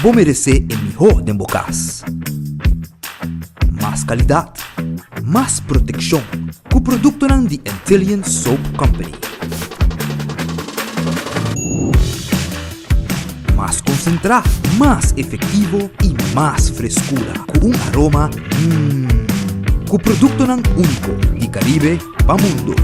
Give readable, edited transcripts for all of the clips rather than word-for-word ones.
Bo meresé e mihó den bo kas. Mas kalidat, mas protekshon ku produktonan di Antillian Soap Company. Mas konsentrá, mas efektivo i mas freskura ku un aroma mmm. Ku produktonan úniko di Karibe pa mundo.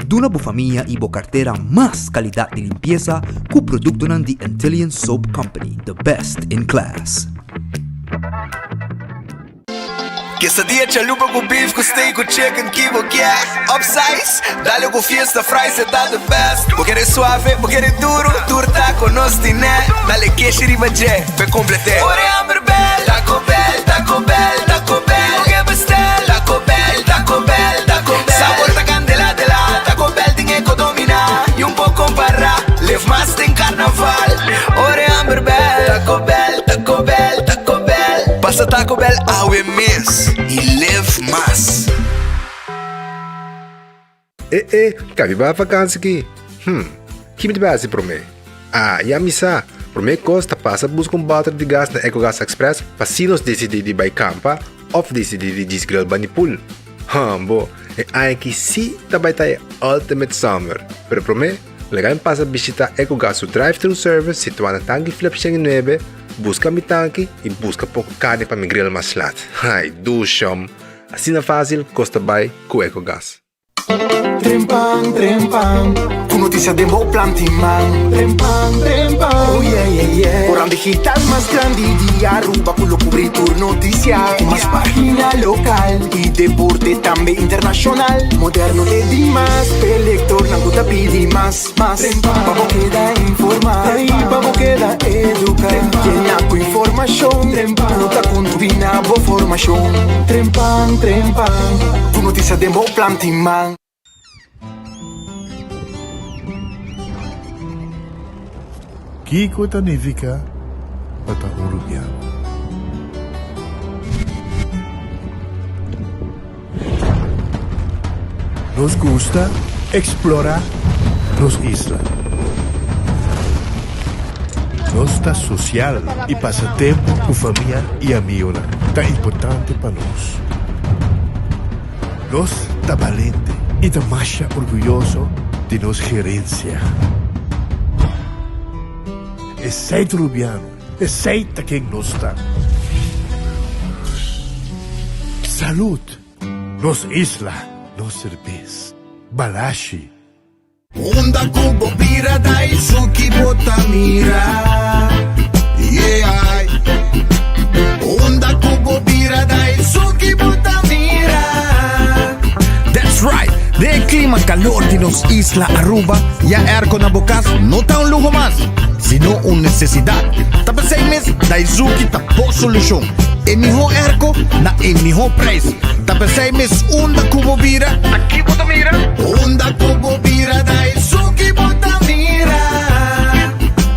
Duna bo famia i bo kartera mas kalidat di limpiesa ku produktonan di Antillian Soap Company, the best in class. Quesadilla chalupa ku beef ku steak ku chicken ki bo kier Upsize, dale ku fiesta fries e ta the best Bo kere suave, bo kere duro, tur taco nos tine Dale keshi riba dje, p'e complete Ora e hamber bel, Taco Bell, Taco Bell, Taco Bell Bo ke bestel, Taco Bell, Taco Bell, Taco Bell Sabor ta candela de la, Taco Bell tin e ko domina Y un por compara, live mas den carnaval Ora e hamber bel, Taco Bell, Taco Bell, Taco Bell Pasa Taco Bell awe mes y live mas. E e, ka mi bai vakansi ki? Hm, ki mi ta bai hasi promé? Ah, ya mi sa! Promé kos ta pasa buska un bòter di gas na Ecogas Express pa si nos disidí di bai kampa òf disidí di djis grill bani pool. Hambo, e aña aki sí ta bai ta e ultimate summer! Pero promé, laga mi pasa bishitá Ecogas su drive-thru service situá na Tanki Flip 109, buska mi tanki i buska poko karni pa mi grill mas lat. Ai, dushom! Asina fásil kos ta bai ku Ecogas. Trempan, trempan, ku notisia den bo planti man. Trempan, trempan, oh yeah, yeah, yeah. Koran digital mas grandi di Aruba ku lo kubri tur notisia. Ku mas pagina lokal i deporte tambe internashonal. Moderno te dimas, p'e lektornan ku ta pidi mas, mas. Trempan, pa bo keda informá i pa bo keda eduká. Yena ku informashon ku ta kontribuí na bo formashon. Trempan, trempan. Ku notisia den bo planti man. Kiko ta nifiká pa ta un rubiano? Nos gusta eksplorá nos isla. Nos ta sosial i pasa tempu ku famia i amigunan ta importante pa nos. Nos ta balente i ta masha orguyoso di nos gerensia. Esei ta Rubiano, esei ta ken nos ta. Salud! Nos isla, nos serbes. Balashi. Unda ku bo bira Daisuki bo ta mira Yeah Unda ku bo bira Daisuki bo ta mira That's right! Den e klima kalor di nos isla Aruba, ya airco na bo kas no ta un luho mas, sino un nesesidat. Ta p'esei mes Daizuki ta bo solushon. E mihó airco na e mihó prijs. Ta p'esei mes unda ku bo bira, aki bo ta mira. Unda ku bo bira ta esun ki bo ta mira.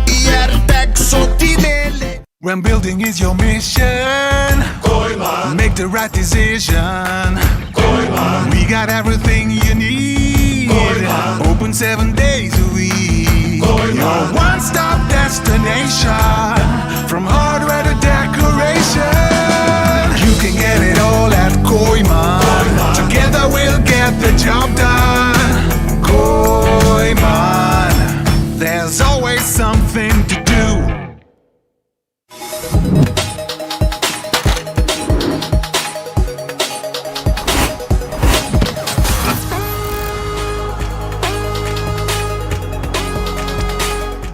Airtag so tinele. When building is your mission Kooiman Make the right decision Kooiman We got everything you need Kooiman Open 7 days a week Kooiman Your one-stop destination From hardware to decoration You can get it all at Kooiman Together we'll get the job done Kooiman There's always something to do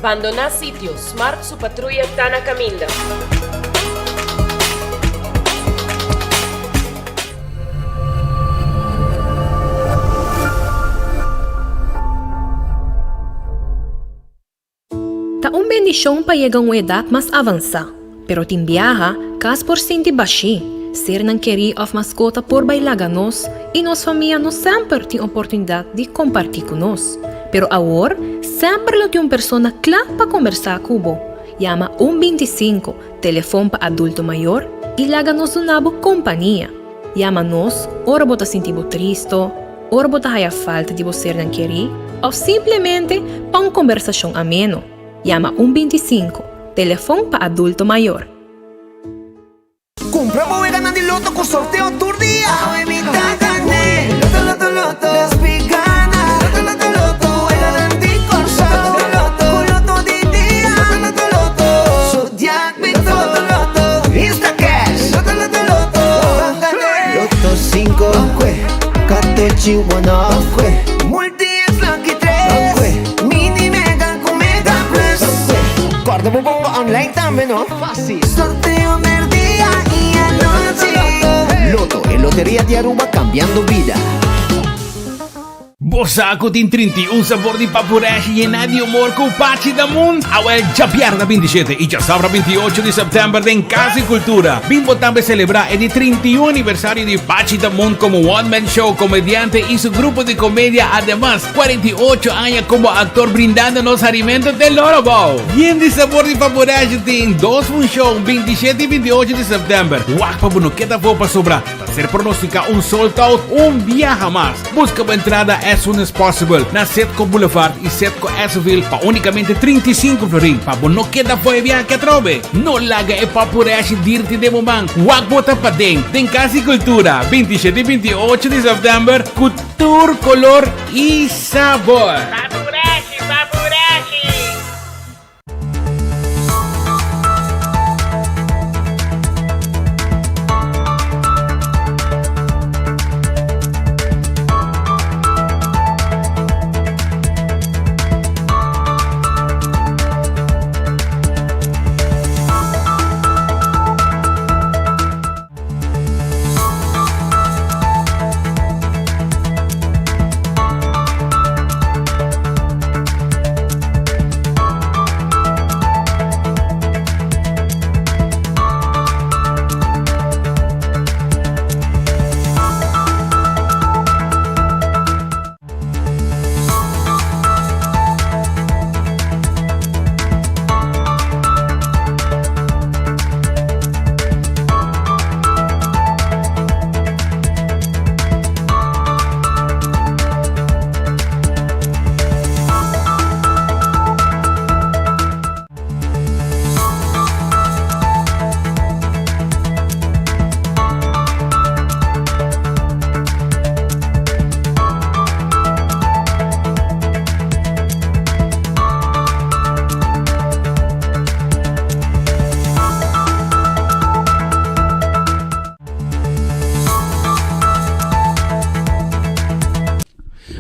Bandoná sitio, Smart su patruya ta na kaminda. Ta un bendishon pa yega un edat mas avansá, pero tin biaha kas por sinti bashí, sernan kerí òf maskota por bai laga nos i nos famia no semper tin oportunidat di kompartí ku nos. Pero awor semper lo tin un persona kla pa kombersá ku bo. Yama un 25, telefon pa adulto mayor, i laga nos duna bo kompania. Yama nos ora bo ta sinti bo tristo, ora bo ta haya falta di bo sernan kerí. òf simplemente pa un kombersashon ameno. Yama un 25, telefon pa adulto mayor. Cumpra bo weganan di loto cu sorteo tur dia. Awe mi ta gane. Loto, loto, loto. Nos mi gana. Loto, loto, loto. Weganan di Corsou. Loto, loto, Cu loto di dia. Loto, loto, loto. Zodiac Victor. Loto, loto, loto. Insta Cash. Loto, loto, loto. Ban gane. Loto 5. Katochi one off. Multi X Lucky 3. Mini Mega cu Mega Plus. Corda bo bongo online tambe no. Fácil. Sorteo merdia y anochi. Lotto, e loteria di Aruba cambiando bida. Bo sa ku tin 31 sabor di papureshi yená di humor ku Pachi Damun? Awel djabièrnè 27 i djasabra 28 di sèptèmber den Kas di Kultura bin bo tambe selebrá e di 31 aniversario di Pachi Damun komo one man show komediante i su grupo di komedia ademas 48 aña komo aktor brindando nos harimento te loro bou. Yen di sabor di papureshi tin dos funshon 27 i 28 di sèptèmber. Wak pa bo no keda afó pasobra ta ser pronosticá un sold out un biaha mas. Busca bo entrada as soon as possible na Setco Boulevard y Setco Esseville pa unicamente 35 florin pa bo no keda for e viahe atrobe. No laga e papureshi dirti den bo man. Wak bo ta paden den Cas di Cultura 27 y 28 di september cu tur color y sabor. Papureshi, papureshi!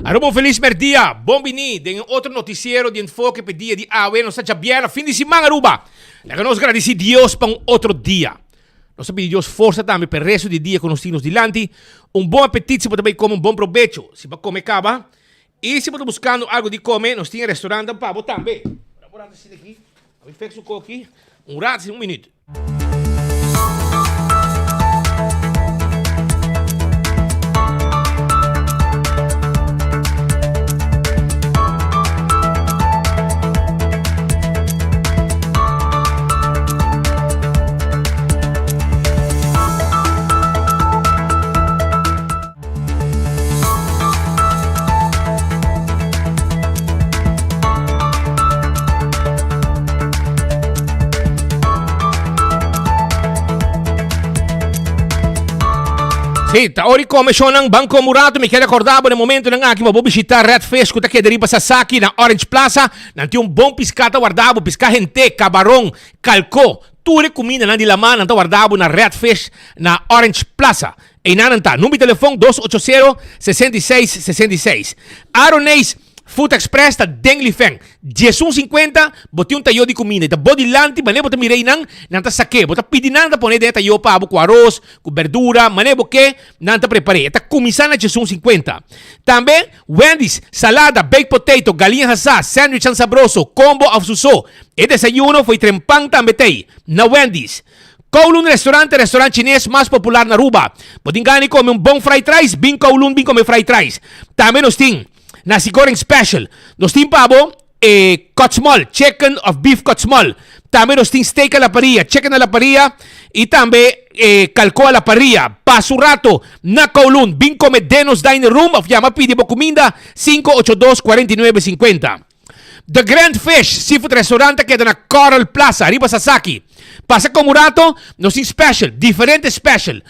Aruba un felis merdia, bon bini den un otro noticiero di Enfoke p'e dia di awe, nos ta djabièrnè fin di siman Aruba. Laga nos gradisi Dios pa un otro dia. Nos ta pidi Dios forsa tambe p'e resto di dia ku nos tin nos dilanti. Un bon apetit si bo ta bai kome un bon probecho si bo a kome kaba. I si bo ta buskando algu di kome nos tin e restaurantnan pa bo tambe. Ora bo rata asina aki, a mi fek su koki un rat asina un minüt. Sí, ta ora di come shownan ban come un rato. Mi quier recorda bo den momentonan aki pa bo bishita Red Fish cu ta keda riba Sasaki na Orange Plaza. Nan tin un bon pisca ta warda bo, pisca hente, cabaron, calco, tur e cumindanan di lama nan ta warda bo na Red Fish na Orange Plaza. Einan nan ta, number di telefon dos ocho sero, 66, 66. Aroneis Food Express ta den Lifen. Diesun sinkuenta, bo tin un tayo di kuminda. I ta bo dilanti, manera bo ta mira einan, nan ta sak'é. Bo ta pidi nan, nan ta pone den e tayo pa bo ku aros, ku berdura, manera bo ke, nan ta prepar'é. E ta kuminsá na diesun sinkuenta. Tambe, Wendy's, salada, baked potato, galiña hasá, sandwichnan sabroso, combo òf su so. E desayuno fo'i trempan tambe t'ei, na Wendy's. Kowloon Restaurant, e restaurant chines mas popular na Aruba. Bo tin gana di come un bon fried rice? Bin Kowloon bin come fried rice. Tambe nos tin Nasi Goreng Special. Nos tin pa bo. E kotsmol, chicken of beef kotsmol. Tambe nos tin steak a la parrilla, chicken a la parrilla y tambe e calco a la parrilla. Pasa un rato na Kowloon, bin come den nos dining room of yama pidi bo cuminda 582 49 50. The Grand Fish Seafood Restaurant ta keda na Coral Plaza, riba Sasaki. Pasa come un rato, nos tin special, diferente special.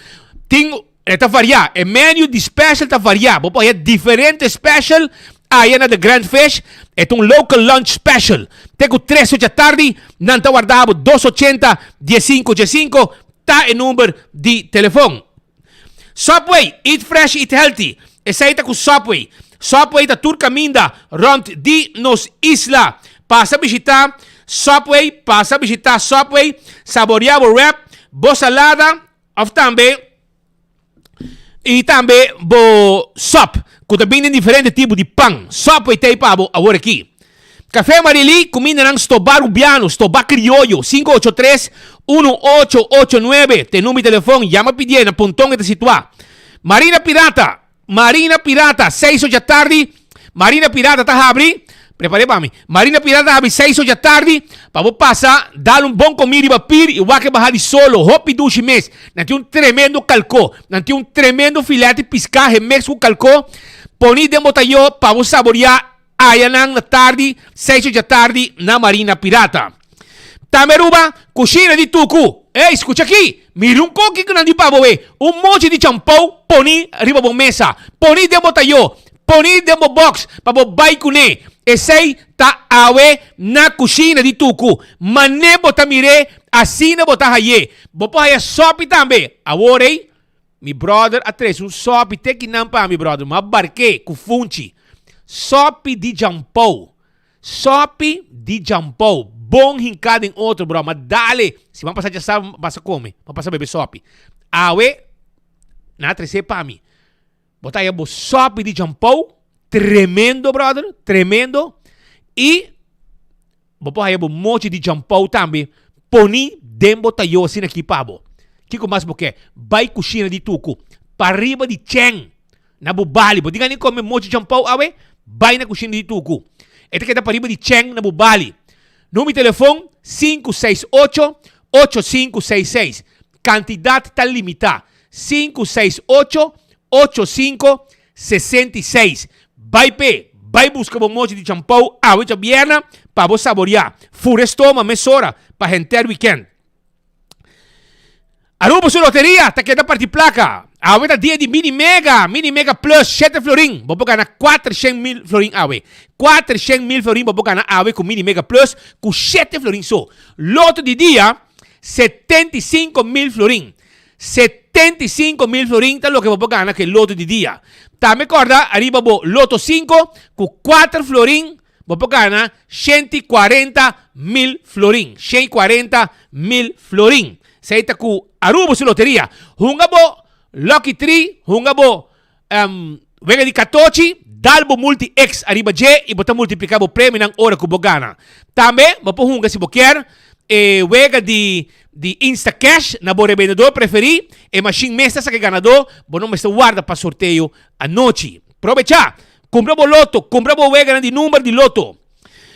Tin E ta variá. E menu di special ta variá. Bo por haya diferente special aya na The Grand Fish. E ta un local lunch special. Te ku tres ocha tardi nan ta warda bo dos ochenta diesinco diesinco ta e number di telefon. Subway, eat fresh, eat healthy. Esei ta ku Subway. Subway ta tur kaminda rònt di nos isla. Pasa bishita Subway, pasa bishita Subway, saborea bo wrap, bo salada, Of tambe, y tambe bo sop, cu ta bini den diferente tipo di pan. Sop e tey pa bo awor aki. Café Marily, cumindanan Stobá Rubiano, Stobá Crioyo, 583 1889, t'e number di telefon, yama pidié, na Ponton e ta situá. Marina Pirata, Marina Pirata, seis or djatardi, Marina Pirata ta habri, prepar'é pa mi, Marina Pirata ta habri seis or djatardi, pa bo pasa dal un bon comí riba pir i wak e baha di solo, hopi dushi mes. Nan tin un tremendo kalkó, nan tin un tremendo filet di piská hemeks ku kalkó, poni den bo tayó pa bo saboriá Ayanan na tardi, seis or djatardi na Marina Pirata. Tambe Aruba, kushina di tuku. Ey, skucha aki! Mira un koki ku nan di pa bo e. Un mochi di champou poni riba bo mesa. Poni den bo tayó. Poni den bo box pa bo bai kuné. Esei ta awe na kushina di tuku. Mané bo ta mir'é, asina bo ta hay'é. Bo por haya sòpi tambe. Awor ey, Mi brother a trece un sopi te kinan pa mi brother ma barke cu funchi sopi di jampou sopi di jampou bon hinca den otro bro ma dale si ban pasa djasabra ban pasa come ban pasa bebe sopi awe nan a trece pa mi bo ta haya bo sopi di jampou tremendo brother tremendo y Bo por haya bo mochi di jampou tambe poni den bo tayo asina aki pa bo. Kiko mas bo ke? Bai kushina di tuku, pariba di chen na bo bali. Bo tin gana di kome mochi jampou awe? Bai na kushina di tuku. E ta keda pariba di chen na bo bali. Number di telefon, 568 8566. Kantidat ta limitá. 568 8566. Bai p'e, bai buska bo mochi di champou awe djabièrnè pa bo saboriá. Fura e stoma mesora pa henter wikènt. Aruba su loteria ta keda parti plaka. Awe ta dia di Mini Mega, Mini Mega Plus shete florin. Bo por gana kuatershen mil florin awe. Kuatershen mil florin bo por gana awe ku Mini Mega Plus ku shete florin so. Loto di dia 75 mil florin. 75 mil florin ta loke bo por gana ku e loto di dia. Tambe kòrda ariba bo Loto 5 ku 4 florin bo por gana 140 mil florin. 140 mil florin. Esei ta ku Aruba su loteria. Hunga bo Lucky 3, hunga bo wega di katochi, dal bo multi X ariba dje i bo ta multipliká bo premionan ora ku bo gana. Tambe bo por hunga si bo kier e wega di di Instacash na bo rebendedor preferí. E mashin mes ta saka e ganadó, bo no mester warda pa sorteo anochi. Probechá! Kumpra bo loto, kumpra bo weganan di number di loto.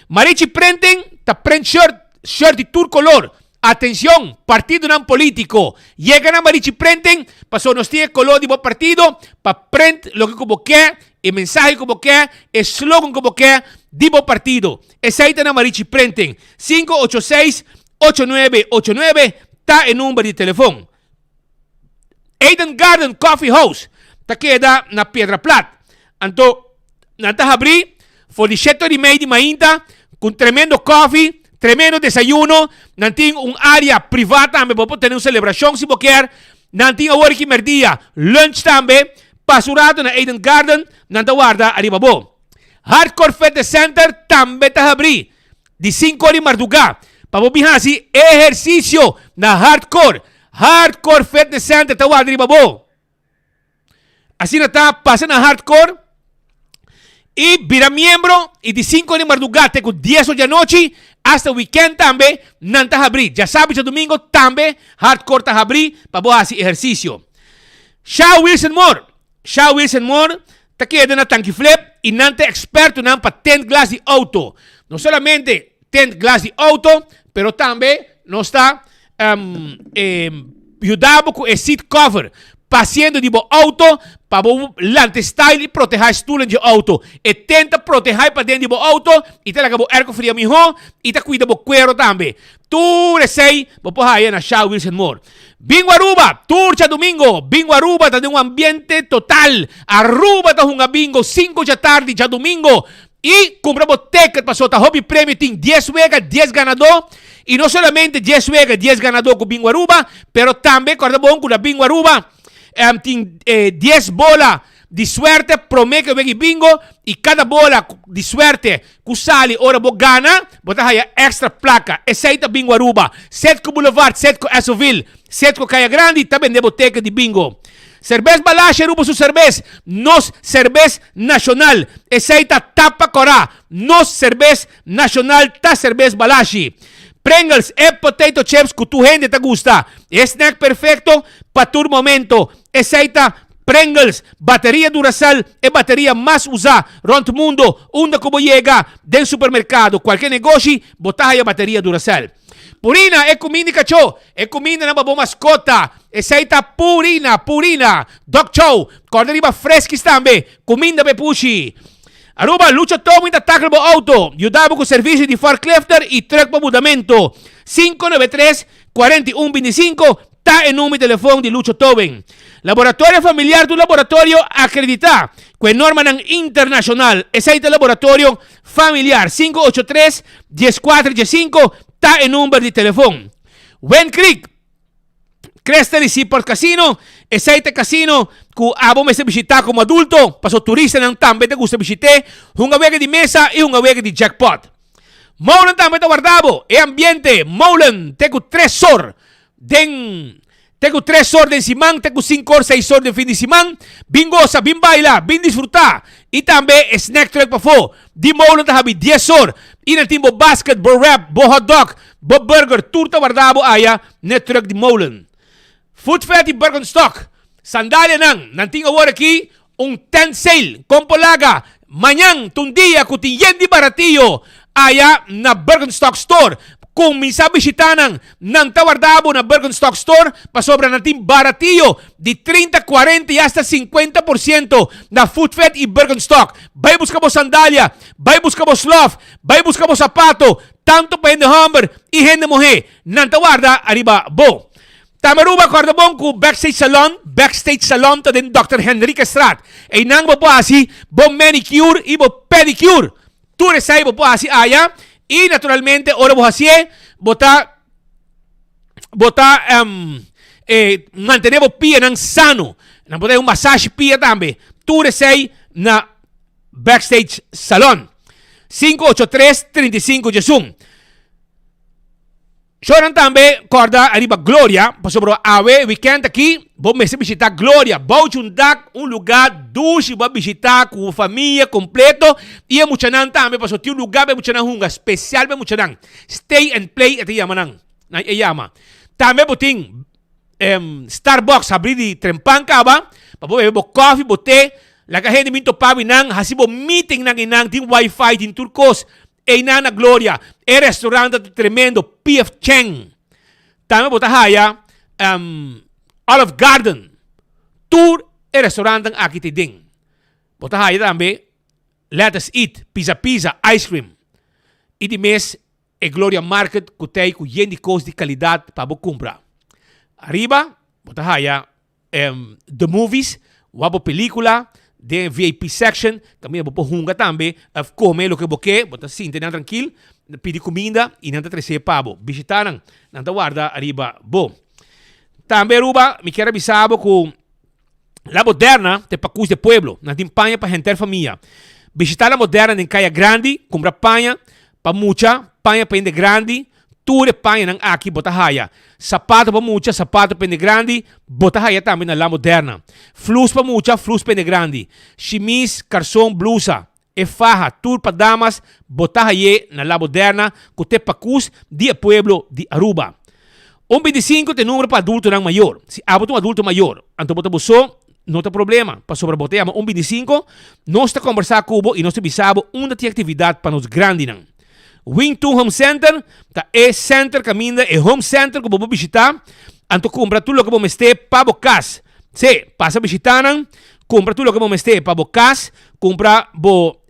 Marichi Printing ta print shirt, shirt di tur kolor. Atencion, partidonan politico, yega na Marichi Printing pasobra nos tin e color di bo partido pa print loke cu bo ke, e mensahe cu bo ke, e slogan cu bo ke di bo partido. Esey ta na Marichi Printing. 586 8989 ta e number di telefon. Eden Garden Coffee House ta keda na Piedra Plat. Anto nan ta habri for di shete ora y mei di mainta cu un tremendo coffee, tremendo desayuno. Nan tin un area priva tambe, bo por tene un celebracion si bo kier. Nan tin awor aki merdia lunch tambe. Pasa un rato na Eden Garden, nan ta warda ariba bo. Hardcore Fitness Center tambe ta habri di sinku ora di marduga pa bo bin hasi ehercicio na Hardcore. Hardcore Fitness Center ta warda riba bo. Asina ta pasa na Hardcore y bira miembro y di sinku ora di marduga te cu dies ora di anochi hasta weekend tambe nan ta habri. Djasabi djadumingo tambe Hardcore ta habri pa bo hasi ehercicio. Sha Wilson Moore. Sha Wilson Moore ta keda na Tanki Flip y nan ta expertonan pa tint glas di auto. No solamente tint glas di auto, pero tambe nos ta um, eh, yuda bo ku e seat cover pasiendo di bo auto pa bo lante style i proteha e stoelen di auto. E tent ta proteha e paden di bo auto i ta laga bo airco fria miho i ta cuida bo cuero tambe. Tur esei bo por haya na Shell Wheels and More. Bingo Aruba, tur djadumingo, Bingo Aruba ta den un ambiente total. Aruba ta hunga bingo cinco djatardi djadumingo i cumpra bo ticket pasobra ta hopi premio tin dies wega, dies ganadó i no solamente dies wega, dies ganadó cu Bingo Aruba, pero tambe corda bon cu na Bingo Aruba tin dies bola di suerte prome ke wega bingo i kada bola di suerte ku sali ora bo gana bo ta haya extra plaka. Esei ta Bingo Aruba. Setco Boulevard, Setco Essoville, Setco Kaya Grandi ta bende bo teken di bingo. Serbes Balashi Aruba su serbes, nos serbes nashonal. Esei ta tapa kora. Nos serbes nashonal ta Serbes Balashi. Pringles e potato chips ku tur hende ta gusta. E snack perfecto pa tur momento. Esei ta Pringles, bateria Duracell, e bateria mas usá rònt mundo. Unda ku bo yega den supermerkado, kualke negoshi, bo ta haya bateria Duracell. Purina, e kuminda di kachó, e kumindanan pa bo maskota. Esei ta Purina, Purina. Dog Chow, kòrda riba Friskies tambe, kuminda pa e pushi. Aruba, Lucho Towing ta tackle bo outo, yuda bo ku servisio di forklifter i trùk pa mudamentu. 593 41 25 Ta e number di telefon di Lucho Tobin. Laboratorio Familiar ta un laboratorio akreditá ku e normanan internashonal. Esei ta Laboratorio Familiar. 583 14 15 ta e number di telefon. Wind Creek, Crystal i Seaport Casino, esei ta e casino ku abo mester bishitá komo adulto, pasobra turistanan tambe ta gusta bishit'é. Hunga wega di mesa i hunga wega di jackpot. Molen tambe ta warda bo. E ambiente Molen te ku tres or den te ku tres or den siman te ku sinku or seis or den fin di siman. Bin gosa, bin baila, bin disfruta. I tambe e snack truck pafó di Molen ta habi dies or. I nan tin bo basket, bo wrap, bo hotdog, bo burger tur ta warda bo aya n'e truck di Molen. Food Fair di Birkenstock, Sandalianan, nan tin awor aki un tent sale, kon por laga, mañan ta un dia ku tin yen di baratiyo aya na Birkenstock Store. Kuminsá bishitá nan, nan ta warda bo na Birkenstock Store pasobra nan tin baratiyo di 30, 40 i asta 50% na Food Fair i Birkenstock. Bai buska bo sandalia, bai buska bo slof, bai buska bo sapato, tantu pa hende hòmber i hende muhé, nan ta warda ariba bo. Tambe Aruba corda bon cu Backstage Salon, Backstage Salon ta den Dòkter Henriquezstraat. Eynan bo por haci bo manicure y bo pedicure. Tur esey bo por haci aya y naturalmente ora bo hacié bo ta bo ta eh, mantene bo pianan sano. Nan por ta un masashi pia tambe. Tur esey na Backstage Salon. 583 35 11. Shonan tambe kòrda ariba Gloria, pasobra awe wikènt aki bo mester bishitá Gloria. Bouchi un dak, un lugá dushi bo a bishitá ku bo famia kompleto i e muchanan tambe, pasobra tin un lugá pa e muchanan hunga, spesial pa e muchanan. Stay and play e ta yama nan, nan e yama. Tambe bo tin Starbucks habrí di trempan kaba pa bo bebe bo kòfi, bo te, laga hende bin topa bo einan, hasi bo meetingnan einan, tin wifi, tin tur kos. Einan na Gloria, e restaurant ta tremendo, PF Chang. Tambe bo ta haya um, Olive Garden. Tur e restaurantnan aki ta den. Bo ta haya tambe Let Us Eat, Pizza Pizza, Ice Cream. I di mes e Gloria Market ku ta ei ku yen di kos di kalidat pa bo kumpra. Ariba bo ta haya The Movies, wak bo pelicula den VIP section, caminda bo por hunga tambe of come loke bo ke, bo ta sinti nan trankil, pidi cuminda y nan ta trece pa bo. Bishita nan, nan ta warda ariba bo. Tambe Aruba, mi kier a bisa bo cu La Moderna ta e pacus di e pueblo, nan tin paña pa henter famia. Bishita La Moderna den Caya Grandi, cumpra paña pa mucha, paña pa hende grandi, Tur e pañanan aki bo ta haya. Sapato pa mucha, sapato pa hende grandi, bo ta haya tambe na La Moderna. Flus pa mucha, flus pa hende grandi. Shimis, karson, blusa, e faha, tur pa damas, bo ta hay'é na La Moderna ku t'e pakus di e pueblo di Aruba. Un 25 ta e numero pa adultonan mayor. Si abo ta un adulto mayor, anto bo ta bo so, no ta problema, pasobra bo ta yama un 25, nos ta kombersá ku bo i nos ta bisa bo unda tin aktividat pa nos grandinan. Wing Tun Home Center ta e center kaminda, e home center ku bo por bishitá anto kumpra tur loke bo mester pa bo kas. Sí, pasa bishitá nan, kumpra tur loke bo mester pa bo kas, kumpra bo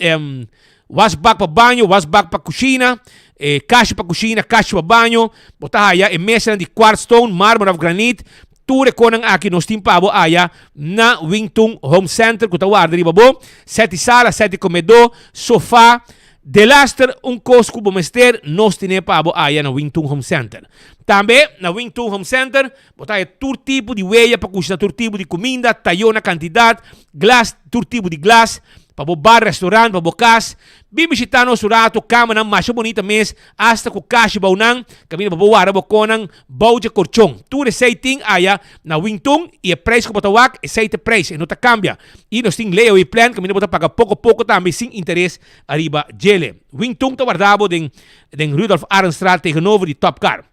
wasbak pa baño, wasbak pa kushina, e kashi pa kushina, kashi pa baño, bo ta haya e mesanan di quartzstone, marmer òf granit, tur e konan aki nos tin pa bo aya na Wing Tun Home Center ku ta warda riba bo, sèt di sala, sèt di komedó, sofa, Delaster un kos ku bo mester, nos tine pa bo aya na Wing Tun Home Center. Tambe na Wing Tun Home Center bo ta haya tur tipo di weya pa kushina tur tipo di kuminda, tayo na kantidat, glas, tur tipo di glas, pa bo bar, restaurant, pa bo kas. Bin bishita nos un rato, kamanan masha bunita mes, asta ku kashi bou nan, kaminda pa bo warda bo konan bou dje korchon. Tur esei tin aya na Wing Tun i e preis ku bo ta wak, esei ta e preis, e no ta kambia. I nos tin layaway plan kaminda bo ta paga poko poko tambe sin interes ariba djele. Wing Tun ta warda bo den den Rudolf Arendstraat tegenover di Top Car.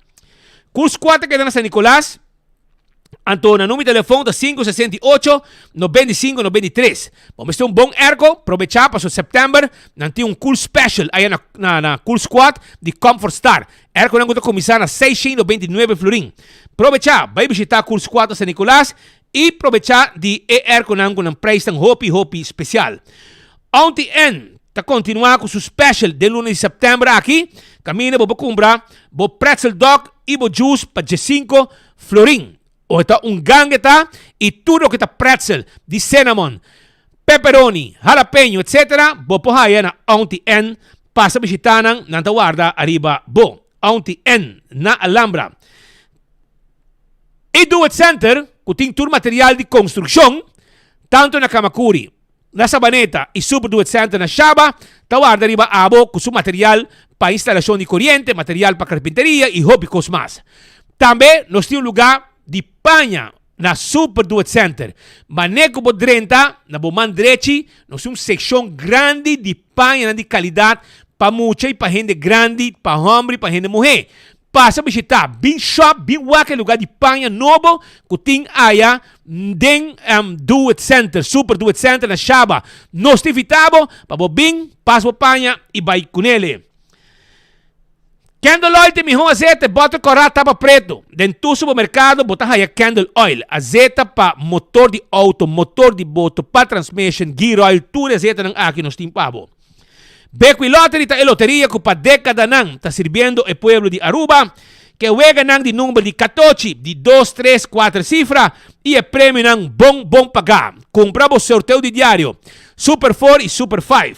Cool Squad ta keda na San Nicolas. Anto nan numero di telefon ta 568 95 93. Bo mester un bon airco, probecha paso September nan tin un cool special aya na na na Cool Squad di Comfort Star. Airconan ku ta kuminsá na 699 florin. Probecha, bai bishita Cool Squad na San Nicolas i probecha di e airconan ku nan prijsnan hopi hopi special. Auntie Ann ta kontinuá ku su special den luna di September aki, kaminda bo por kumpra bo pretzel dog i bo juice pa 15 florin. O ta un gange ta i tur loke ta pretzel di cinnamon, pepperoni, jalapeño etc. Bo por haya na Auntie Ann. Pasa bishita nan, nan ta warda ariba bo. Auntie Ann na Alhambra. E Do It Center ku tin tur material di konstrukshon, tantu na Kamakuri, na Sabaneta i Super Do It Center na Shaba, ta warda riba abo ku su material pa instalashon di koriente, material pa karpinteria i hopi kos mas. Tambe nos tin un lugá di paña na Super Do It Center. Manera ku bo drenta, na bo man drechi nos tin un sekshon grandi di pañanan di kalidat pa mucha i pa hende grandi, pa hòmber i pa hende muhé. Pasa bishitá, bin shop, bin wak e lugá di paña nobo ku tin aya den Do It Center, Super Do It Center na Shaba. Nos ta invitá bo pa bo bin, pas bo paña i bai kunele. Candle oil ta e mihó azeta, e bòter kòrá tapa pretu. Den tur supermerkado bo ta haya candle oil, azeta pa motor di outo, motor di boto, pa transmission, gear oil, tur e azetanan aki nos tin pa bo. Bequi Lottery ta e loteria cu pa decadanan ta sirbiendo e pueblo di Aruba. Ke weganan di number di catochi, di dos, tres, cuater cifra y e premionan bon bon paga. Cumpra bo sorteo di diario, Super Four y Super Five.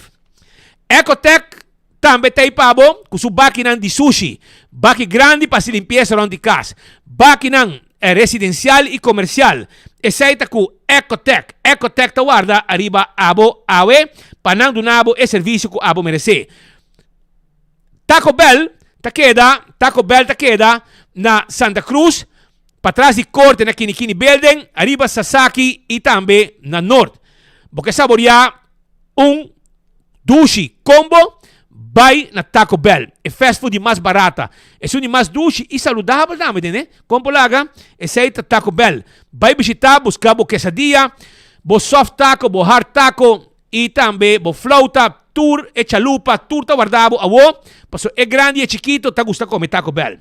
Ecotec tambe ta ey pa bo cu su bakinan di sushi, baki grandi pa haci limpieza rond di cas, bakinan residencial y comercial. Esey ta cu Ecotec. Ecotec ta warda ariba abo awe pa nan duna bo e servicio cu abo merece. Taco Bell ta keda Taco Bell ta keda na Santa Cruz, patras di corte na Kini Kini Building, ariba Sasaki y tambe na Noord. Bo ke saborea un dushi combo? Bai na Taco Bell, e fast food di mas barata, esun di mas dushi y saludabel tambe, tende? Con por laga? Esey ta Taco Bell. Bai bishita, busca bo quesadilla, bo soft taco, bo hard taco y tambe bo flauta, tur e chalupa, tur ta warda bo awo, paso e grandi y e chikito ta gusta come Taco Bell.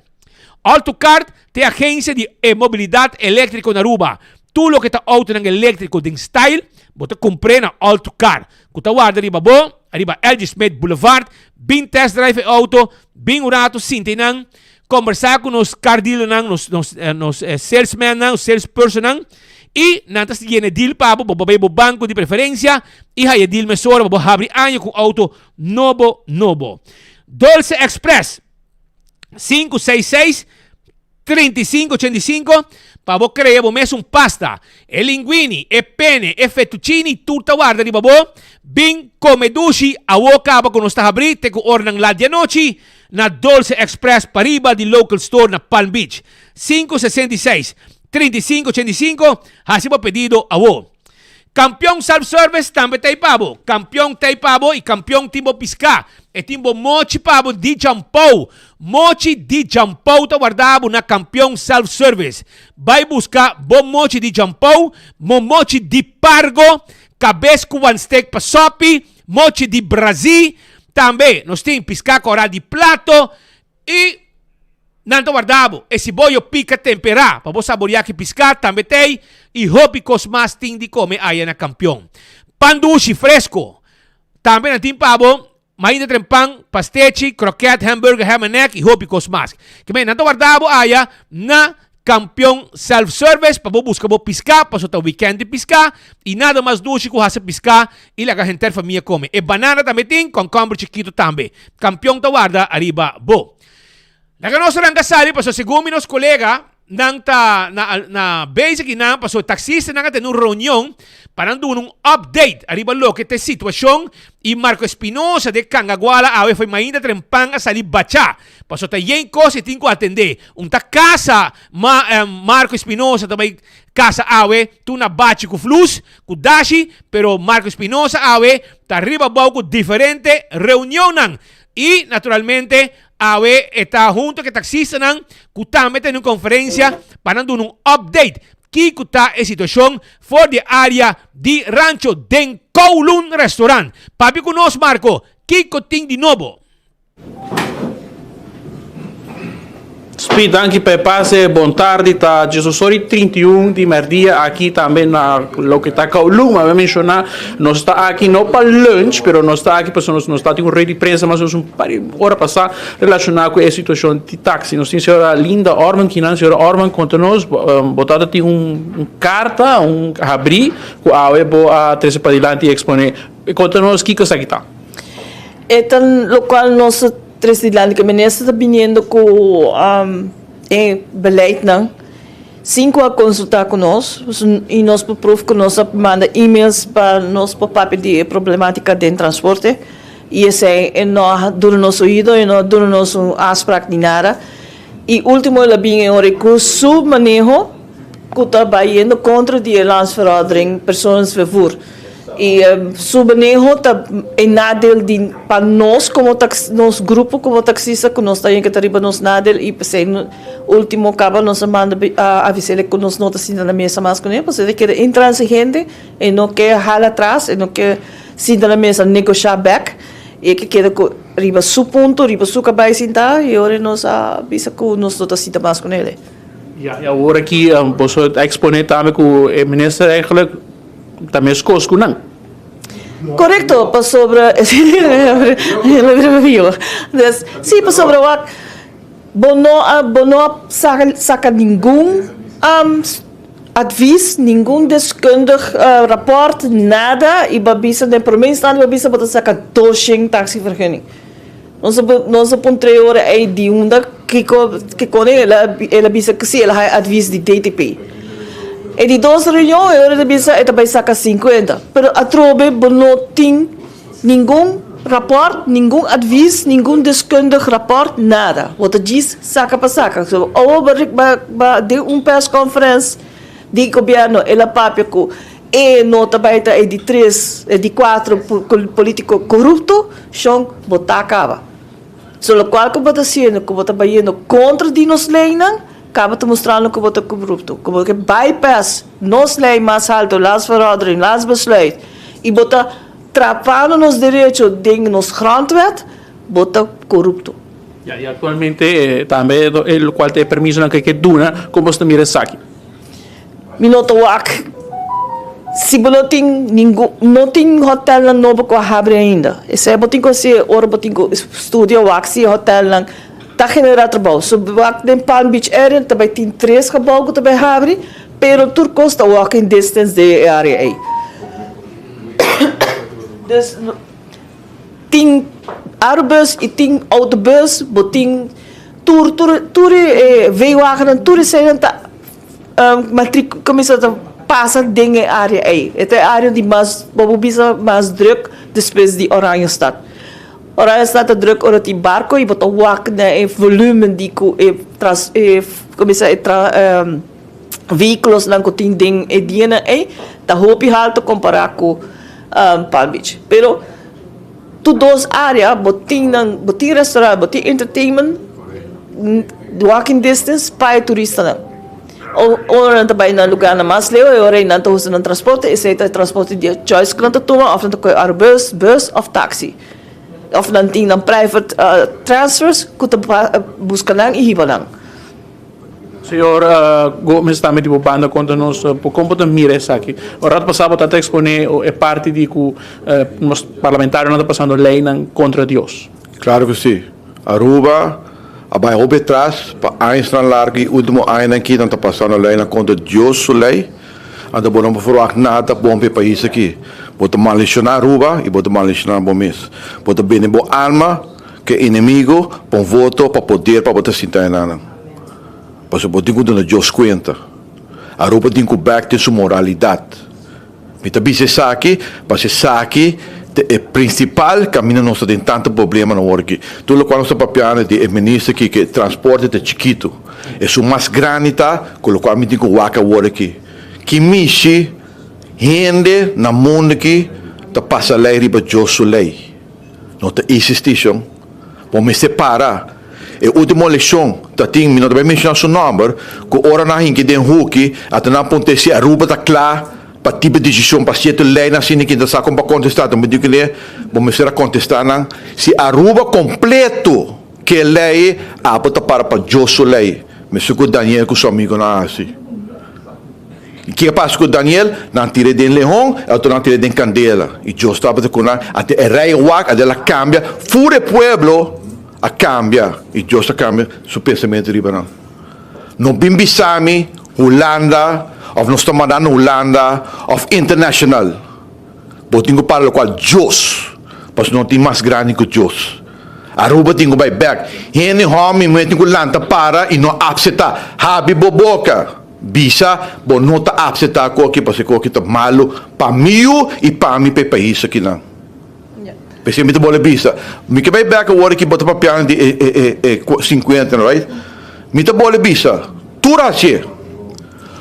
All to Cart ta e agencia di e mobilidad electrico na Aruba. Tur loke ta autonan electrico den style, bo ta cumpr'e na All to Cart, cu ta warda riba bo, ariba LG Smith Boulevard. Bin test drive e auto, bin un rato sinta eynan, Kombersá ku nos car dealernan, nos nos nos salesmannan, salespersonnan i nan ta yena e deal pa bo, bo por bai bo banko di preferensia i haya e deal mesora pa bo habri aña ku outo nobo nobo. Dolce Express 566 35 85 pa bo krea bo mes un pasta. E linguini, e pene, e fettuccini tur ta warda riba bo. Bin kome dushi awo kaba ku nos ta habri te ku oranan lat di anochi. Na Dolce Express pariba di Local Store na Palm Beach. 566 35 85 Hasi bo pedido awo. Kampion Self Service tambe ta ei pa bo. Kampion ta ei pa bo i Kampion tin bo piská. E tin bo mochi pa bo di Jampou. Mochi di Jampou ta warda bo na Kampion Self Service. Bai buska bo mochi di Jampou, mo mochi di Pargo, kabes ku wan steak pa sopi, mochi di Brazil. Tambe nos tin piská kòrá di plato i nan ta warda bo. E siboyo pika temperá pa bo saboriá ki piská tambe t'ei i hopi kos mas tin di kome aya na Kampion. Pan dushi fresko tambe nan tin pa bo, mainta tren pan, pastechi, krokèt, hamburger, ham and egg i hopi kos mas. Kimen nan ta warda bo aya na Kampion Self Service pa bo buska bo piská paso ta weekend di piská i nada mas dushi ku hasi piská i laga henter famia kome. E banana tambe tin, kònkòmber chikito tambe. Kampion ta warda ariba bo. Laga nos ranka sali paso segun mi nos kolega nan ta na na bezig i nan paso taksistanan a tene un reunion pa nan duna un update ariba loke ta e situashon i Marco Espinosa de Kangaguala awe foi mainta trempan a sali bacha Paso ta yen kos e tin ku atendé. Un ta kasa ma Marco Espinosa ta bai kasa awe tur na bachi ku flus, ku dashi, pero Marco Espinosa awe ta riba abou ku diferente reunionnan. I naturalmente awe e ta hunto ku e taksistanan ku tambe tene un konferensia pa nan duna un update kiko ta e situashon for di e area di Rancho den Kowloon Restaurant. Papia ku nos Marco, kiko tin di nobo? Speed danki pa e pase. Bon tardi ta diesosor y 31 di merdia aki tambe na loke ta Kowloon. M'a menciona nos ta aki no pa lunch pero nos ta aki pasobra nos nos ta tin un rueda di prensa mas o menos un par di ora pasa relaciona cu e situacion di taxi. Nos tin señora Linda Orman kinan. Señora Orman conta nos bo tata tin un carta un habri cu awe bo a trece padilanti y expone. Conta nos kico esaki ta. E ta locual nos ta trece dilanti cu e minister ta biniendo cu e beleidnan sin cu a consulta cu nos y nos por proef cu nos a manda emails pa nos por papia di e problematica den transporte y esey e no a duna nos oido e no a duna nos un afspraak ni nada y ultimo el a bin e ora cu su maneho cu ta bayendo contra di e landsverordening persoonsvervoer. Y su maneho ta e nadeel di pa nos como nos grupo como taxista cu nos ta yega ta riba nos nadeel y pesey ultimo caba nos a manda avisele cu nos no ta sinta na mesa mas cune pasobra e ta keda intransigente e no ke hala atras e no ke sinta na mesa negosha bek y e ke keda cu riba su punto riba su cabay sinta y ora nos a bisa cu nos no ta sinta mas cunele. Ya y awor aki boso ta expone tambe cu e minister eigenlijk. Ta meskos ku nan. Korekto, pasobra Sí, pasobra wak bo no a bo no a saka saka ningun advis, ningun deskundig rapòrt, nada i bo a bisa den promé instante bo a bisa bo ta saka doshen taxivergunning. Nos a nos a puntra e ora ei di unda kiko kiko el a el a bisa ku si el a haña advis di DTP. E di dos reunion e ora ta bisa e ta bai saka sinkuenta pero atrobe bo no tin ningun rapòrt ningun advis ningun deskundig rapòrt nada bo ta djis saka pa saka so awo bo ba ba den un persconference di gobièrnu el a papia ku E no ta bai ta e di tres, e di cuatro politico corupto, shon, bo ta caba. So locual cu bo ta haciendo, cu bo ta bayendo contra di nos leynan, caba ta mustrando cu bo ta corupto, cu bo ke bypass nos ley mas halto, landsverordening, landsbesluit, y bo ta trapando nos derecho den nos grondwet, bo ta corupto. Ya, y actualmente tambe e locual ta e permisonan cu e ke duna, con bo ta mira esaki? Mi no ta wak si bo no tin ningun no tin hotelnan nobo ku a habri ainda. Esei bo tin ku hasi ora bo tin ku studia wak si e hotelnan ta generá trabou. So bo wak den Palm Beach area ta bai tin tres gebou ku ta bai habri pero tur kos ta walking distance den e area ei. Dus tin Arubus i tin autobus bo tin tur tur tur e veewagennan tur eseinan ta. Matric cuminsa ta pasa den e area ey. E ta e area di mas, bo por bisa, mas druk despues di Oranjestad. Oranjestad ta druk ora tin barco y bo ta wak na e volumen di cu e trans e cuminsa e tra vehiculosnan cu tin den e dianan ey ta hopi halto compara cu Palm Beach. Pero tur dos area bo tin nan, bo tin restaurant, bo tin entertainment. Walking distance pa e turistanan. Ora nan ta bai na lugarnan mas leu e ora ei nan ta usa nan transporte, esei ta e transporte di choice ku nan ta tuma òf nan ta kohe arubus, bus òf taxi. òf nan tin nan private transfers ku ta buska nan i hiba nan. Señor Gomez tambe di bo banda konta nos kon bo ta mira esaki. Un rato pasá bo ta eksponé e parti di ku nos parlamentarionan ta pasando leinan kontra Dios. Klaro ku si. Aruba a bai hopi atras pa añasnan largu i último añanan aki nan ta pasando leinan kontra Dios su lei. Anto bo no por ferwagt nada bon pa e pais aki. Bo ta maldishoná Aruba i bo ta maldishoná bo mes. Bo ta bende bo alma ku e enemigo pa un voto, pa poder pa bo ta sinta enanan. Pasobra bo tin ku duna Dios kuenta. Aruba tin ku bèk den su moralidat. Mi ta bisa esaki pasobra esaki ta e prinsipal kaminda nos ta den tantu problema awor aki. Tur lokual nos ta papiando di e minister aki ku e transporte ta chikitu. Esun mas grandi ta ku lokual mi tin ku wak awor aki. Ki mishi hende na mundu aki ta pasa lei riba Dios su lei? No ta existi shon. Bo mester para. E ultimo eleccion ta tin, mi no ta bay menciona su nomber, cu ora nan hinki den huki, ata nan punta si Aruba ta cla pa tipo decision pa cierto leynan asina kin ta sa con pa contesta. Ta mi di cune, bo mester a contesta nan, si Aruba completo ke ley, abo ta para pa Dios su ley. Mester cu Daniel cu su amigonan a haci. I kiko a pasa ku Daniel? Nan tir'é den lehon, e otronan a tir'é den kandela. I Dios tabata ku nan. Anto e rei a wak, anto el a kambia. Fur e pueblo a kambia, i Dios a kambia su pensamentu riba nan. No bin bisa mi Hulanda, òf nos ta manda na Hulanda, òf international. Bo tin ku para lokual Dios, pasobra no tin mas grandi ku Dios. Aruba tin ku bai bèk. Hende hòmber i muhé tin ku lanta para i no apseptá. Habri bo boka. Bisa bo no ta apseptá koki pasobra koki ta malu pa mi yu i pa mi pa e pais akinan. P'esei mi ta bole bisa. Mi ke bai bèk awor aki bo ta papiando di e e e sinkuenta right? Mi ta bole bisa tur hasié.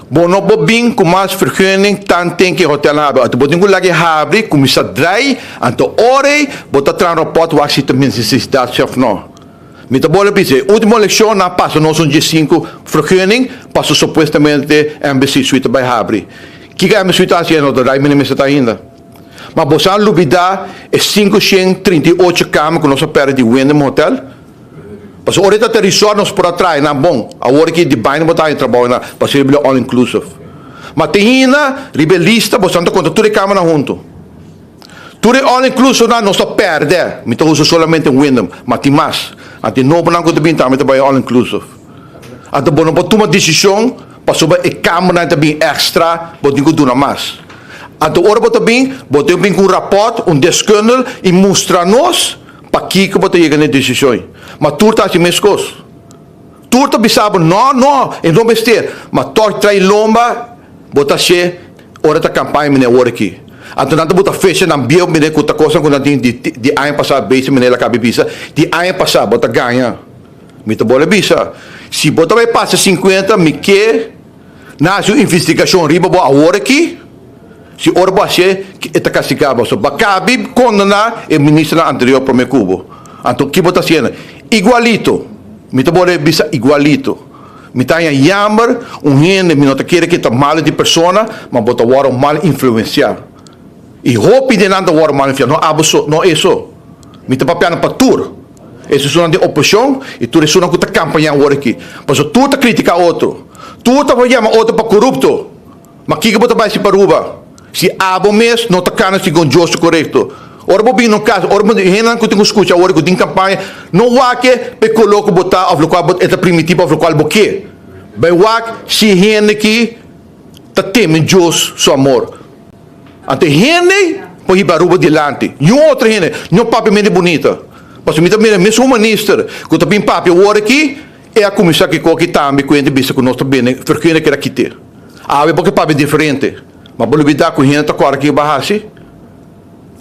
Bo no por bin ku mas vergunning tanten ku e hotelnan habri. Anto bo tin ku laga e habri kuminsá drai anto ora ei bo ta traha un rapòrt wak si ta nesesidat si òf no. Mi ta bolbe bisa, e ultimo eleccion nan a pasa nos un diesinku vergunning paso supuestamente Embassy Suite ta bay habri. Kiko Embassy Suite ta haci? E no ta dai mini mester ta ainda. Ma boso a lubida e 538 cama cu nos a perde di Wyndham Hotel? Pasobra ora e ta te resort nos por a traha nan bon. Awor aki di baina bo ta haña trabao nan pasobra e bira all inclusive. Ma te hina riba e lista boso nan ta conta tur e camanan hunto. Tur e all inclusivenan nos ta pèrdè. Mi ta usa solamente Wyndham, ma tin mas. Anto e nobonan ku ta bin tambe ta bai all inclusive. Anto bo no por tuma desishon pasobra e kambernan ta bin èkstra, bo tin ku duna mas. Anto ora bo ta bin, bo tin ku bin ku un rapòrt, un deskundige i mustra nos pakiko bo ta yega na e desishon ei. Ma tur ta hasi meskos. Tur ta bisa bo, no, no, e no mester. Ma tòg trae lomba, bo ta hasié ora ta kampaña mene awor aki. Anto nan ta buta fecha nan bieu mene ku ta kosnan ku nan tin di di aña pasá base mene el a kabi bisa, di aña pasá bo ta gaña. Mi ta bolbe bisa, si bo ta bai pasa sinkuenta mi ke nan hasi un investigashon riba bo awor aki, si ora bo hasié e ta kastigá bo. So bo a kabi kondená e ministernan anterior promé ku bo. Anto ki bo ta hasiendo? Igualito. Mi ta bolbe bisa igualito. Mi ta haña yamber un hende, mi no ta kere ke ta malu di persona, ma bo ta wòrdu mal influensiá. I hopi di nan ta wòrdu mal influensiá, no abo so, no e so. Mi ta papiando pa tur. Esunnan den oposishon i tur esunnan ku ta kampañá awor aki. Pasobra tur ta kritiká otro. Tur ta yama otro pa korupto. Ma kiko bo ta bai si pa Aruba si abo mes no ta kana segun Dios su korekto? Ora bo bin no kas, ora bo hendenan ku tin ku skucha awor ku tin kampaña, no wak e pa e koló ku bo ta òf lokual bo e ta primiti bo òf lokual bo ke. Bai wak si e hende ki ta teme Dios su amor. Anto e hende por hiba Aruba dilanti. Niun otro hende, no papia mente bunita. Pasobra mi ta mira mes humanista ku ta bin papia awor aki, e a kuminsá kiko aki tambe ku hende bisa ku nos ta bende vergunning keda kite. Awe bo ke papia diferente, ma bo lubida ku hende ta kòrda kiko bo a hasi.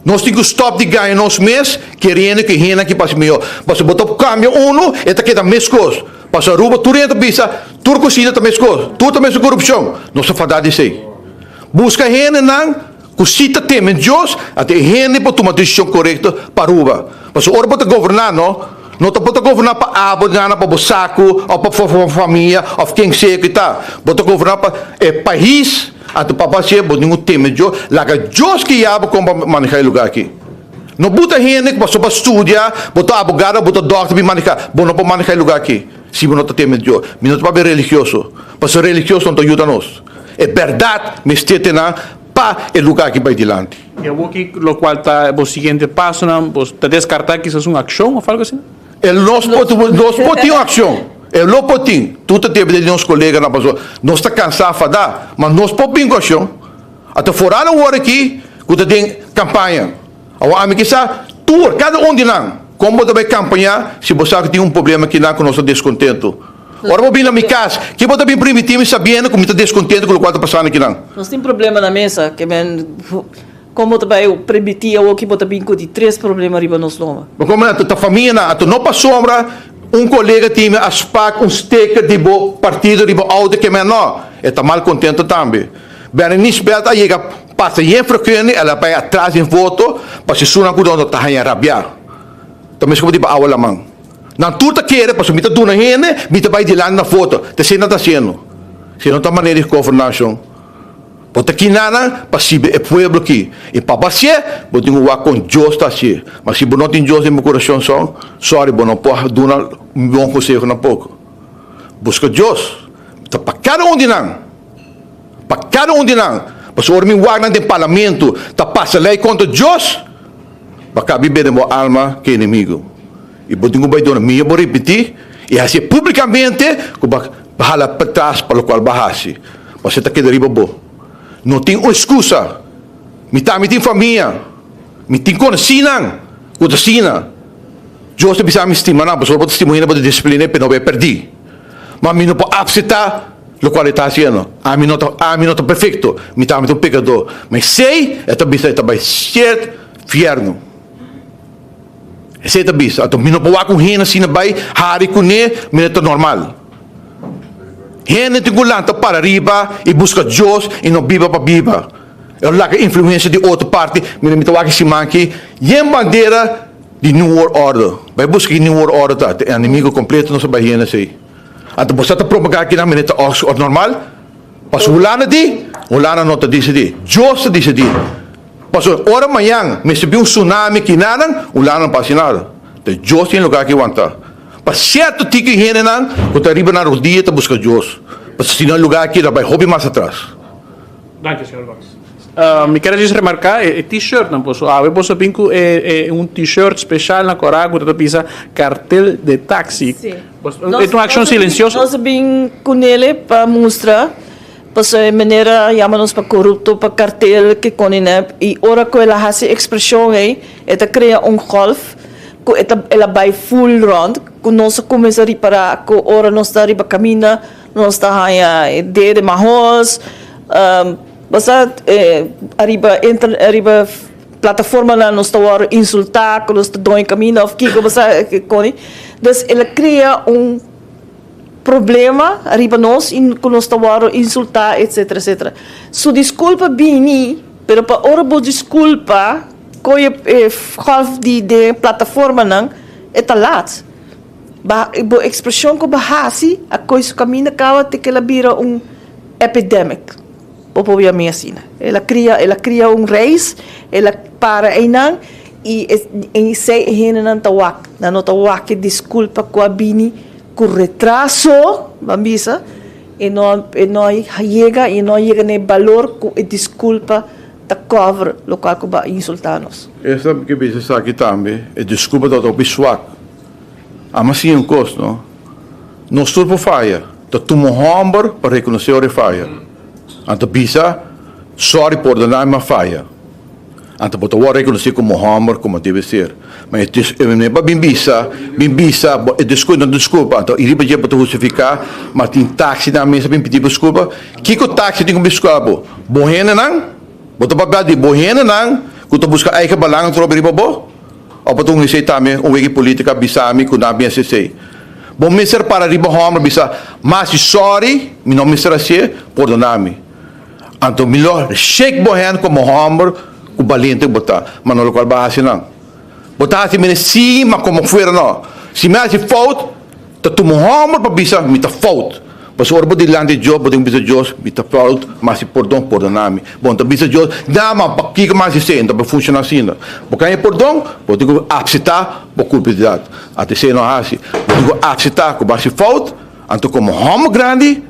Nos tin ku stòp di gaña nos mes keriendo ku e hendenan ki pasa mihó. Pasobra bo ta kambia unu, e ta keda meskos. Pasobra Aruba tur hende ta bisa, tur kusina ta meskos, tur ta mesun korupshon. Nos ta fada di esei. Buska hendenan ku si ta teme Dios, anto e hende por tuma desishon korekto pa Aruba. Pasobra ora bo ta goberná no, no ta bo ta goberná pa abo gana pa bo saku òf pa bo famia òf ken sea ku ta. Bo ta goberná pa e pais, anto pa bo hasié bo tin ku teme Dios, laga Dios guia bo kon pa manehá e lugá aki. No buta hende ku pasobra bo a studia, bo ta abogado, bo ta dòkter bin maneha. Bo no por maneha e lugá aki si bo no ta teme Dios. Mi no ta papia religioso, pasobra religioso no ta yuda nos. E bèrdat mester te nan pa e lugá aki bai dilanti. I awor ki lokual ta bo siguiente pasonan? Bo ta deskartá kisas un akshon òf algu asina? E nos por nos por tin un akshon. E lo por tin. Tur ta depende di nos koleganan pasobra nos ta kansá fadá, ma nos por bin ku akshon. Ata foral awor aki ku ta den kampaña. Awor ami ke sa tur, kada un di nan, kon bo ta bai kampañá si bo sa ku tin un problema kinan ku nos ta deskontentu. Ora bo bin na mi kas, ke bo ta bin primiti mi sabiendo ku mi ta deskontentu ku lokual ta pasando kinan? Nos tin problema na mesa, ke men kon bo ta bai primiti awor ki bo ta bin ku di tres problema riba nos lomba? Bo komo nan ta famia nan, anto no pasobra un kolega tin mi a spak un sticker di bo partido riba outo ke men no, e ta malkontento tambe. Berenice Belt a yega pasa yen frecuente, el a bay atras den voto pa si sunan cu no ta haña rabia. Ta mes como di ba awa laman. Nan tur ta kere pasobra mi ta duna hende, mi ta bay dilanti na voto. Ta esey nan ta haciendo. Si no ta manera di governacion. Bo ta kina nan pa sirbi e pueblo aki. Y pa bo hacié, bo tin cu wak con Dios ta hacié. Ma si bo no tin Dios den bo curacion son, sorry, bo no por duna un bon conseho tampoco. Busca Dios. Ta pa cada un di nan. Pa kada un di nan, pasobra ora mi wak nan den parlamento ta pasa lei kontra Dios, bo a kabi bende bo alma ku e enemigo. I bo tin ku bai duna mia bo ripití i hasié públikamente ku bo a hala patras pa lokual bo a hasi. Pasobra ta keda riba bo. No tin un eskusa. Mi tambe tin famia. Mi tin konosínan ku ta asina. Dios ta bisa mi stima nan, pasobra bo ta stima un hende bo ta disipliné p'e no bai pèrdí. Ma mi no por apseptá lokual e ta hasiendo. Ami no ta, ami no ta perfekto, mi tambe ta un pekadó. Ma esei e ta bisa e ta bai siert fièrnu. Esei e ta bisa. Anto mi no por wak un hende asina bai hari kuné, mi no ta normal. Hende tin ku lanta para riba i buska Dios i no biba pa biba. E laga influensia di otro parti. Mira mi ta wak e siman aki yen bandera. Di New World Order. Bai buska ki New World Order ta. Ta enemigo completo nos a bai hende esey. Anto bo sa ta propaga kinan mene ta ox of normal? Paso Hulanda di? Hulanda no ta dicidi. Dios ta dicidi. Paso ora mañan mester bin un tsunami kinanan, Hulanda no por haci nada. Ta Dios tin lugar ki wanta. Pa cierto tiki hendenan cu ta riba nan rodia ta busca Dios. Paso si no lugar aki lo bai hopi mas atras. Danki señor Vaz. Mi kier a djis remarca e t-shirtnan boso awe boso a bin cu e un t-shirt special na cora cu ta bisa cartel de taxi. Sí. E ta un accion silencioso. Nos a bin cu nele pa mustra pasobra e manera a yama nos pa corupto pa cartel ke con y nep y ora cu el a haci expresion ey e ta crea un golf cu e ta el a bay full rond cu nos a cuminsa ripara cu ora nos ta riba caminda Nos ta haña e dede mahos, basta ariba inter ariba plataformanan nos ta wòrdu insultá ku nos ta doño kaminda òf kiko basta koni. Dus el a krea un problema ariba nos i ku nos ta wòrdu insultá etsetera etsetera. Su diskulpa bini pero pa ora bo diskulpa koe e gòlf di den plataformanan e ta lat. Ba bo ekspreshon ku bo hasi a koe su kaminda kaba te ku el a bira un epidemic. Bo por wia mi asina. El a kria, el a kria un reis, el a para einan i esei e hendenan ta wak. Nan no ta wak e diskulpa ku a bini ku retraso, ban bisa, e no e no a yega i e no a yega na e balor ku e diskulpa ta cover lokual ku bo a insultá nos. Esta ke bisa esaki tambe, e diskulpa tabata hopi swak. Ama siña un kos, no? Nos tur por faya. Ta tuma un hòmber pa rekonosé ora e faya. Anto bisa, Sòri, pordoná mi, m'a faya. Anto bo ta wòrdu rekonosé komo hòmber komo debe ser. Ma e e no pa bin bisa, bin bisa, bo e diskulpa, no diskulpa. Anto i riba dje bo ta hustifiká, ma tin taksinan mes a bin pidi bo diskulpa. Kiko taksi tin ku diskulpa bo? Bo hendenan? Bo ta papia di bo hendenan ku ta buska eigen belang atrobe riba bo? Of bo ta un esei tambe un wiki politica bisa mi cu nan bin haci esei. Bo mester para riba homber bisa ma si sorry mi no mester hacié pordona mi. Anto mi lo shake bo hand como homber cu baliente cu bo ta ma no locual bo a haci nan. Bo ta haci mene si ma como fuera no. Si mi haci fout ta tuma un homber pa bisa mi ta fout. Pasobra ora bo dilanti Dios, bo tin ku bisa Dios, Mi ta fout, ma si pordon, pordoná mi. Bo no ta bisa Dios, Na, ma pakiko mi a hasi esei? No ta por funshoná asina. Bo ka haña pordon, bo tin ku apseptá bo kulpabilidat. Anto esei no a hasi. Bo tin ku apseptá ku bo a hasi fout, anto komo hòmber grandi,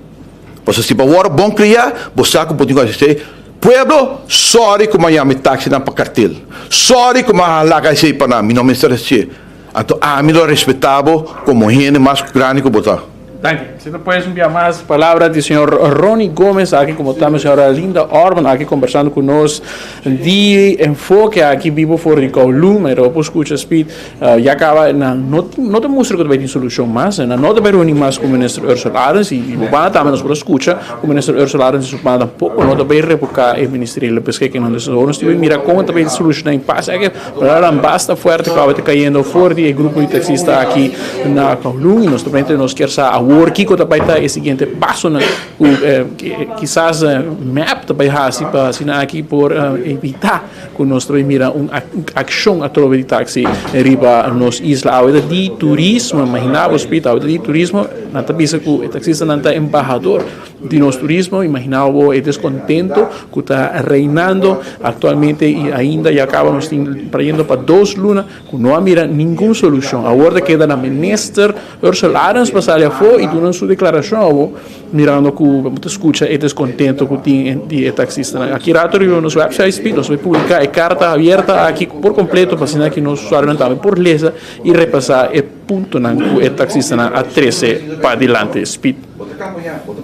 pasobra si bo a wòrdu bon kriá, bo sa ku bo tin ku hasi esei. Pueblo, sòri ku mi a yama e taksinan pa kartel. Sòri ku mi a laga esei pa nan. Mi no mester hasié. Anto ami lo respetá bo komo hende mas grandi ku bo ta. Danki. Si ta pues un bia mas palabra di señor Ronnie Gomez aki como tambe señora Linda Orman aki conversando cu nos di enfoke aki bibo for di Kowloon. Manera bo por scucha Speed ya caba nan no no ta mustra cu ta bay tin solucion mas. Nan no ta bay reuni mas cu Minister Ursell Arends y bo banda tambe nos por a scucha cu Minister Ursell Arends di su banda tampoco no ta bay revoca e ministeriele beschikking. Dus nos tin bay mira con ta bay soluciona e impasse aki. Palabra basta fuerte cu awe ta cayendo for di e grupo di taxista aki na Kowloon y nos ta entre nos kier sa awor kico ta bay ta e siguiente pasonan cu kisas mep ta bay haci pa asina aki por evita cu nos ta bay mira un accion atrobe di taxi riba nos isla. Awe ta di turismo, imagina bo Speed, awe ta di turismo, nan ta bisa cu e taxistanan ta embahador Di nos turismo, imagina bo e descontento cu ta reinando actualmente y ainda ya caba nos tin trayendo pa dos luna cu no a mira ningun solucion. Awor ta keda na Minister Ursell Arends pa sali afo y duna su declaracion awo mirando cu bo ta scucha e descontento cu tin di e taxistanan. Aki rato riba nos website Speed nos bay publica e carta abierta aki por completo pa asina ki nos usuarionan tambe por lesa y repasa e puntonan cu e taxistanan a trece padilanti. Speed.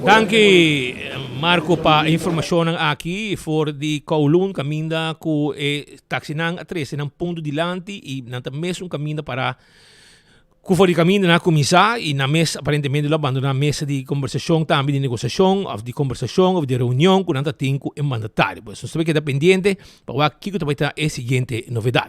Danki Marco pa e informacionnan aki for di Kowloon caminda cu e taxinan a trece nan punto dilanti y nan ta mesun caminda para cu for di caminda nan a cuminsa y nan mes aparentemente lo a bandona mesa di conversacion tambe di negociacion of di conversacion of di reunion cu nan ta tin cu e mandatario. Pues nos ta bay keda pendiente pa wak kico ta bay ta e siguiente novedad.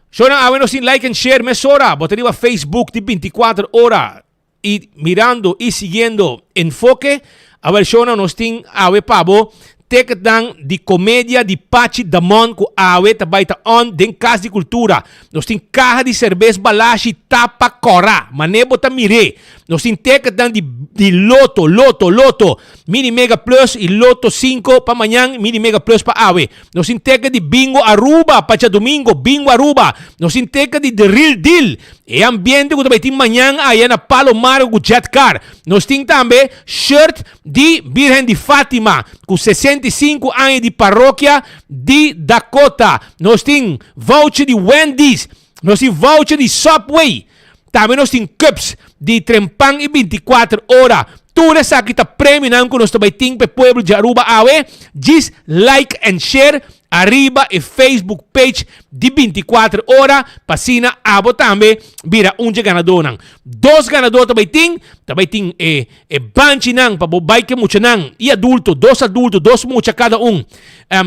Shownan awe nos tin like and share mesora bo ta riba Facebook di 24 ora. Y mirando y siguiendo Enfoke, awel shownan nos tin awe pa bo ticketnan di comedia di Pachi Damon cu awe ta bay ta on den Cas di Cultura. Nos tin caha di cerbes Balashi tapa cora, mane bo ta mir'é. Nos tin ticketnan di di Lotto, Lotto, Lotto, Mini Mega Plus y Lotto cinco pa mañan, Mini Mega Plus pa awe. Nos tin ticket di Bingo Aruba pa djadomingo, Bingo Aruba. Nos tin ticket di The Real Deal. E ambiente ku ta bai tin mañan aya na Palo Margo ku jet car. Nos tin tambe shirt di Birgen di Fatima ku 65 aña di parokia di Dakota. Nos tin voucher di Wendy's. Nos tin voucher di Subway. Tambe nos tin cups di Trempan i 24 ora. Tur esaki ta premionan ku nos ta bai tin pa e pueblo di Aruba awe. Djis like and share ariba e Facebook page di 24 ora pa asina abo tambe bira un dje ganadónan. Dos ganadó ta bai tin, ta bai tin e e banchinan pa bo bai ku e muchanan i adulto, dos adulto, dos mucha kada un,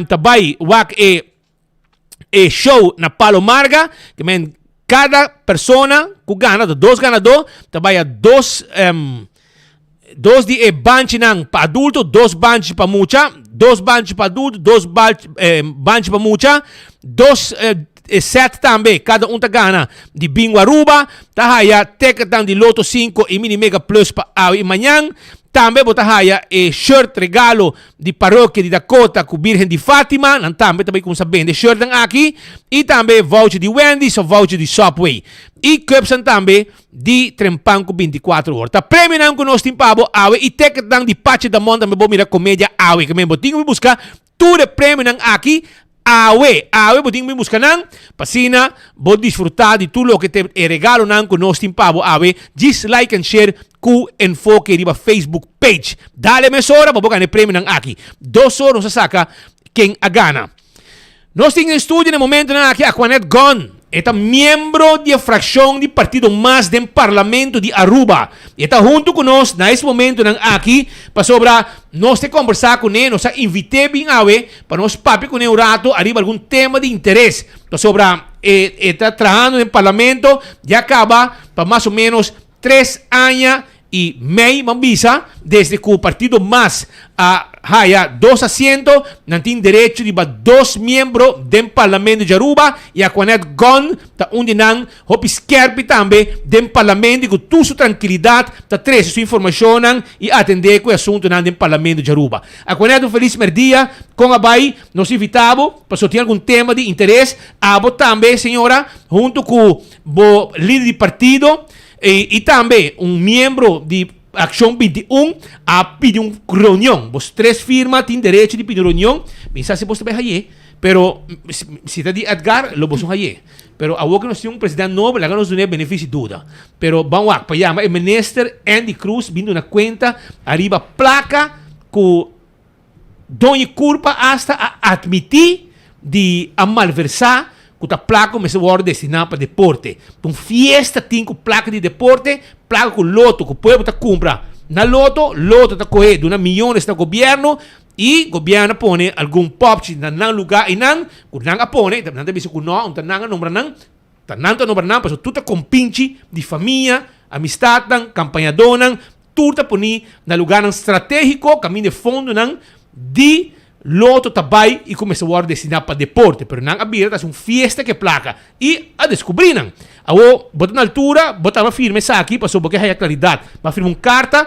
ta bai wak e e show na Palo Marga, ke men kada persona ku gana, ta dos ganadó, ta bai a dos um, dos di e banchinan pa adulto, dos banchi pa mucha, dos banchi pa adulto, dos eh, banchi pa mucha, dos eh, e set tambe, kada un ta gana di Bingo Aruba, ta haya ticketnan di Lotto 5 y Mini Mega Plus pa awe y mañan. Tambe bo ta haya e shirt regalo di Parokia di Dakota ku Birgen di Fatima, nan tambe ta bai kuminsá bende shirtnan aki, i tambe voucher di Wendy's of voucher di Subway. I cupsnan tambe di Trempan ku 24 or. Ta premionan ku nos tin pa bo awe i ticketnan di Pachi Damon tambe bo mira komedia awe. Ke men bo tin ku bin buska tur e premionan aki awe. Awe bo tin ku bin buska nan pa asina bo disfrutá di tur loke ta e regalonan ku nos tin pa bo awe. Djis like and share ku Enfoke riba Facebook page. Dale mesora pa bo gana e premionan aki. Dos or nos a saka ken a gana. Nos tin den studio na e momentonan aki Aquanette Gunn. E ta miembro di e frakshon di Partido Mas den Parlamento di Aruba. E ta huntu ku nos na es momentonan aki pasobra nos te kombersá kuné, nos a invit'é bin awe pa nos papia kuné un rato ariba algun tema di interes. Pasobra e e ta trahando den Parlamento ya kaba pa mas o ménos tres aña. y mei man bisa desde cu partido mas a haya dos asiento nan tin derecho riba dos miembro den parlamento di Aruba y Aquanet Gon ta un di nan hopi skerpi tambe den parlamento y cu tur su trankilidad ta trece su informacionnan y atende cu e asuntonan den parlamento di Aruba. Aquanet un feliz merdia con a bay nos invita bo pasobra tin algun tema di interes abo tambe señora hunto cu bo lider di partido Y tambe un miembro di Accion 21 a pidi un reunion. Bos tres firma tin derecho di pidi un reunion. Mi sa si bos ta bay haye, pero si ta di Edgar, lo bos no haye. Pero awor cu nos tin un president nobo, laga nos dun'e beneficio di duda. Pero ban wak pa yama e minister Endy Croes bin duna cuenta ariba placa cu Doña Curpa hasta a admiti di a malversa cu ta placa cu mester wordo destina pa deporte. Pa un fiesta tin cu placa di deporte, placa cu loto cu pueblo ta cumpra na loto, loto ta coge duna miyones na gobierno y gobierno a pone algun popchi na nan lugar eynan cu nan a pone, nan ta bisa cu no, un ta nan a nombra nan, Ta nan ta nombra nan pasobra tur ta kompinchi di famia, amistadnan, kampañadónan, tur ta poní na lugánan stratégiko kaminda e fondonan di loto ta bai i ku mester wòrdu destiná pa deporte. Pero nan a bira ta hasi un fiesta ku e plaka i a deskubrí nan. Awor bo ta na altura, bo ta firma esaki pasobra bo ke haya klaridat. Bo a firma un karta.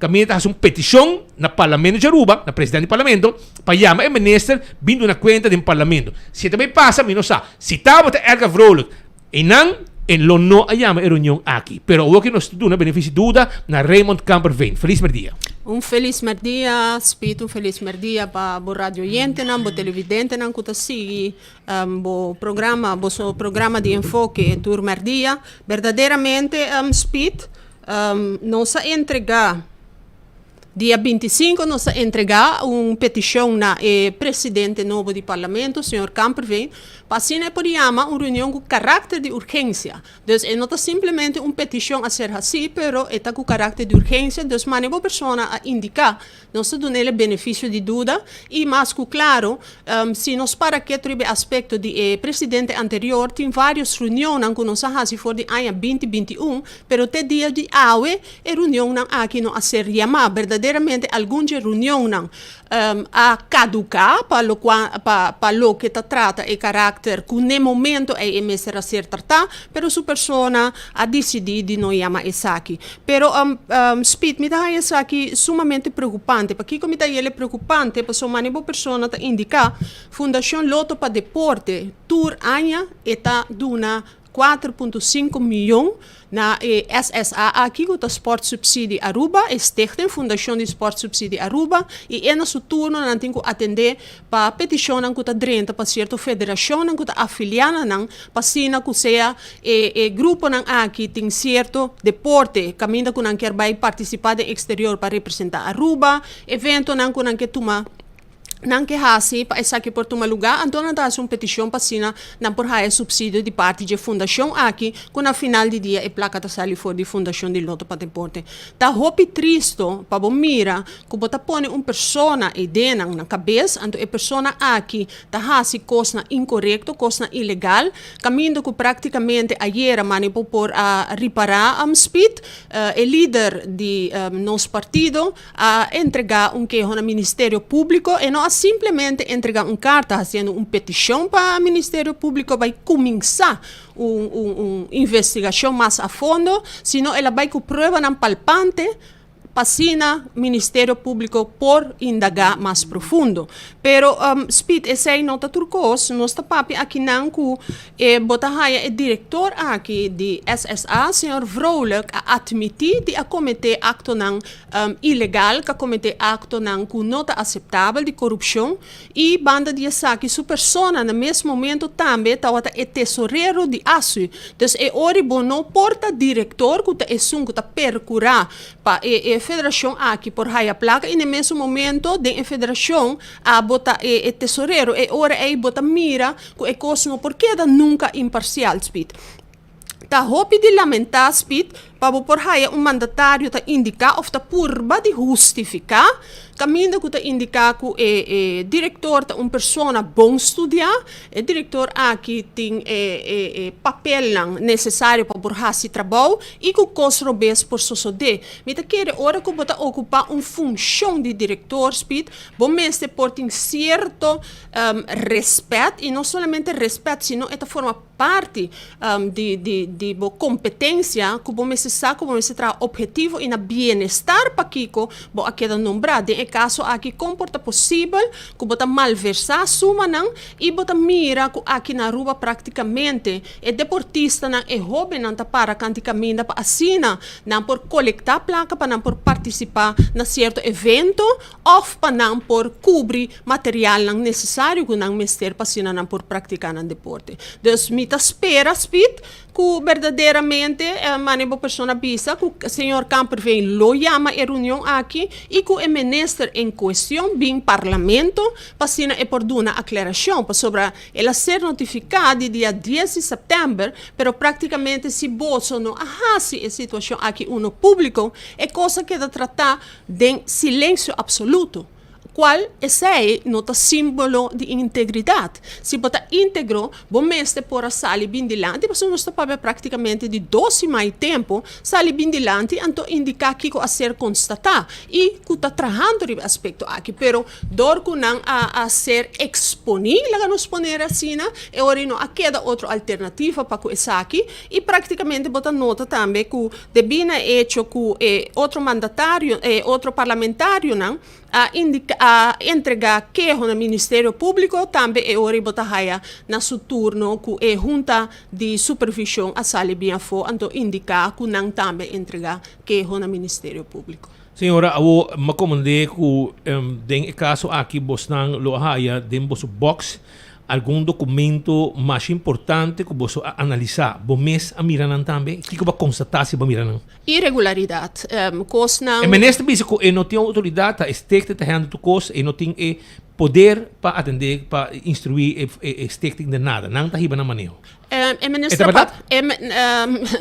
Kaminda ta hasi un petishon na Parlamento di Aruba, na presidente di Parlamento, pa yama e minister bin duna kuenta den Parlamento. Si e ta bay pasa, mi no sa. Si tabata Edgar Vrolijk einan, e lo no a yama e reunion aki. Pero awor ke nos ta duna benefisio di duda na Raymond Kamperveen. Felis merdia. Un felis merdia, Speed, un felis merdia pa bo radio oyentenan, bo televidentenan ku ta sigui bo programa, boso programa di Enfoke tur merdia. Berdaderamente, Speed, Nos a entregá, dia 25 nos a entregá un petishon na e presidente nobo di parlamento, señor Kamperveen, pa asina e por yama un reunion ku karakter di urgensia. Dus e no ta simplemente un petishon a ser hasí, pero e ta ku karakter di urgensia, dus mane bo persona a indiká Nos ta duna el e beneficio di duda y mas cu claro, si nos para ketu riba e aspecto di e presidente anterior, tin varios reunionnan cu nos a haci for di aña binti 21, pero te dia di awe e reunionnan aki no a ser yama. Berdaderamente algun dje reunionnan a caduca pa locual pa pa loke ta trata e caracter cu n'e momento ey e mester a ser trata, pero su persona a dicidi di no yama esaki. Pero Speed, mi ta haña esaki sumamente preokupante. Pakiko mi ta haña el preokupante? Pasobra mane bo persona ta indiká, Fundashon Loto pa Deporte tur aña e ta duna 4.5 mion na e SSA aki ku ta Sport Subsidie Aruba, e Stichting Fundashon di Sport Subsidie Aruba, i e na su turno nan tin ku atendé pa petishonnan ku ta drenta pa sierto federashonnan ku ta afiliá na nan pa asina ku sea E e gruponan aki tin sierto deporte kaminda ku nan kier bai partisipá den eksterior pa representá Aruba, eventonan ku nan ke tuma nan ke hasi pa esaki por tuma lugá, anto nan ta hasi un petishon pa asina nan por haya supsidio di parti dje fundashon aki ku na final di dia e plaka ta sali for di Fundashon di Loto pa Deporte. Ta hopi tristo pa bo mira ku bo ta pone un persona ei den nan na kabes, anto e persona aki ta hasi kosnan inkorekto, kosnan ilegal, Kaminda ku praktikamente ayera mane bo por a ripará Speed, e lider di nos partido a entregá un keho na Ministerio Públiko. E no a simplemente entregá un karta hasiendo un petishon pa Ministerio Públiko bai kuminsá un un investigashon mas a fondo, sino el a bai ku pruebanan palpante pa asina Ministerio Públiko por indagá mas profundo. Pero Speed, esei no ta tur kos. Nos ta papia akinan ku e bo ta haya e direktor aki di SSA, señor Vrolijk, a atmití di a kometé aktonan ilegal, ku a kometé aktonan ku no ta aseptabel di korupshon i banda di esaki su persona na mes momento tambe tabata e tesorero di ASU. Dus e ora bo no por ta direktor ku ta esun ku ta perkurá pa e e federashon aki por haya plaka i na e mesun momento den e federashon abo ta e e tesorero. E ora ei bo ta mira ku e kos no por keda nunka imparsial, Speed. Ta hopi di lamentá, Speed. pa bo por haya un mandatario ta indiká òf ta purba di hustifiká kaminda ku ta indiká ku e e direktor ta un persona bon studiá, e direktor aki tin e e e papelnan nesesario pa por hasi trabou i ku kos robes por sosodé. Mi ta kere ora ku bo ta okupá un funshon di direktor, Speed, bo mester por tin sierto rèspèt i no solamente rèspèt sino e ta forma parti di di di bo kompetensia ku bo mester sa ku bo mester traha ophetivo i na bienestar pakiko bo a keda nombrá. Den e kaso aki kon por ta posibel ku bo ta malversá sumanan i bo ta mira ku aki na Aruba praktikamente e deportistanan, e hóbennan ta para kanti kaminda pa asina nan por kolektá plaka pa nan por partisipá na sierto evento òf pa nan por kubri materialnan nesesario ku nan mester pa asina nan por praktiká nan deporte. Dus mi ta spera, Speed, ku berdaderamente mane bo persona bisa ku señor Kamperveen lo yama e reunion aki i ku e minister en kuestion bin parlamento pa asina e por duna aklarashon pasobra el a ser notifiká di dia dies di sèptèmber pero praktikamente si boso no a hasi e situashon aki uno públiko e kos a keda tratá den silensio absoluto, cual esey no ta simbolo di integridad. Si bo ta integro, bo mester por a sali bin dilanti, pasobra nos ta papia practicamente di dos siman y tempo, sali bin dilanti anto indica kico a ser constata y cu ta trahando riba e aspecto aki. Pero dor cu nan a a ser exponi, laga nos poner asina, e ora no a keda otro alternativa pa cu esaki y practicamente bo ta nota tambe cu Debí na e echo ku e otro mandatario, e otro parlamentarionan a indiká, a entregá keho na Ministerio Públiko, tambe e ora ei bo ta haya na su turno ku e Hunta di Supervishon a sali bin afó anto indiká ku nan tambe entregá keho na Ministerio Públiko. Señora, awo m'a komand'é ku den e kaso aki bosnan lo a haya den boso bòks Algun documento masha importante cu boso a analisa, bo mes a mira nan tambe? Kico bo a constata si bo a mira nan? Irregularidad, cosnan. E minister bisa cu e no tin autoridad, ta e stichting ta handle tur cos, e no tin e poder pa atende, pa instrui e stichting den nada. Nan ta hiba nan maneho. E minister E ta berdad?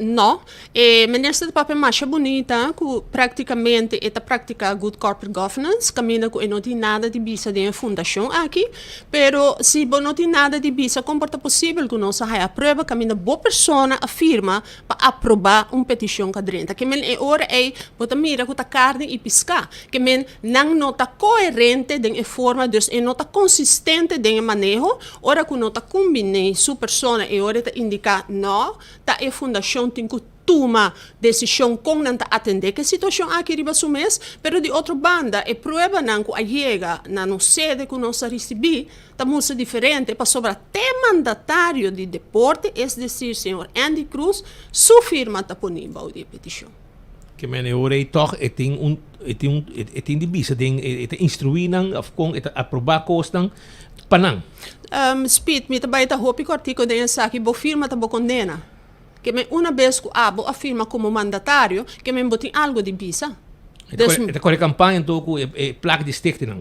No. E minister ta papia masha bunita cu practicamente e ta practica good corporate governance, caminda cu e no tin nada di bisa den e fundacion aki. Pero si bo no tin nada di bisa, con por ta posibel cu nos a haya prueba caminda bo persona a firma pa aproba un peticion cu a drenta? Ke men e ora ey bo ta mira cu ta carni y pisca. Ke men nan no ta coherente den e forma, dus e no ta consistente den e maneho. Ora ku no ta kumbiné su persona e ora e ta indiká nò, ta e fundashon tin ku tuma desishon kon nan ta atendé ku e situashon aki riba su mes. Pero di otro banda e pruebanan ku a yega na nos sede ku nos a risibí ta mustra diferente pasobra te mandatario di deporte, es desir señor Andy Cruz, su firma ta poní bou di e petishon. Ke men e ora ei tòg e tin un e tin un e tin di bisa den e ta instruí nan òf kon e ta aprobá kosnan pa nan. Speed, mi ta bai ta hopi kòrtiku den esaki, bo firma ta bo kondena. Ke men una bes ku abo a firma komo mandatario, ke men bo tin algu di bisa. E ta kore kampaña anto ku e plak di stichtingnan.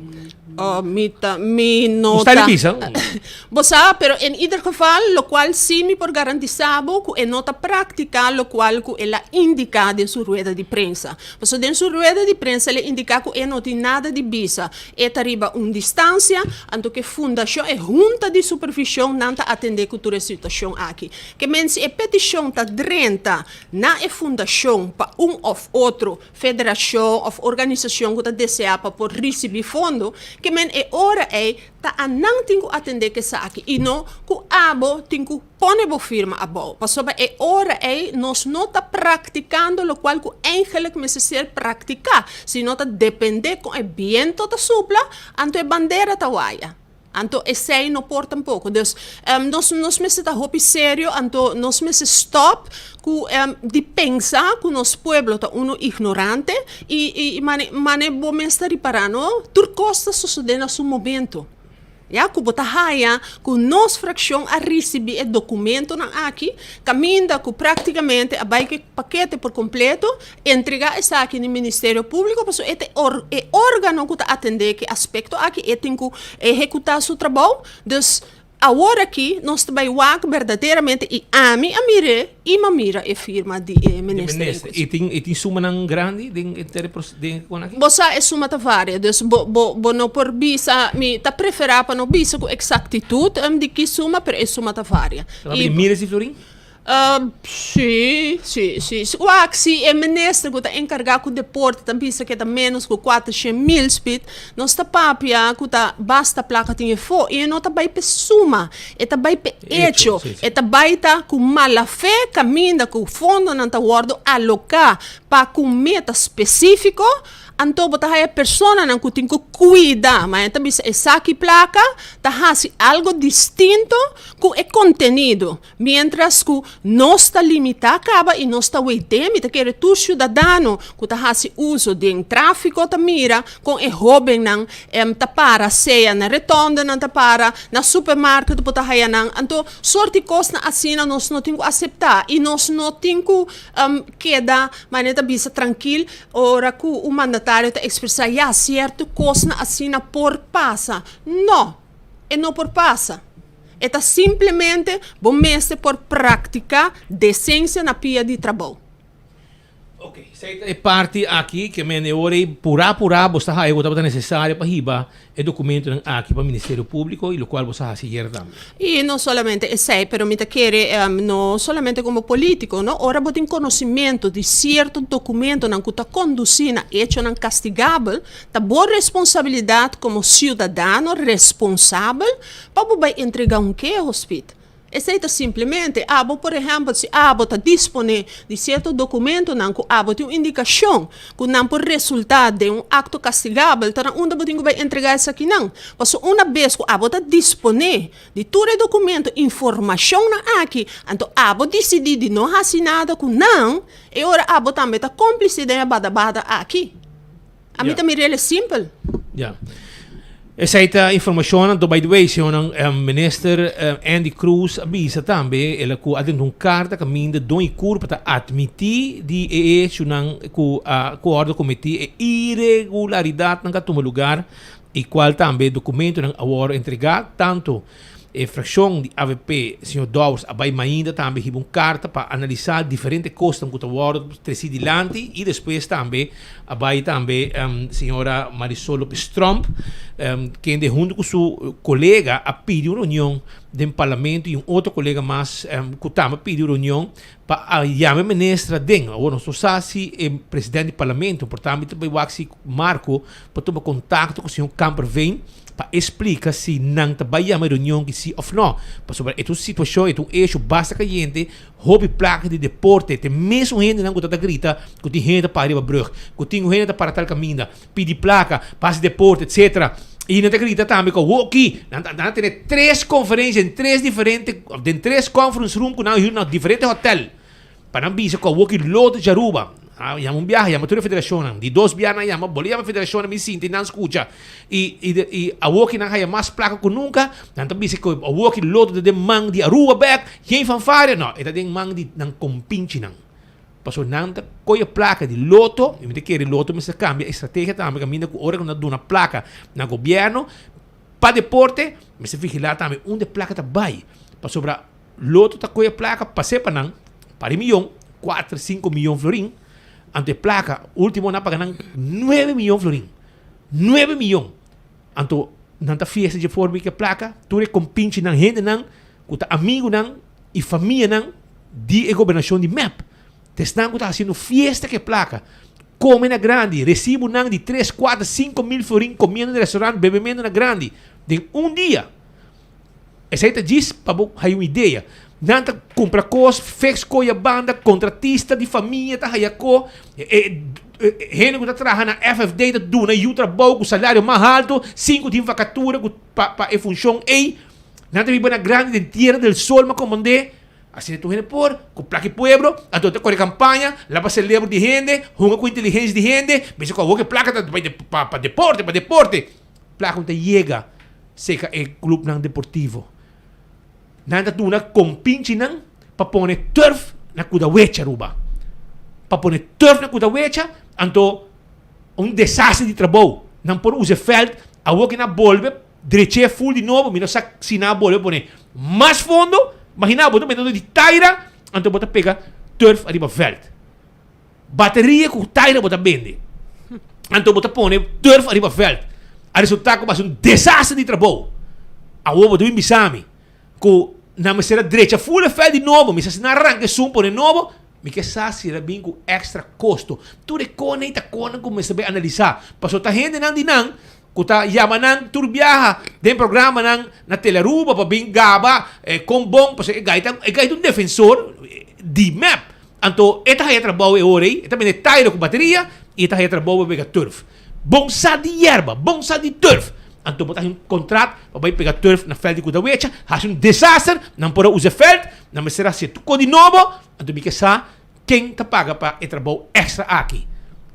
Oh, mi ta, mi no ta. Bo sta di bisa? Bo sa, pero en ieder geval, locual si mi por garantisa bo cu e no ta practica locual cu el a indica den su rueda di prensa. Pasobra den su rueda di prensa el a indica cu e no tin nada di bisa. E ta riba un distancia, anto cu e fundacion, e hunta di supervision nan ta atende cu tur e situacion aki. Ke men si e peticion ta drenta na e fundacion pa un of otro federashon òf organisashon ku ta deseá pa por risibí fondo, ke men e ora ei ta a nan tin ku atendé ku esaki i no ku abo tin ku pone bo firma abou. Pasobra e ora ei nos no ta praktikando lokual ku eigenlik mester ser praktiká, sino ta dependé kon e biento ta supla, anto e bandera ta waya. Anto esei no por tampoco. Dus nos nos mester ta hopi serio, anto nos mester stop cu di pensa cu nos pueblo ta uno ignorante y y mane mane bo mes ta ripara no, tur cos ta sosode na su momento. Ya cu bo ta haya cu nos fraccion a ricibi e documentonan aki caminda cu practicamente a bay cu e pakete por completo Entrega esaki na Ministerio Públiko pasobra e ta e órgano ku ta atendé ku e aspekto aki, e tin ku ehekutá su trabou. Dus, Awor aki nos ta bai wak berdaderamente i ami a mir'é i m'a mira e firma di e minister en cuestion. I tin i tin sumanan grandi den e tere den e kon aki? Bo sa e suma ta varia, dus bo bo bo no por bisa, mi ta preferá pa no bisa ku eksaktitut di ki suma, pero e suma ta varia. Ta papia di miles di florin? Sí, sí, sí. Wak, si e minister ku ta enkargá ku deporte ta bisa ku e ta ménos ku kuatershen mil spit, nos ta papia ku ta basta plaka tin efó. I e no ta bai p'e suma, e ta bai p'e echo. E ta bai ta ku mala fe kaminda ku fondonan ta wòrdu aloká pa ku meta spesífiko, Anto bo ta haya personanan ku tin ku kuida, ma e ta bisa esaki plaka ta hasi algo distinto ku e kontenido. Mientras ku nos ta limitá kaba i nos ta weit'é, mi ta kere tur siudadano ku ta hasi uso den tráfiko ta mira kon e hóbennan ta para sea na retònde nan ta para, na supermarket bo ta haya nan. Anto sorti kosnan asina nos no tin ku aseptá i nos no tin ku keda manera ta bisa trankil ora ku un mandatario ta ekspresá ya sierto kosnan asina por pasa. No, e no por pasa. E ta simplemente bo mester por practica decencia na pia di trabou. Ok, esei ta e parti aki ke men e ora ei purá purá bo sta haya ku tabata nesesario pa hiba e dokumentonan aki pa Ministerio Públiko i lokual bo sa hasi ayer tambe. I no solamente esei, pero mi ta kere no solamente komo polítiko, no, ora bo tin konosimento di sierto dokumentonan ku ta kondusí na echonan kastigabel, ta bo responsabilidat komo siudadano responsabel Pa bo bai entrega un keho, Speed? Esei ta simplemente, abo por ehèmpel, si abo ta disponé di sierto dokumentonan ku abo tin un indikashon ku nan por resultá den un akto kastigabel, ta na unda bo tin ku bai entregá esakinan. Pasobra una bes ku abo ta disponé di tur e dokumento, informashonnan aki, anto abo disidí di no hasi nada ku nan, e ora abo tambe ta kómplise den e badabada aki. Ami ta mir'el e simpel. Ya. Esei ta informashonnan. Anto by the way, señornan, Minister Andy Croes a bisa tambe el a ku a dentro un karta kaminda Don y Curpa ta atmití di e echonan ku a ku a wòrdu kometí, e iregularidatnan ku a tuma lugar i kual tambe dokumentonan a wòrdu entregá tanto E fraccion di avp, señor Dowers, a bay mainda tambe hiba un carta pa analisa diferente cosnan cu ta wordo treci dilanti y despues tambe a bay tambe señora Marisol Lopez Tromp, kende hunto cu su colega a pidi un reunion den parlamento y un otro colega mas cu tambe a pidi un reunion pa a yama e minister aden. Awor nos no sa si e president di parlamento por tambe ta bay wak si Marco por tuma contacto cu señor Kamperveen pa e splika si nan ta bai yama e reunion ki si of no. Pasobra e ta un situashon, e ta un esho basta kayente, hopi plaka di deporte, te mesun hendenan ku ta ta grita ku tin hende ta para riba brug, ku tin un hende ta para tal kaminda, pidi plaka pa hasi deporte etcetera. I nan ta grita tambe ku awoki nan ta nan a tene tres konferensia den tres diferente den tres conference room ku nan a hür na diferente hotel. Pa nan bisa ku awoki loto djaruba. A yama un biaha, yama tur e federashonnan. Di dos biaha nan yama, boli yama e federashonnan bin sinta i nan skucha. I i i awoki nan haya mas plaka ku nunka, nan ta bisa ku awoki loto ta den man di Aruba bek, geen fanfaria. No, e ta den man di nan kompinchinan. Pasobra nan ta kohe plaka di loto, i mi ta kere loto mester kambia e strategia tambe kaminda ku ora ku nan duna plaka na gobièrnu pa deporte, mester vigilá tambe unda e plaka ta bai. Pasobra Loto ta koe plaka pas'é pa nan, par di miyon, kuater, sinku miyon florin, anto e plaka ultimo nan a paga nan nuebe miyon florin, nuebe miyon! Anto nan ta fiesta dje forma ku e plaka, tur e kompinchinan, hendenan ku ta amigunan i famianan di e gobernashon di mep, ta esnan ku ta hasiendo fiesta ku e plaka, kome na grandi, resibunan di tres, kuater, 5000 florin komiendo na restaurant, bebementu na grandi, den un dia. Esei ta djis pa bo haya un idea. Nan ta kumpra kos, feks koya banda, kontratista di famia ta haya ko, e hende ku ta traha na FFD ta duna yu trabou ku salario mas haltu sin ku tin vakatura ku pa pa e funshon ei. Nan ta biba na grandi den Tierra del Sol ma komand'é. Asina tur hende por, ku plaka e pueblo, anto ta kore kampaña, laba selebro di hende, hunga ku inteligensia di hende, bisa ku awor ku e plaka ta bai pa pa deporte, pa deporte. Plaka no ta yega. Seka e clubnan deportivo. Nan ta duna compinchinan pa pone turf na Kudawecha, Aruba. Pa pone turf na Kudawecha, anto un desastre di trabou. Nan por usa e veld, awor ke nan bolbe. drech'é ful di nobo, mi no sa si nan a bolbe pone mas fondo, imagina bo ta mete di taira, anto bo ta pega turf ariba veld. Bateria ku taira bo ta bende, anto bo ta pone turf ariba veld. A resulta ku bo hasi un desaster di trabou. Awor bo ta bin bisa mi ku nan mester a drecha ful e veld di nobo, mi sa si nan a ranka esun pone nobo, Mi ke sa si el a bin ku extra kosto. Tur e kona ei ta konan ku mester bai analisá. Pasobra ta hendenan di nan ku ta yama nan tur biaha den programanan na Telearuba pa bin gaba kon bon. Pasobra e gai ta e gai ta un defensor di mep. Anto e ta haya trabou e ora ei. E ta bende tairo ku bateria i e ta haya trabou pa pega turf. Bon sa di yerba, bon sa di turf. Anto bo ta hasi un kontrat pa bai pega turf na vèlt di Kudawecha. Hasi un desaster, nan por a usa e vèlt, nan mester hasi tur kos di nobo. Anto mi ke sa ken ta paga pa e trabou extra aki.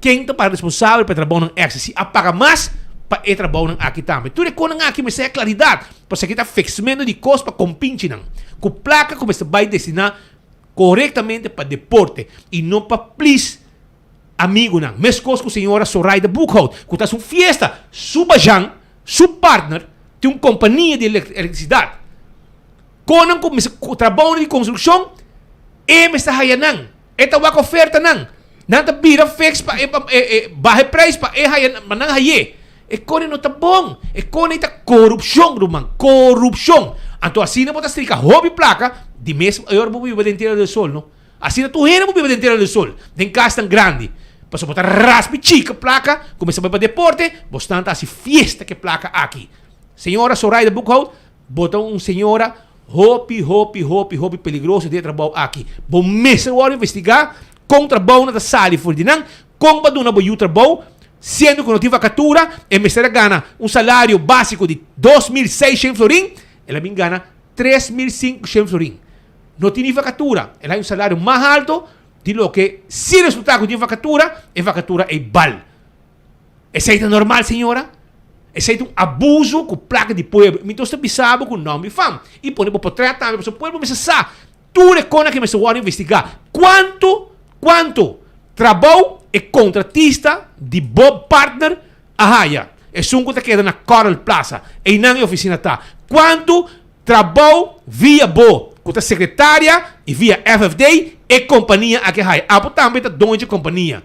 Ken ta para responsabel pa e trabounan extra. Si a paga mas pa e trabounan aki tambe. Tur e konan aki mester haya klaridat. Pasobra aki ta fixmento di kos pa kompinchinan. Ku plaka ku mester bai destina korektamente pa deporte i no pa please amigunan. Meskos ku señora Soraida Boekhout ku ta hasi un fiesta. Su bajan, su partner tin un kompania di elektrisidat. Konan ku mester ku trabounan di konstrukshon, e mester haya nan. E ta wak ofertanan. Nan ta bira fix pa e pa e e baha e prijs pa e haya pa nan hay'é. E kone no ta bon. E kone ta korupshon, ruman. Korupshon. Anto asina bo ta strika hopi plaka di mes e ora bo biba den Tierra del Sol, no. Asina tur hende bo biba den Tierra del Sol, den kasnan grandi. Pasobra bo ta raspi chika plaka, kuminsá bai pa deporte, bo stan ta hasi fiesta ku e plaka aki. Señora Soraida Boekhout, Bo ta un señora hopi, hopi, hopi, hopi peligroso den e trabou aki. Bo mester wòrdu investigá kon trabounan ta sali for di nan, kon bo a duna bo yu trabou, siendo ku no tin vakatura, e mester a gana un salario básiko di 2600 florin, el a bin gana 3500 florin. No tin ni vakatura, el a haña un salario mas alto di loke si resultá ku tin vakatura, e vakatura ei bal. Esei ta normal señora? Esei ta un abuso ku plaka di pueblo. Mi tos ta bisa bo ku nomber i fam. I pone bo potret tambe pasobra pueblo mester sa tur e kona ke mester wòrdu investigá. Kuantu, kuantu trabou e kontratista di bo partner a haya? Esun ku ta keda na Coral Plaza. Einan e ofisina ta. Kuantu trabou via bo ku ta sekretaria i via FFD e kompania aki a haya? Abo tambe ta doño dje kompania.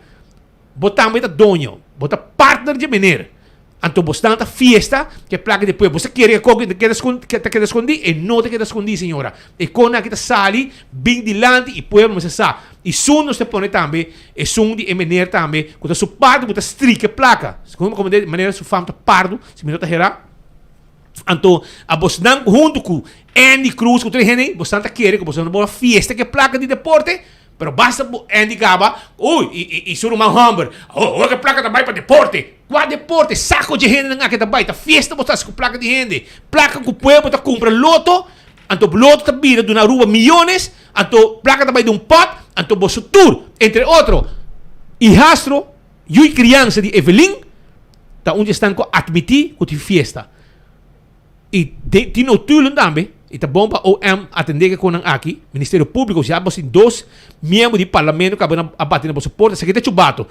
Bo tambe ta doño, bo ta partner dje meneer. Anto bo stan ta fiesta ke plaka di pueblo. Bo sa kere e koko ta keda skon ta keda skondí? E no ta keda skondí, señora. E konan aki ta sali bin dilanti i pueblo mester sa. I sun nos ta pone tambe esun di e meneer tambe ku ta su pardo ku ta strika e plaka. Segun mi komprende manera su fam ta pardo, si mi no ta hera. Anto a bosnan huntu ku Andy Cruz ku tur e hende ei, bosnan ta kere ku bosnan ta por a fiesta ke plaka di deporte? Pero basta bo Andy gaba, uy, y, y, y su ruman homber, oh, ora ke plaka ta bai pa deporte. Kua deporte? Sako dje hendenan aki ta bai, ta fiesta bo ta hasi ku plaka di hende. Plaka ku pueblo ta kumpra loto, anto loto ta bira duna Aruba miyones, anto plaka ta bai den un pot, anto boso tur, entre otro, hijastro, yu y kriansa di Evelyn, ta un di esnan ku a atmití ku tin fiesta. Y den tin notulen tambe, y ta bon pa OM atende ke konan aki, Ministerio Publico, si abo sin dos miembro di parlamento ku a bati na boso porta, esaki ta chubato.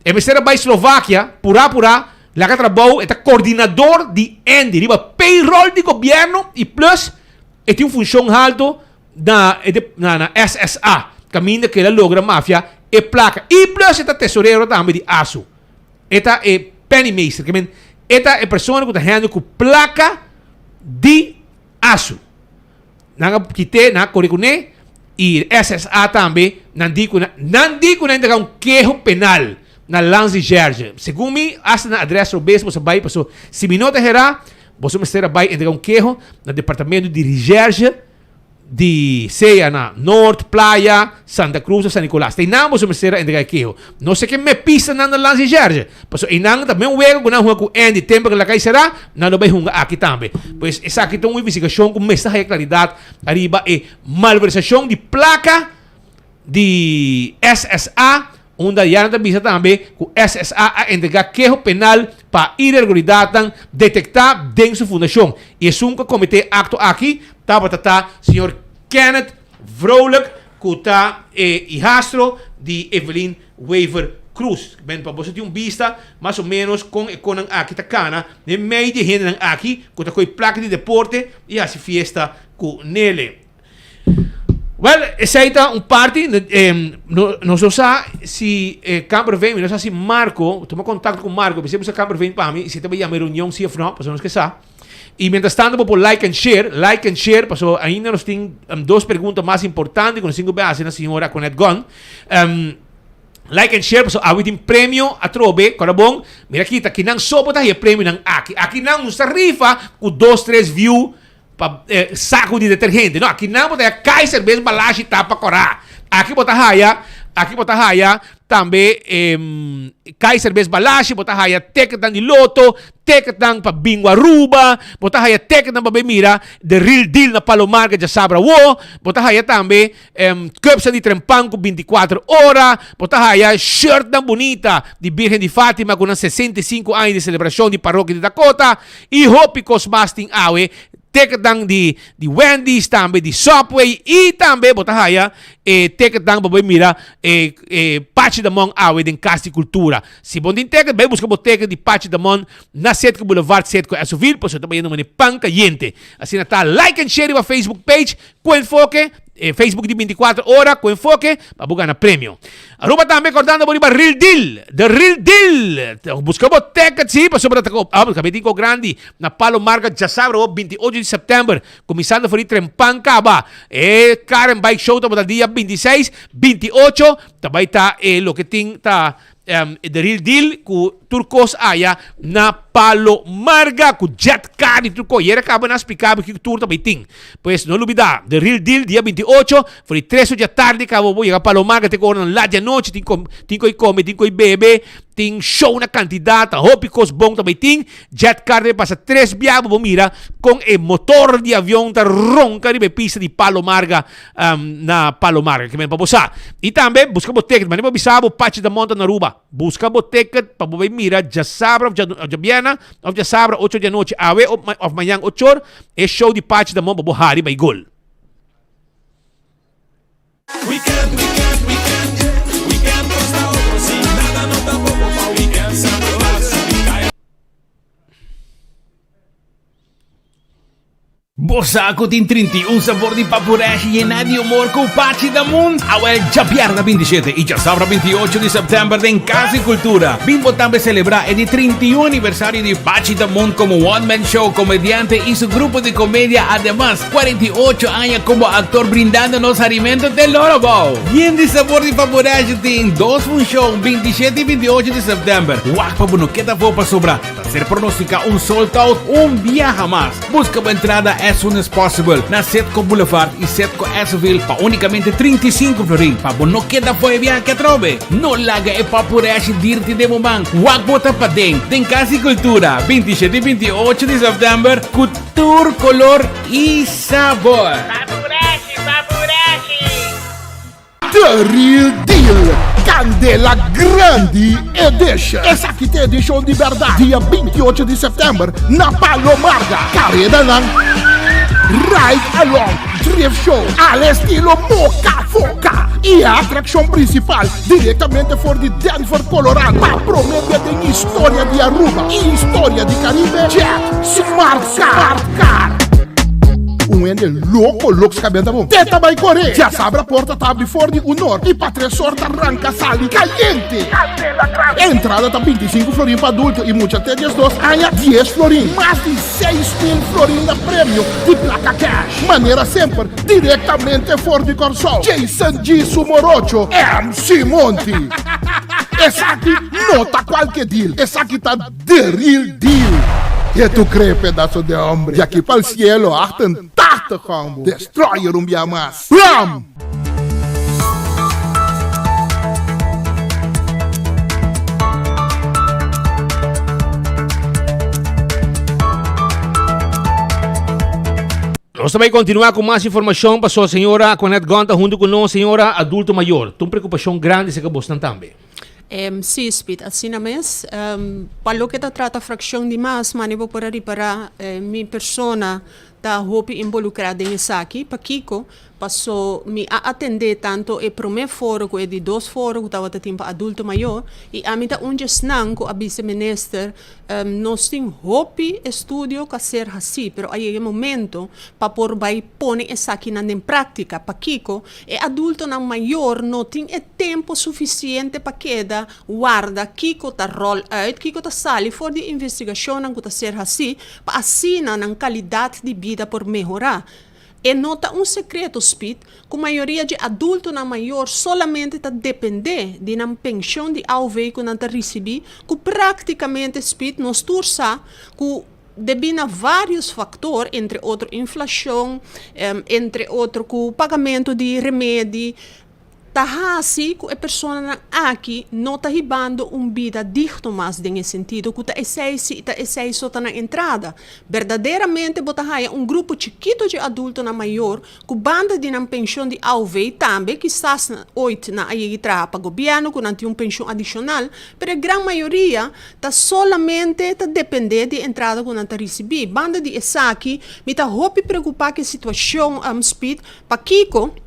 E mester a bai Slovakia, purá purá, laga trabou, e ta coordinador di Andy riba payroll di gobierno y plus e tin un funcion halto na na na SSA, kaminda ku el a logra mafia e plaka. Y plus e ta tesorero tambe di ASU. E ta e pennymeester, ke men e ta e persona ku ta handle ku plaka di asu. Nan a kit'é, nan a kore kuné i SSA tambe nan di ku nan, nan di ku nan entrega un keho penal na Landsrecherche. Segun mi, asta na adrès robes boso a bai paso si mi no ta herá, boso mester a bai entrega un keho na departamento di recherche di sea na Noord, Playa, Santa Cruz of San Nicolas. Ta einan boso mester a entrega e keho. No se ke me pista nan na Landsrecherche. Pasobra einan ta men wega ku nan hunga ku Andy tempo ku lakai será, nan lo bai hunga aki tambe. Pues esaki ta un investigashon ku mester haya klaridat ariba e malversashon di plaka di SSA, unda ya nan ta bisa tambe ku SSA a entrega keho penal pa iregularidatnan detektá den su fundashon. I esun ku a kometé e akto aki tabata ta señor Kenneth Vrolijk ku ta e hijastro di Evelyn Wever. Cruz. Ben pa boso tin un bista mas o menos kon e konnan aki ta kana den mei di e hendenan aki ku ta koe plaka di deporte i hasi fiesta ku nele. Wel, esei ta un parti, nos no sa si Kamperveen, mi no sa si Marco, tuma contacto cu Marco, bisa bisa Kamperveen pa mi, si ta bay yama e reunion si of no, pasobra nos ke sa. Y mientras tanto bo por like and share, like and share, pasobra ainda nos tin dos pregunta mas importante cu nos tin cu bay haci na señora Quanette Gunn. Like and share pasobra awe tin premio atrobe, kòrda bon, mira aki ta kinan so bo ta haya premionan aki, akinan nos ta rifa cu dos tres view Pa saku di detergente. No, aki nan bo ta haya Kaiser bes balashi tapa kòrá. Aki bo ta haya, aki bo ta haya tambe Kaiser bes balashi, bo ta haya ticketnan di loto, ticketnan pa bingo Aruba, bo ta haya ticketnan pa bay mira The Real Deal na Palomar ke djasabra awo, bo ta haya tambe cupsnan di Trempan ku binticuatro ora, bo ta haya shirtnan bunita di Birgen di Fatima ku nan 65 aña di selebrashon di Parokia di Dakota, I hopi kos mas tin awe, ticketnan di di Wendy's tambe, di Subway i tambe bo ta haya e ticketnan pa bo mira e e Pachi Damon awe den Kas di Kultura. Si bo no tin ticket, bai buska bo ticket di Pachi Damon na Setco Boulevard, Setco Esoville, pasobra ta bayendo manera pan kayente. Asina ta, like and share riba Facebook page Ku enfoke, e Facebook di 24 ora ku enfoke pa bo gana premio. Aruba tambe kordando bo riba Real Deal, The Real Deal. Buska bo ticket si pasobra ta ko, ah, kabe tin ko grandi na Palo Marga djasabra bo 28 di september, kuminsando for di trempan kaba. E Car and Bike Show ta bo ta dia 26, 28 ta bai ta e loke tin ta The Real Deal ku tur kos aya na Palo Marga ku jet car di tur kos. Yera kaba nan splika bo kiko tur ta bai tin. Pues no lubida The Real Deal dia 28 for di tres or di atardi kaba bo yega Palo Marga te ku ora nan lat di anochi tin ko tin koi kome tin koi bebe tin show na kantidat ta hopi kos bon ta bai tin. Jet car ta bai pasa tres bia bo bo mira kon e motor di avion ta ronka riba e pista di Palo Marga. na Palo Marga ke men pa bo sa. I tambe buska bo ticket, mane bo bisa bo Pachi ta monta na Aruba. Buska bo ticket pa bo bai mira djasabra of djabièrnè of djasabra ocho di anochi awe of mañan ochor e show di Pachi ta monta pa bo hari bai gol. Weekend, weekend, weekend, weekend nos ta otro si nada no ta poco pa weekend semper ta subi caya. Bo sa ku tin 31 sabor di papureshi yená di humor ku Pachi Damun? Awel djabièrnè 27 i djasabra 28 di sèptèmber den Kas di Kultura bin bo tambe selebrá e di 31 aniversario di Pachi Damun komo one man show komediante i su grupo di komedia ademas 48 aña komo aktor brindando nos harimentu te loro bou. Yen di sabor di papureshi tin dos funshon 27 i 28 di sèptèmber. Wak pa bo no keda afó pasobra ta ser pronosticá un sold out un biaha mas. Busca bo entrada as soon as possible na Setco Boulevard y Setco Esseville pa unicamente 35 florin pa bo no keda for e viahe atrobe. No laga e papureshi dirti den bo man. Wak bo ta paden den Cas di Cultura 27 y 28 di september cu tur color y sabor. Papureshi, papureshi! The Real Deal, Candela Grandi Edition. Esaki ta edicion di berdad, dia 28 di september na Palo Marga. Caredanan Ride Along, Drift Show, al estilo Moca Foca y e atraccion principal directamente for di Denver, Colorado, pa prome bia den historia di Aruba y historia di Caribe, Jet Smart Car. Un hende loco loco cabeza bon. Te ta bay core. Diasabra porta ta abri for di un or y pa tres or ta ranca sali cayente. Entrada ta 25 florin pa adulto y mucha te 12 aña 10 florin. Mas di 6.000 florin na premio di placa cash. Manera semper directamente for di Corsou. Jason G. Su Morocho MC Monty. Esaki no ta cualke deal. Esaki ta The real deal! Ke tu cree pedazo de hombre? Di aki pa'l cielo 88 combo! Destroyer un bia mas! Blam! Nos ta bai continua cu mas informacion paso señora Quanette Gunn ta hunto cu nos, señora adulto mayor. Ta un preocupacion grandi cerca bosnan tambe. Sí, Speed, asina mes. Pa loke ta trata fraccion di mas, mane bo por a ripara mi persona ta hopi involucra den esaki. Pakiko? Paso mi a atendé tanto e promé foro ku e di dos foro ku tabata tin pa adulto mayor i ami ta un dje esnan ku a bisa minister nos tin hopi estudio ku a ser hasí pero a yega e momento pa por bai pone esakinan den práktika. Pakiko e adultonan mayor no tin e tempu sufisiente pa keda warda kiko ta ròl uit, kiko ta sali for di investigashonnan ku ta ser hasí pa asina nan kalidat di bida por mehorá. E no ta un sekreto, Speed, ku mayoria dje adultonan mayor solamente ta dependé di nan penshon di AOV ku nan ta risibí, ku práktikamente, Speed, nos tur sa ku debí na vários faktor, entre otro inflashon, entre otro ku pagamentu di remedi, ta hasi ku e personanan aki no ta hibando un bida digno mas den e sentido ku ta esei si ta esei so ta nan entrada. Berdaderamente bo ta haya un grupo chikito dje adultonan mayor ku banda di nan penshon di AOV tambe kisas ooit nan a yegi traha pa gobièrnu ku nan tin un penshon adishonal pero e gran mayoria ta solamente ta depende di e entrada ku nan ta risibí. Banda di esaki mi ta hopi preokupá ku e situashon Speed pakiko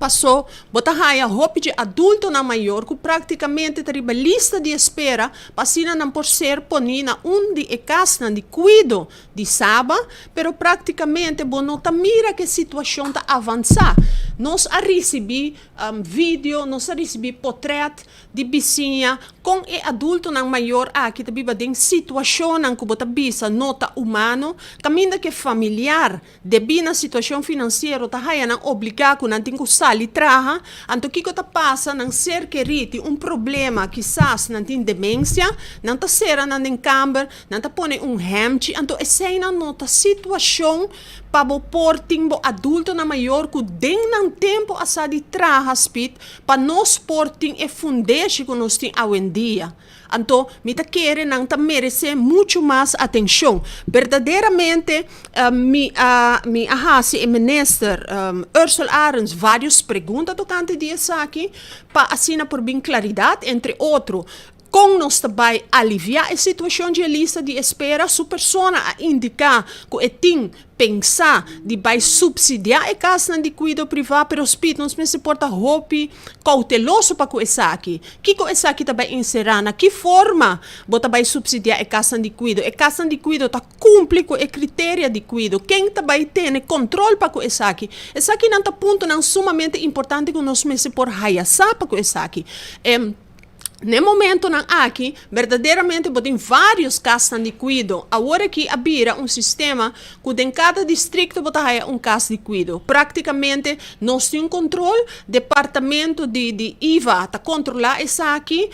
Paso, bo ta haña hopi dje adultonan mayor ku práktikamente ta riba lista di espera pa asina nan por ser poní na un di e kasnan di kuido di Saba, pero práktikamente bo no ta mira ku e situashon ta avansá. Nos a risibí video, nos a risibí potrèt di bisiña kon e adultonan mayor aki ta biba den situashonnan ku bo ta bisa no ta humano, kaminda ku e familiar Debí na situashon finansiero ta haya nan obligá ku nan tin ku sali traha, anto kiko ta pasa? Nan ser kerí tin un problema, kisas nan tin demensia, nan ta sera nan den kamber, nan ta pone un hèmchi, anto eseinan no ta situashon pa bo por tin bo adultonan mayor ku den nan tempu a sa di traha spit pa nos por tin e fundeshi ku nos tin awendia. Anto, mi ta kere nan ta meresé muchu mas atenshon. Berdaderamente, mi a mi a hasi e minister Ursell Arends vários pregunta tokante di esaki pa asina por bin klaridat, entre otro, kon nos ta bai aliviá e situashon dje lista di espera. Su persona a indiká ku e tin Pensa di bai subsidiá e kasnan di kuido privá, pero Speed nos mester por ta hopi kouteloso pa ku esaki. Kiko esaki ta bai enserá? Na ki forma bo ta bai subsidiá e kasnan di kuido? E kasnan di kuido ta kumpli ku e kriteria di kuido? Ken ta bai tene kontrol pa ku esaki? Esakinan ta puntonan sumamente importante ku nos mester por haya sa pa ku esaki. N'e momentonan aki, berdaderamente bo tin vários kasnan di kuido. Awor aki a bira un sistema ku den kada distrikto bo ta haya un kas di kuido. Práktikamente nos tin un kontrol, departamento di di IVA ta kontrolá esaki,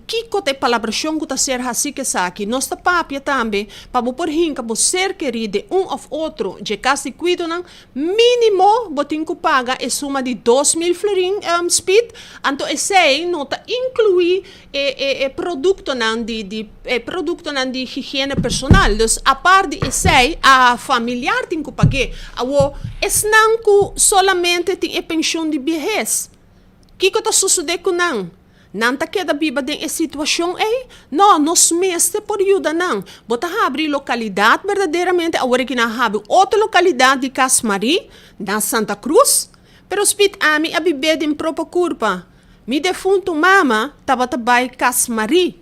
kiko ta e palabrashon ku ta ser hasi ku esaki. Nos ta papia tambe pa bo por hinka bo ser kerí den un òf otro dje kas di kuidonan, Mínimo bo tin ku paga e suma di 2000 florin Speed, anto esei no ta inkluí e e e produktonan di di e produktonan di higiene personal. Dus apart di esei a familiar tin ku pag'é. Awor esnan ku solamente tin e penshun di biehes, kiko ta sosodé ku nan? Nan ta keda biba den e situashon ei? No, nos mester por yuda nan. Bo ta habri lokalidat berdaderamente? Awor aki nan a habri otro lokalidat di Cas Marie na Santa Cruz. Pero Speed ami a bib'é den propo kurpa. Mi defuntu mama tabata bai Cas Marie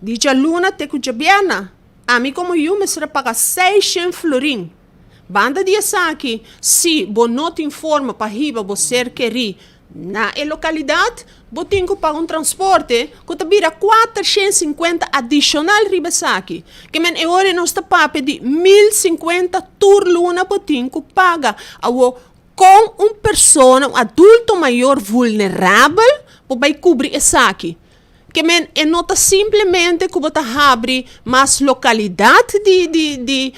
di djaluna te ku djabièrna. Ami komo yu mester a paga seishent florin. Banda di esaki, si bo no tin forma pa hiba bo ser kerí na e lokalidat, bo tin ku paga un transporte ku ta bira 450 adishonal riba esaki. Ke men e ora nos ta papia di 1050 tur luna bo tin ku paga. Awor, kon un persona, un adulto mayor vulnerabel por bai kubri esaki? Ke men e no ta simplemente ku bo ta habri mas lokalidat di di di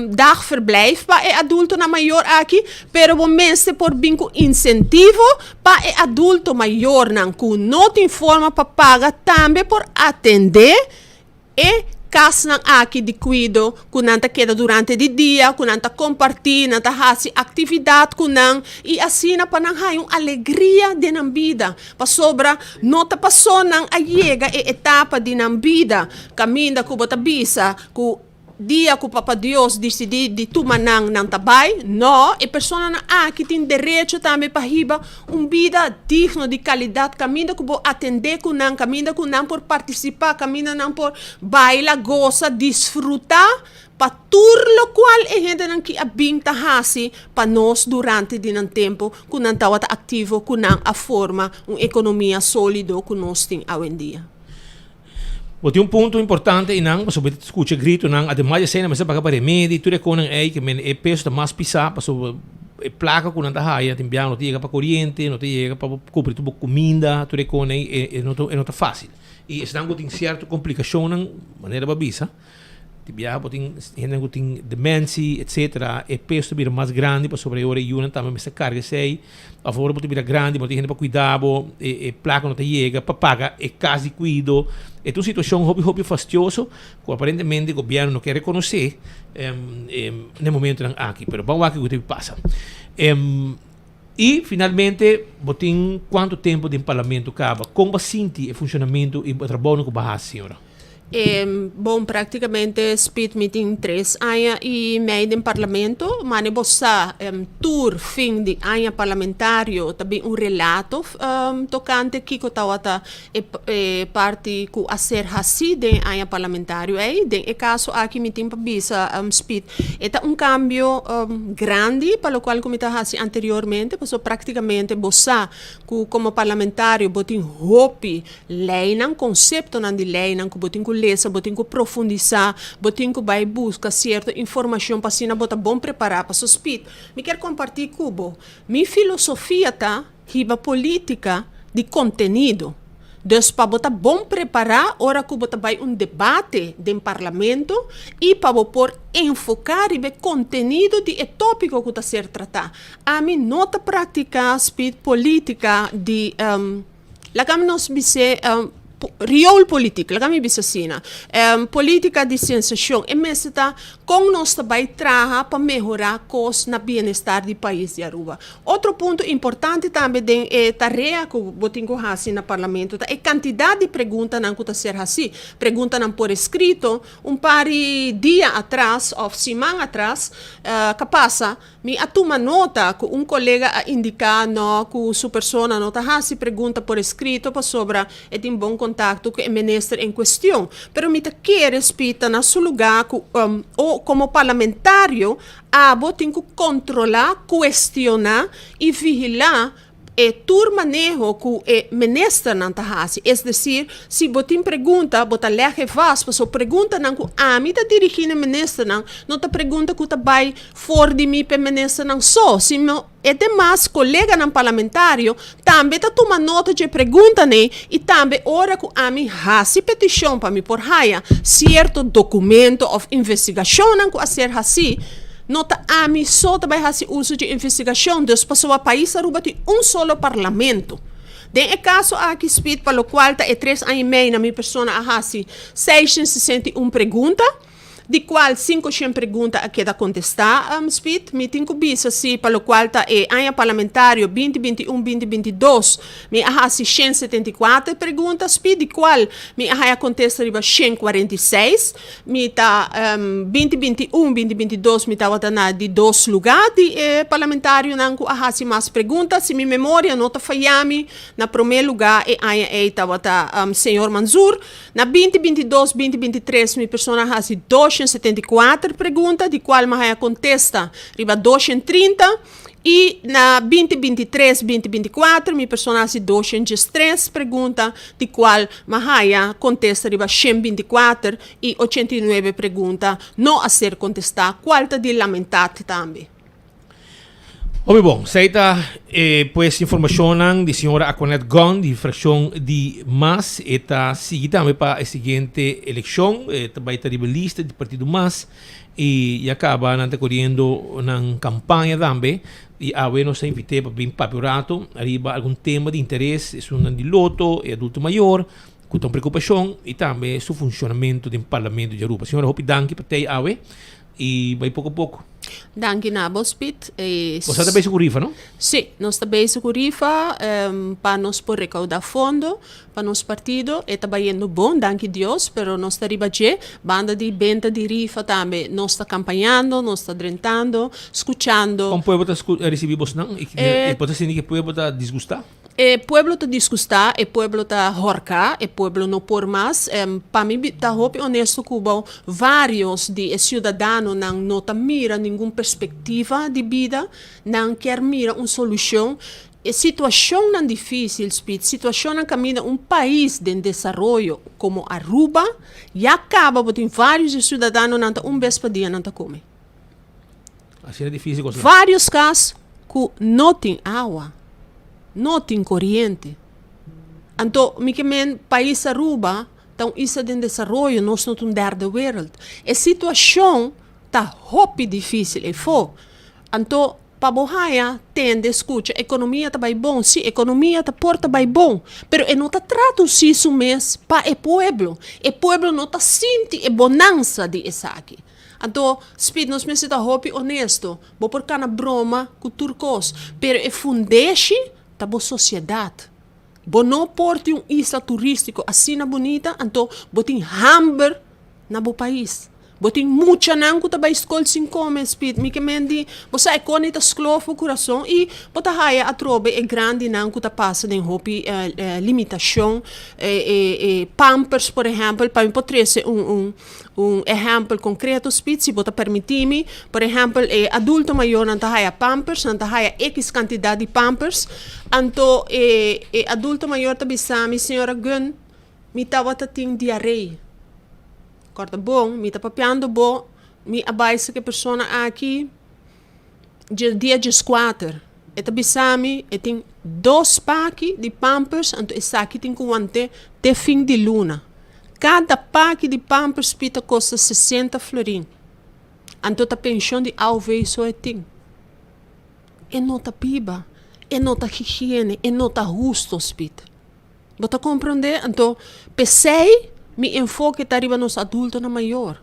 dagverblijf pa e adultonan mayor aki, pero bo mester por bin ku insentivo pa e adulto mayornan ku no tin forma pa paga tambe por atendé E kasnan aki di kuido ku nan ta keda durante di dia, ku nan ta kompartí, nan ta hasi aktividat ku nan i asina pa nan haña un alegria den nan bida. Pasobra no ta paso nan a yega e etapa di nan bida kaminda ku bo ta bisa ku. Dia ku Papa Dios disidí di tuma nan, nan ta bai? No, e personanan aki tin derecho tambe pa hiba un bida digno, di kalidat, kaminda ku bo atendé ku nan, kaminda ku nan por partisipá, kaminda nan por baila, gosa, disfrutá pa tur lokual e hendenan ki a bin ta hasi pa nos durante di nan tempu ku nan tabata aktivo, ku nan a forma un ekonomia sólido ku nos tin awendia. Bo tin un punto importante einan, pasobra bo ta skucha gritonan, ademas di esei nan mester paga pa remedi, tur e konan ei ke men e peso ta mas pisá pasobra e plaka ku nan ta haya tin biaha no ta yega pa koriente, no ta yega pa bo kubri tur bo kuminda, tur e konan ei e no ta e no ta fásil. I esnan ku tin sierto komplikashonnan, manera bo a bisa, Di biaha bo tin hendenan ku tin dementie etcetera e peso ta bira mas grandi pasobra e ora e yunan tambe mester karga esei òf ora bo ta bira grandi bo no tin hende pa kuida bo e plaka no ta yega pa paga e kas di kuido e ta un situashon hopi hopi fastioso ku aparentemente gobièrnu no ke rekonosé na e momentonan aki pero ban wak kiko ta pasa i finalmente bo tin kuantu tempu den parlamento kaba kon bo a sinti e funshonamentu i trabounan ku bo a hasi señora? Bon, práktikamente Speed mi tin tres aña i mei den parlamento. Mane bo sa, tur fin di aña parlamentario ta bin un relato tokante kiko tabata e parti ku a ser hasí den e aña parlamentario ei. Den e kaso aki mi tin pa bisa Speed e ta un kambio grandi pa lokual ku mi ta hasi anteriormente, pasobra práktikamente bo sa ku komo parlamentario bo tin hopi Leinan, konseptonan di leinan ku bo tin ku lesa, bo tin ku profundisá, bo tin ku bai buska sierto informashon pa asina bo ta bon prepará pa su spit. Mi kier kompartí ku bo, mi filosofia ta hiba polítika di kontenido. Dus pa bo ta bon prepará ora ku bo ta bai un debate den parlamento i pa bo por enfoká riba e kontenido di e tópiko ku ta ser tratá. Ami no ta praktiká spit polítika di. Laga mi nos bis'é rioolpolitiek, laga mi bisa asina. Politica di sensacion, e mester ta con nos ta bay traha pa mehora cos na bienestar di pais di Aruba. Otro punto importante tambe den e tarea cu bo tin cu haci na Parlamento ta e cantidad di preguntanan cu ta ser haci. Preguntanan por escrito, un par di dia atras of siman atras, ca pasa? Mi a tuma nota ku un kolega a indiká no ku su persona no ta hasi pregunta por eskrito pasobra e tin bon kontakto ku e minister en kuestion. Pero mi ta kere spita na su lugá ku o komo parlamentario abo tin ku kontrolá, kuestioná i vigilá E tur maneho ku e ministernan ta hasi. Es desir, si bo tin pregunta, bo ta lèg e vast, pasobra preguntanan ku ami ta dirigí na e ministernan no ta pregunta ku ta bai for di mi pa e ministernan so, sino e demas koleganan parlamentario tambe ta tuma nota dje preguntanan ei i tambe ora ku ami hasi petishon pa mi por haya sierto dokumento òf investigashonnan ku a ser hasí. No ta ami so ta bai hasi uso dje investigashon, dus pasobra pais Aruba tin un solo parlamento. Den e kaso aki Speed pa lokual ta e tres aña i mei na mi persona a hasi 661 pregunta, di kual 500 pregunta a keda kontestá Speed. Mi tin ku bisa si pa lokual ta e aña parlamentario binti binti un binti binti dos mi a hasi 174 pregunta Speed, di kual mi a haya kontesta riba 146. Mi ta binti binti un, binti binti dos mi tabata na di dos lugá di e parlamentarionan ku a hasi mas pregunta. Si mi memoria no ta faya mi, na promé lugá e aña ei tabata señor Manzoor. Na binti binti dos, binti binti tres mi persona a hasi 274 pregunta, di kual mi a haña kontesta riba 230. I na binti binti tres, binti binti kuater mi persona hasi 203 pregunta, di kual mi a haya kontesta riba 124 i 89 pregunta no a ser kontestá, kual ta di lamentá tambe. Hopi bon, esei ta e pues informashonnan di señora Aquanette Gunn di frakshon di mas. E ta sigui tambe pa e siguiente elekshon, e ta bai ta riba lista di partido mas. Y ya caba nan ta coriendo nan campaña tambe y awe nos a invite pa bin papia un rato ariba algun tema di interes, esunnan di loto, e adulto mayor cu ta un preocupacion y tambe su funcionamento den Parlamento di Aruba. Señora hopi danki pa tey awe. I bai poko poko. Danki na bo, Piet. Boso ta bezig ku rifa, no? Sí, nos ta bezig ku rifa pa nos por rekoudá fondo pa nos partido. E ta bayendo bon, danki Dios, pero nos ta riba dje. Banda di benta di rifa tambe nos ta kampañando, nos ta drentando, skuchando. Kon pueblo ta risibí bosnan? I bo ta sinti ku e pueblo ta disgustá? E pueblo ta disgustá, e pueblo ta horká, e pueblo no por mas. Pa mi ta hopi honesto ku bo, vários di e siudadanonan no ta mira ningun perspektiva di bida, nan kier mira un solushon. E situashonnan difísil, Speed, situashonnan kaminda un pais den desaroyo komo Aruba, ya kaba bo tin vários di e siudadanonan ta un bes pa dia nan ta kome. Asina difícil cos. Varios cas cu no tin awa, no tin coriente. Anto mi ke men pais Aruba ta un isla den desaroyo, nos no ta un derde wereld. E situacion ta hopi difícil eyfo. Anto pa bo haya, tende, scucha, economia ta bay bon, si economia ta por ta bay bon, pero e no ta traduci su mes pa e pueblo. E pueblo no ta sinti e bonansa di esaki. Anto, Speed, nos mester ta hopi honesto. Bo por kana broma ku tur kos, pero e fundeshi ta bo sosiedat. Bo no por tin un isla turístiko asina bunita, anto bo tin hamber na bo pais. Bo tin muchanan ku ta bai skol sin kome, Speed. Mi ke men di, bo sa e koni ta sklof bo kurason i bo ta haya atrobe e grandinan ku ta pasa den hopi limitashon. E pampers, por ehèmpel, pa mi por trese un un. Un ehèmpel konkreto, Speed, si bo ta permití mi. Por ehèmpel, e adulto mayornan ta haya pampers, nan ta haya ekis kantidat di pampers. Anto e e adulto mayor ta bisa mi, Señora Gunn, mi tabata tin diarei. Kòrda bon, mi ta papiando bo, mi a bai seki e persona aki dje dia djeskuater. E ta bisa mi e tin dos paki di pampers, anto esaki tin ku want'é te fin di luna. Kada paki di pampers pi ta kosta sesenta florin. Anto ta penshon di AOV so e tin. E no ta biba, e no ta higiene, e no ta husto, Speed. Bo ta komprondé? Anto p'esei mi enfoke ta riba nos adultonan mayor.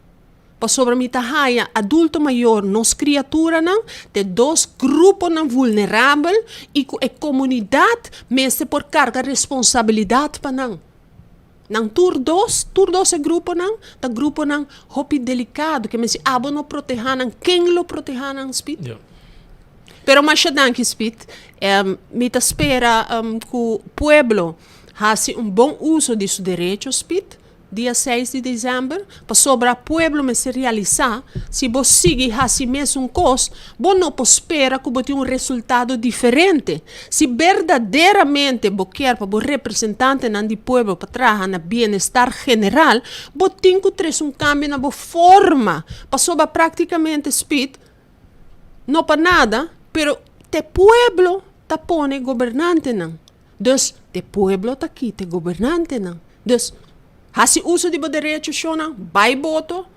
Pasobra mi ta haya adulto mayor, nos criaturanan, te dos gruponan vulnerabel y cu e comunidad mester por carga responsabilidad pa nan. Nan tur dos, tur dos e gruponan ta gruponan hopi delicado, ke mester abo no proteha nan, ken lo proteha nan, Speed? Pero masha danki, Speed. Mi ta spera cu pueblo haci un bon uso di su derecho, Speed. Dia seis di december, pasobra pueblo mester realisa, si bo sigui haci mesun cos, bo no por spera cu bo tin un resultado diferente. Si berdaderamente bo kier pa bo representantenan di pueblo pa traha na bienestar general, bo tin cu trece un cambio na bo forma, pasobra practicamente Speed, no pa nada, pero t'e pueblo ta pone gobernantenan. Dus, t'e pueblo ta kita e gobernantenan. Dus, hasi uso di bo derecho, shonnan, bai boto,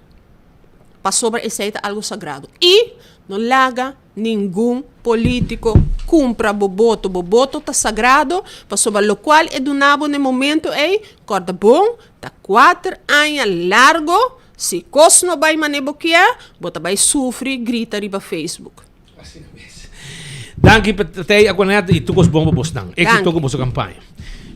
pasobra esei ta algo sagrado. I no laga ningun politico cumpra bo boto. Bo boto ta sagrado, pasobra locual e duna bo na e momento ei, corda bon, ta cuater aña largo, si cos no bai mane bo kier, bo ta bai sufri grita riba Facebook. Danki pa tei Aquanet y tur cos bon pa bosnan. Éxito cu boso campaña.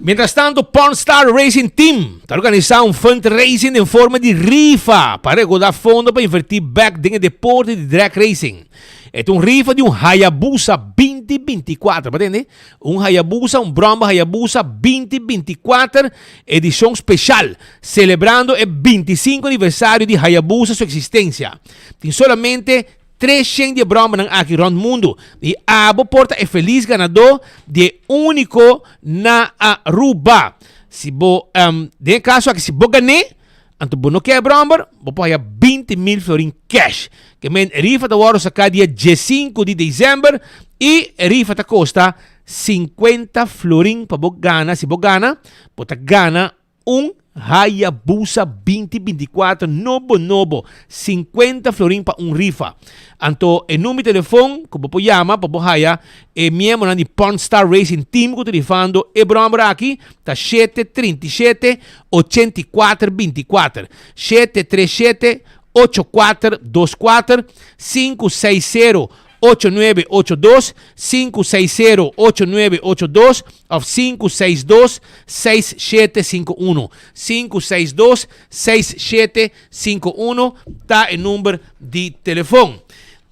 Mientras tanto, Pornstar Racing Team ta organisa un fundraising den forma di rifa pa rekoda fondo pa inverti bek den e deporte di drag racing. E ta un rifa di un Hayabusa 2024, pa tende? Un Hayabusa, un bromba Hayabusa 2024 edicion special, celebrando e 25 aniversario di Hayabusa su existencia. Tin solamente 300 di e bròmbernan aki rònt mundu i abo por ta e felis ganadó di e úniko na Aruba. Si bo, den e kaso aki si bo gan'é, anto bo no ke e bròmber, bo por haya 20,000 florin cash. Ke men rifa ta wòrdu saká dia 15 di desèmber i e rifa ta kosta 50 florin pa bo gana. Si bo gana, bo ta gana Un Hayabusa 2024 nobo nobo, 50 florin pa un rifa. Anto e number di telefon ku bo por yama pa bo haya e miembronan di Pornstar Racing Team ku ta rifando e bromber aki ta 737 84 24. 737. 8424, 560 8982, 560 8982 òf 562 6751. 562 6751 ta e number di telefon.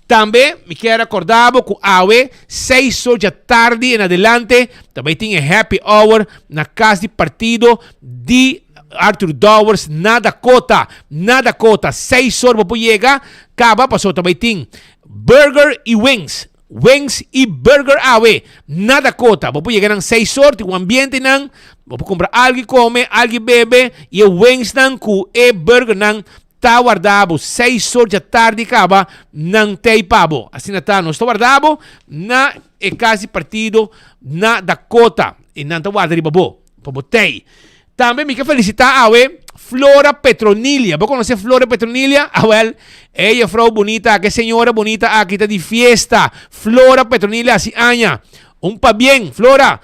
Tambe mi kier a korda bo ku awe seis or djatardi en adelante ta bai tin e happy hour na kas di partido di Arthur Dowers na Dakota. Na Dakota seis or bo por yega kaba pasobra ta bai tin burger i wings. Wings i burger awe na Dakota. Bo por yega nan seis or tin un ambiente nan bo por kumpra algu kome algu bebe i e wingsnan ku e burgernan Ta warda bo seis or djatardi kaba nan tei pa bo. Asina ta nos ta warda bo na e kas di partido na Dakota i nan ta warda riba bo pa bo tei. Tambe mi ke felisita awe Flora Petronilia. Bo konosé Flora Petronilia? Awel, e jefrou bunita aki, e señora bunita aki ta di fiesta. Flora Petronilia hasi aña. Un pabien, Flora.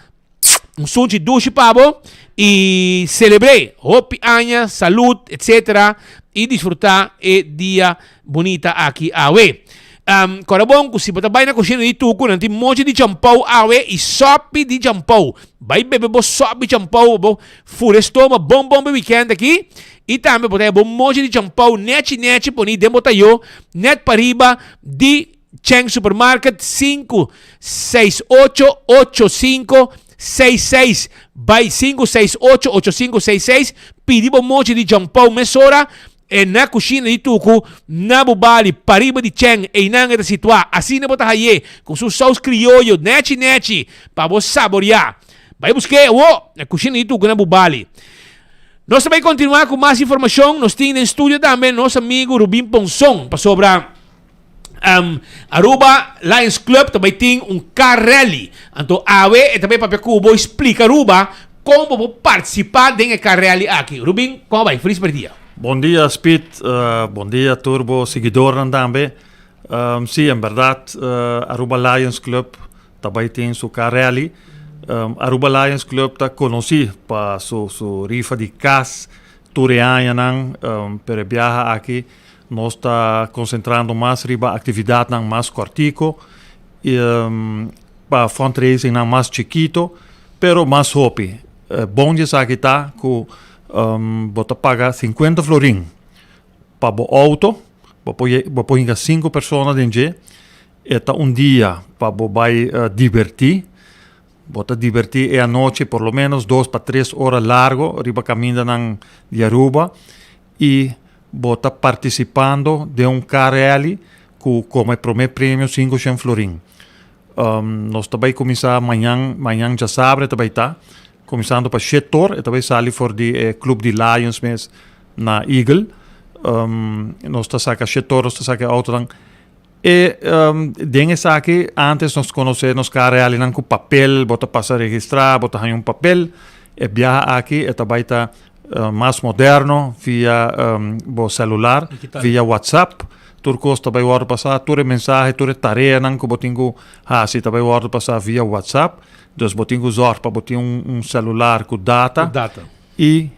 Un sunchi dushi pa bo y celebré hopi aña, salud, etc. Y disfruta e dia bunita aki awe. Um, kora bon ku si bo ta bai na kushina di tuku, nan tin mochi di champou awe y sopi di champou. Bai bebe bo sopi champou, bo fure stoma bon bon be weekend aki. Y tambe bo ta bo mochi di champou nechi nechi poni den bo tayo net pariba di Cheng Supermarket 5 6 8 8 5 6 6 Bai 5 6 8 8 5 6 6 Pidi bo mochi di John Paul mesora e na kushina di Tuku na bo bali pariba di Cheng einan e ta situá asina bo ta haye ku su saus krioyo nechi nechi pa bo saboriá Bai busk'é awo na kushina di Tuku na bo bali Nos ta bai kontinuá ku mas informashon nos tin den studio tambe nos amigu Rubin Ponson pasobra Um, Aruba Lions Club ta bai tin un car rally. Anto awe e ta bai papia ku bo splika Aruba kon bo por participa den e car rally aki. Rubin, kon a bai? Feliz merdia. Bon dia Speed, bon dia tur bo siguidornan tambe. Um, si, en berdad Aruba Lions Club ta bai tin su car rally. Um, Aruba Lions Club ta konosí pa su, su rifa di kas tur e añanan, um, pero e biaha aki Nos ta konsentrando mas riba aktividatnan mas kòrtiku i pa fundraisingnan mas chikito, pero mas hopi. Bon di esaki ta ku bo ta paga sinkuenta florin pa bo outo, bo por bo por hinka sinku persona den dje. E ta un dia pa bo bai dibertí. Bo ta dibertí e anochi por lo ménos dos pa tres ora largo riba kamindanan di Aruba i bo ta partisipando den un car rally ku komo e promé premio 500 florin. Nos ta bai kuminsá mañan, mañan djasabre ta bai ta, kuminsando pa shetor, e ta bai sali for di e club di Lions mes na Eagle. Nos ta saka shetor, nos ta saka e outonan. E den esaki antes nos konosé nos car rallynan ku papel, bo ta pasa registrá, bo ta haña un papel. E biaha aki e ta bai ta mas moderno via bo celular, via WhatsApp. Tur kos ta bai wòrdu pasá, tur e mensahe, tur e tareanan ku bo tin ku hasi ta bai wòrdu pasá via WhatsApp. Dus bo tin ku zòrg pa bo tin un celular ku data i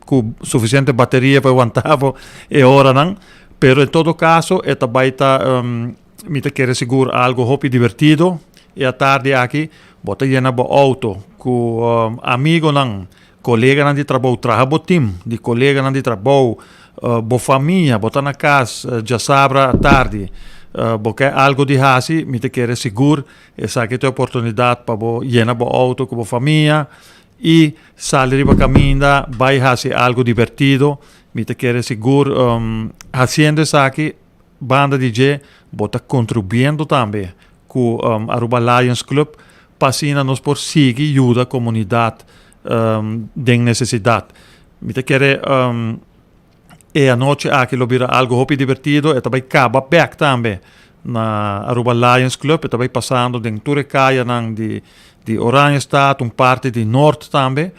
ku sufisiente bateria pa wanta bo e oranan. Pero en todo kaso e ta bai ta mi ta kere sigur algu hopi divertido e atardi aki. Bo ta yena bo outo ku amigonan, Koleganan di trabou, traha bo tim di koleganan di trabou, bo famia, bo ta na kas djasabra atardi, bo ke algu di hasi, mi ta kere sigur esaki ta e oportunidat pa bo yena bo outo ku bo famia i sali riba kaminda bai hasi algu dibertido. Mi ta kere sigur hasiendo esaki banda di dje bo ta kontribuyendo tambe ku Aruba Lions Club pa asina nos por sigui yuda komunidat den nesesidat. Mi ta kere e anochi aki lo bira algu hopi dibertido, e ta bai kaba bek tambe na Aruba Lions Club, e ta bai pasando den tur e kayanan di Oranjestad, un parti di Noord tambe.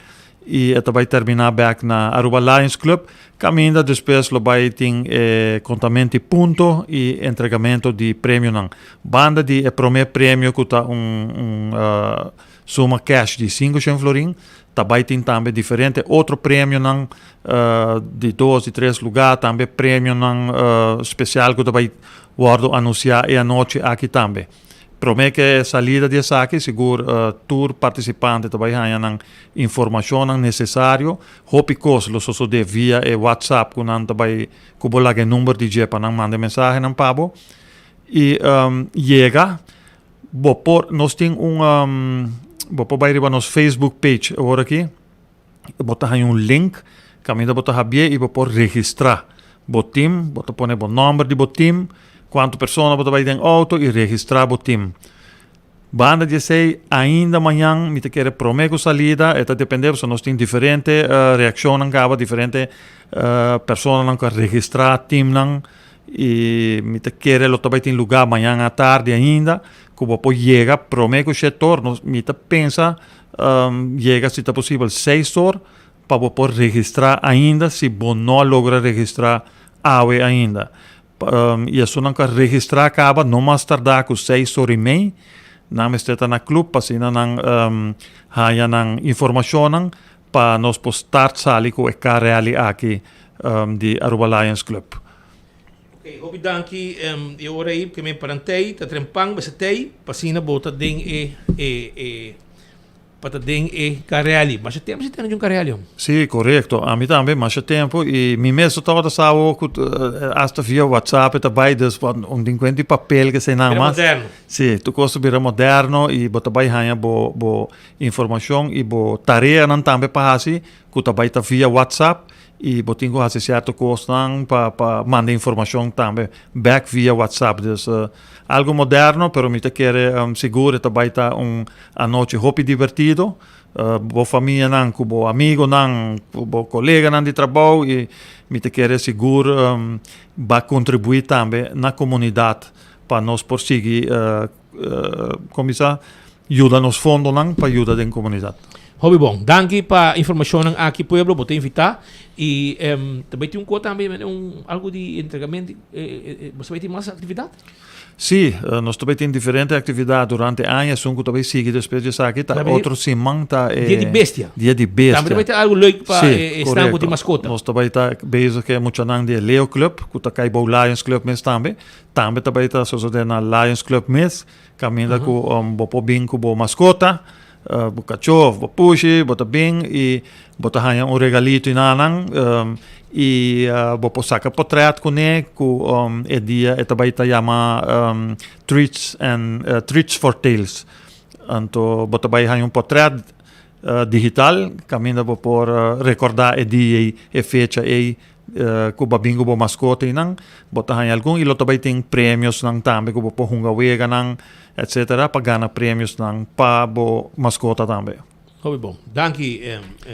y e ta bay termina bek na Aruba Lions Club caminda despues lo bay tin e contamento di punto y entregamento di premionan. Banda di e prome premio cu ta un un suma cash di 500 florin ta bay tin tambe diferente otro premionan di dos y tres lugar tambe premionan special cu ta bay wordo anuncia e anochi aki tambe. Promé ku e salida di esaki, sigur tur partisipante ta bai haña nan informashonnan nesesario. Hopi kos lo sosodé via e WhatsApp ku nan ta bai ku bo laga e number di dje pa nan manda e mensahenan pa bo. I yega bo por nos tin un bo por bai riba nos Facebook page awor aki. Bo ta haña un link kaminda bo ta habié i bo por registrá bo tim. Bo ta pone bo nòmber di bo tim, kuantu persona bo ta bai den outo i registrá bo tim. Banda di esei, ainda mañan mi ta kere promé ku salida, e ta dependé pasobra nos tin diferente reakshonnan kaba, diferente personanan ku a registrá timnan i mi ta kere lo ta bai tin lugá mañan atardi ainda ku bo por yega promé ku shete or. Nos mi ta pensa Yega si ta posibel seis or pa bo por registrá ainda si bo no a logra registrá awe ainda. I esunnan ku a registrá kaba no mas tardá ku seis or i mei nan mester ta na club pa asina nan haña nan informashonnan pa nos por start sali ku e car rally aki di Aruba Lions Club. Ok, hopi danki e ora ei ke men paran tei ta trempan besa tei pa asina bo ta den e e e pa ta den e kareli. Masha tempo si tene djun kareli hom. Sí, korekto. Ami tambe masha tempo i mi mes no tabata sa awor ku asta via WhatsApp e ta bai dus un tin kuenta di papel ke eseinan Bira mas. moderno. Sí, tur kos ta bira moderno i bo ta bai haña bo bo informashon i bo tareanan tambe pa hasi ku ta bai ta via WhatsApp. I bo tin ku hasi sierto kosnan pa pa manda informashon tambe bèk via WhatsApp. Dus algu moderno, pero mi ta kere sigur e ta bai ta un anochi hopi divertido. Bo famianan ku bo amigonan, ku bo koleganan di trabou i mi ta kere sigur ba kontribuí tambe na komunidat pa nos por sigui Kuminsá yuda nos fondonan pa yuda den komunidat. Hopi bon. Danki pa informashonnan aki pueblo. Bo ta invitá i ta bai tin un kos tambe un algu di entregament bo ta bai tin mas aktividat? Sí, nos ta bai tin diferente aktividat durante aña. Esun ku ta bai sigui despues di esaki ta otro siman ta e Dia di bestia. Dia di bestia. Tambe ta bai tin algu leuk pa esnan ku tin maskota. Nos ta bai ta bezig ku e muchanan di e Leo Club ku ta kai bou Lions Club mes tambe. Tambe ta bai ta sosode na Lions Club mes, kaminda ku bo por bin ku bo maskota, bo kachó of bo pushi, bo ta bin i bo ta haña un regalito i nan i bo por saka potrèt kuné ku e dia e ta bai ta yama Treats and Treats for Tails. Anto bo ta bai haña un potrèt digital kaminda bo por rekordá e dia ei, e fecha ei Ku bo a bin ku bo maskota einan, bo ta haña algun i lo ta bai tin premiosnan tambe ku bo por hunga weganan etsetera pa gana premiosnan pa bo maskota tambe. Hopi bon. Danki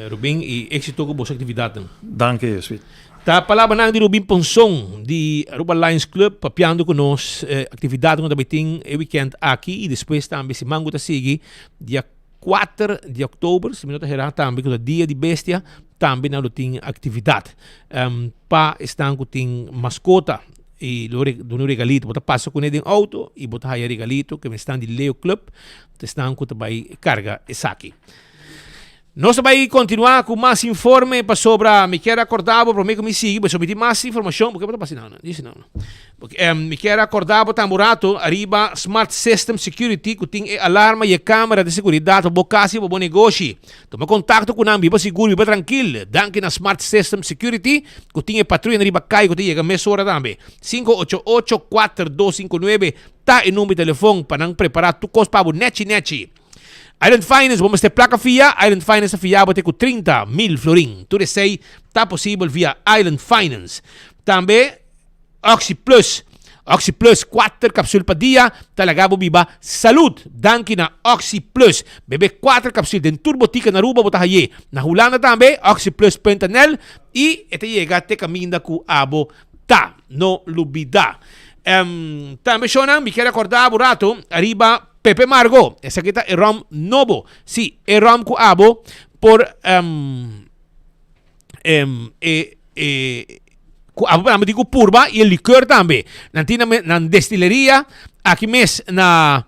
Rubin i éksito ku boso aktividatnan. Danki Sweet. Ta palabranan di Rubin Ponson di Aruba Lions Club papiando ku nos aktividatnan ku ta bai tin e wikènt aki i despues tambe siman ku ta sigui dia 4 di oktober, si mi no ta hera tambe ku ta dia di bestia, tambe nan lo tin aktividat. Um, pa esnan ku tin maskota i lo duna un regalito, bo ta pasa kuné den outo i bo ta haya regalito ke esnan di Leo Club, ta esnan ku ta bai karga esaki. Nos ta bai kontinuá ku mas informe pasobra mi kier akorda bo promé ku mi sigui, pasobra mi tin mas informashon, bo ke bo ta pasa nan? Disi nan. Mi kier akorda bo tambe un rato ariba Smart System Security ku tin e alarma i e kamera di seguridat pa bo kas i pa bo negoshi. Tuma kontakto ku nan, biba sigur, biba trankil. Danki na Smart System Security ku tin e patruyanan riba kai ku ta yega mesora tambe. 588 4259 ta e number di telefon pa nan prepará tur kos pa bo nechi nechi. Island Finance, bo mester plaka fia? Island Finance ta fia bo te ku 30 mil florin. Tur esei ta posibel via Island Finance. Tambe Oxi Plus. Oxi Plus, kuater kapsul pa dia ta laga bo biba salud. Danki na Oxi Plus. Bebe kuater kapsul den tur botika na Aruba bo ta haye. Na Hulanda tambe, oxiplus.nl i e ta yega te kaminda ku abo ta. No lubida. Tambe shownan, mi kier akorda bo rato ariba. Pepe Margo, esaki ta e rom nobo. Si, e rom ku abo por um, um, e, e, ku abo por di ku purba i e likeur tambe. Nan tin nan, nan destileria aki mes na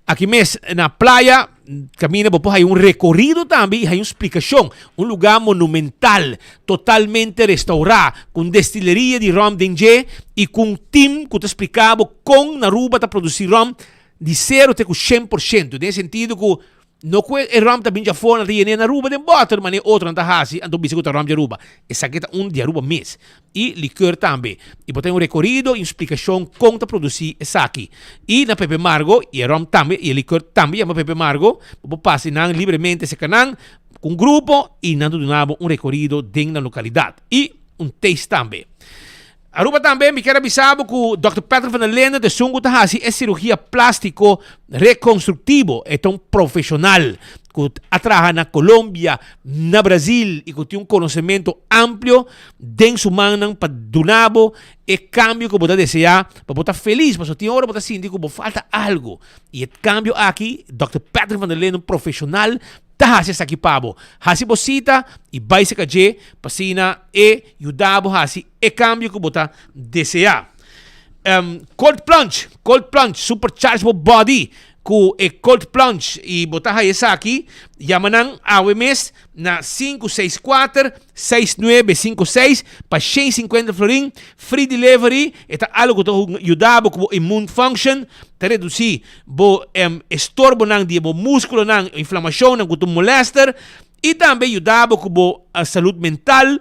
aki mes na playa Caminda bo por haya un recorido tambe y haya un splicacion. Un lugar monumental, totalmente restaura, cu un destileria di rum den dje y cu un team cu ta splica bo con na Aruba ta produci rum di cero te cu 100%. Den e sentido cu no cu e rum ta bin djafor nan ta yene na Aruba den boter manera otronan ta haci anto bisa cu ta rum di Aruba. Esaki ta un di Aruba mes. Y likeur tambe. Y bo ta un recorido y un splicacion con ta produci esaki. Y na Pepe Margo, y e rom tambe, y e likeur tambe yama Pepe Margo, bo por pasa nan libremente cerca nan cu un grupo y nan ta duna bo un recorido den nan localidad. Y un taste tambe. Aruba tambe mi kier a bisa bo cu Dòkter Patrick van der Linden ta esun cu ta haci e cirugia plastico reconstructivo. E ta un profesional cu a traha na Colombia, na Brazil y cu tin un conocemento amplio den su mannan pa duna bo e cambio cu bo ta desea pa bo ta feliz, pasobra tin ora bo ta sinti cu bo falta algo y e cambio aki Dòkter Patrick van der Linden un profesional ta haci esaki pa bo. Haci bo cita y bay cerca dje pa asina e yuda bo haci e cambio cu bo ta desea. Cold plunge, cold plunge, supercharge bo body cu e cold plunge y bo ta haya esaki, yama nan awe mes na 564 6956 pa 150 florin, free delivery, e ta algo cu ta yuda bo cu bo immune function, ta reduci bo estorbonan di bo musculonan, inflamacionnan cu ta molester y tambe yuda bo cu bo salud mental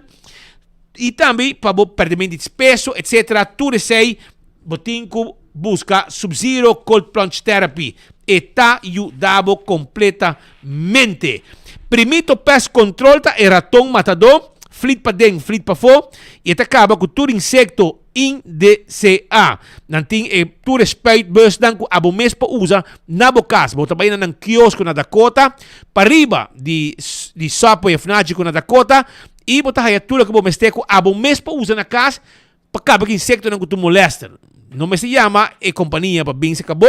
y tambe pa bo perdemento di peso etc. Tur esey bo tin cu busca Sub Zero Cold Plunge Therapy. E ta yuda bo completamente. Primito Pest Control ta e raton matadó, flit paden, flit pafó, y e ta caba cu tur insecto indca. Nan tin e tur e spuitbusnan cu abo mes por usa na bo cas. Bo ta bay na nan kiosco na Dakota, pariba di di Subway of Nagico na Dakota, y bo ta haya tur loke bo mester cu abo mes por usa na cas pa kaba ku insektonan ku ta molester. No mester yama e kompania pa bin saka bo,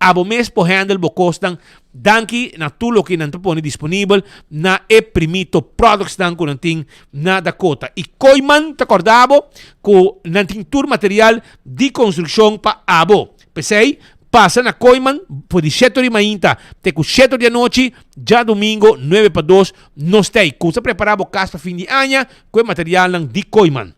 abo mes por handle bo kosnan. Danki na tur loke nan ta pone disponibel na e Primito Productsnan ku nan tin na Dakota. I Kooyman ta kòrda bo ku nan tin tur material di konstrukshon pa abo. P'esei, pasa na Kooyman for di shete ora di mainta te ku shete ora di anochi, djadumingo nuebe pa dos nos ta ei. Kumsa prepará bo kas pa fin di aña ku e materialnan di Kooyman.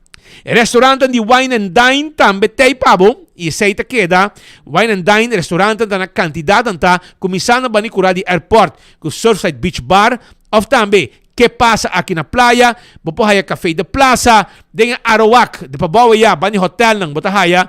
E restaurantan di Wine and Dine tambe t'ei pa bo y esey ta keda. Wine and Dine restaurantan ta na cantidad anta cuminsa na bani cura di airport cu Surfside Beach Bar of tambe Ke Pasa Aki na Playa. Bo por haya Café de Plaza den e Arawak de pabao eya bani hotelnan bo ta haya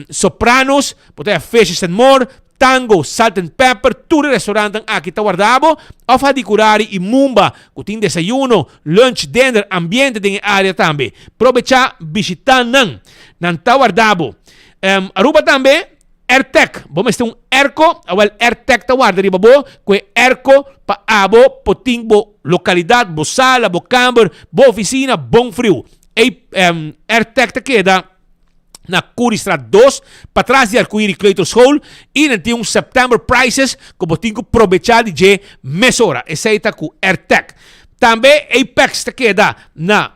Sopranos, bo ta haya Fishes and More, Tango, Salt and Pepper, tur e restaurantnan aki ta warda bo, of Hadicurari y Mumba cu tin desayuno, lunch, dinner, ambiente den e area tambe. Probecha bishita nan. Nan ta warda bo. Aruba tambe, Airtec. Bo mester un airco? Awel Airtec ta warda riba bo cu e airco pa abo por tin bo localidad, bo sala, bo kamber, bo oficina bon friu. Ey Airtec ta keda na Curiestraat 2, patras di Arcoíris Kleuterschool, y nan tin un September Prices cu bo tin cu probecha di dje mesora. Esey ta cu Airtec. Tambe Apex ta keda na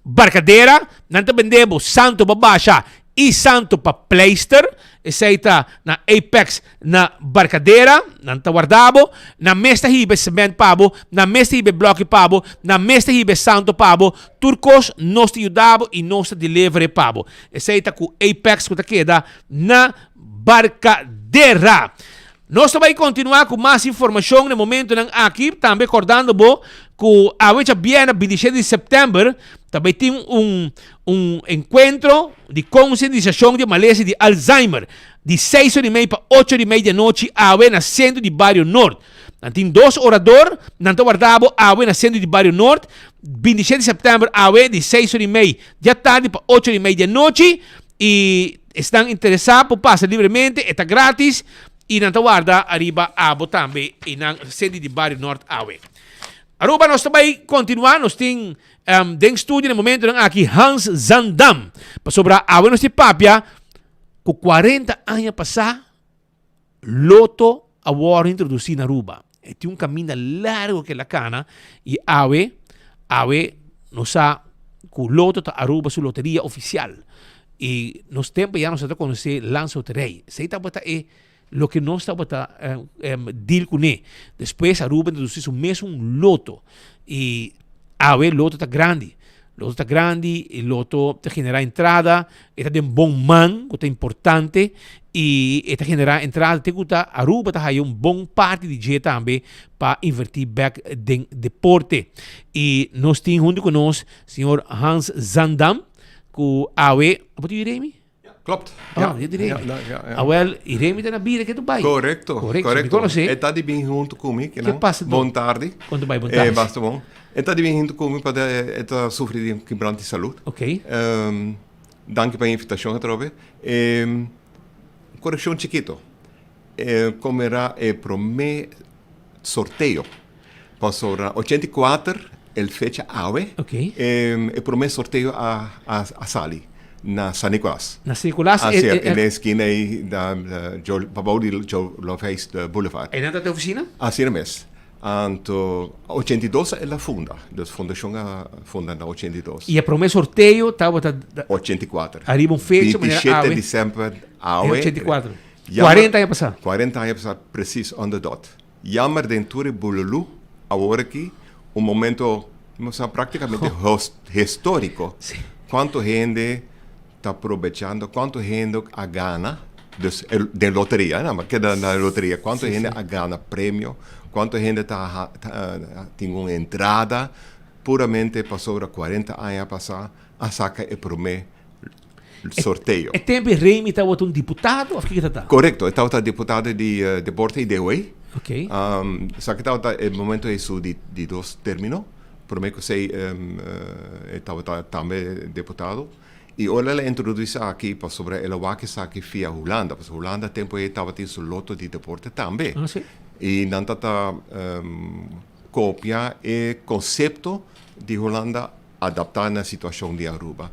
Barcadera, nan ta bende bo santo pa basha y santo pa pleister. Esey ta na Apex na Barcadera, nan ta warda bo, nan mes ta hiba e cement pa bo, nan mes ta hiba e bloki pa bo, nan mes ta hiba e santo pa bo, tur kos nos ta yuda bo y nos ta deliver e pa bo. Esey ta ku Apex ku ta keda na Barcadera. Nos ta bay continua cu mas informacion na e momentonan aki, tambe cordando bo cu awe djabièrnè 27 di september ta bay tin un un encuentro di concientisacion di e malesa di Alzheimer di seis ora y mei pa ocho ora y mei di anochi awe na centro di Bario Noord. Nan tin dos orador, nan ta warda bo awe na centro di Bario Noord, 27 di september awe di seis ora y mei di atardi pa ocho ora y mei di anochi y esnan interesa por pasa libremente, e ta gratis y nan ta warda ariba abo tambe y nan centro di Bario Noord awe. Aruba nos ta bay continua, nos tin den studio na momentonan aki Hans Zandam, pasobra awe nos tin papia cu 40 aña pasa Lotto. a wòrdu introdusí na Aruba. E tin un kaminda largu ku el a kana i awe, awe nos sa ku Lotto ta Aruba su loteria ofisial. I nos tempu ya nos a ta konosé Landsloterij. Esei tabata e loke nos tabata deal kuné. Despues Aruba introdusí su mesun Lotto i awe Lotto ta grandi. Loto ta grandi y loto ta genera entrada, e ta den bon man, cu ta importante, y e ta genera entrada te cu ta Aruba ta haya un bon parti di dje tambe pa inverti bek den deporte. Y nos tin hunto cu nos señor Hans Zandam, cu awe, abo tin Remy? Klopt. Ah, ja, di Remy. Ja, ja, ja. Awel, y Remy ta na bira ke tu bai. Correcto. Correcto. Mi conoce. E ta di bin hunto cu mi. Ke pasa? Bon tardi. Con tu bai, bon tardi. Eh, basta bon. E ta di bin hunto cu mi pa e ta sufri di un quebranto di salud. Ok. Um, danki pa e invitacion atrobe. Um, correccion chikito. Eh, como era e prome sorteo. Pasobra 84 el fecha awe. Ok. E prome sorteo a a a sali na San Nicolas. Na San Nicolas? Así es, en e esquina ei na Joe pabou di Joe Loveis Boulevard. Einan ta te oficina? Asina mes. Anto 82 el a funda, dus fundacion a funda na 82. Y e prome sorteo tabata? 84. Ariba un fecha manera awe? 27 december awe. 84. 40 aña pasá. 40 aña pasá, precies on the dot. Jammer den tur e bululú awor aki, un momento, mi sa prácticamente histórico. Cuanto hende ta probechando, cuanto hende a gana, dus den loteria, no, maar keda na loteria, cuanto hende a gana premio, cuanto hende ta tin un entrada puramente pasobra 40 aña pasá a saca e promé sorteo. E tempo e Remy tabata un diputado of kiko ta ta? Correcto, e tabata diputado di deporte y DOE. Ok. Esaki tabata e momento e su di di dos termino, prome cu esey e tabata tambe diputado. Y ora el a introduci esaki pasobra el a wak esaki via Hulanda, pasobra Hulanda tempo ey tabatin su loto di deporte tambe. Ah, si. Y nan tata copia e concepto di Hulanda adaptá na situashon di Aruba.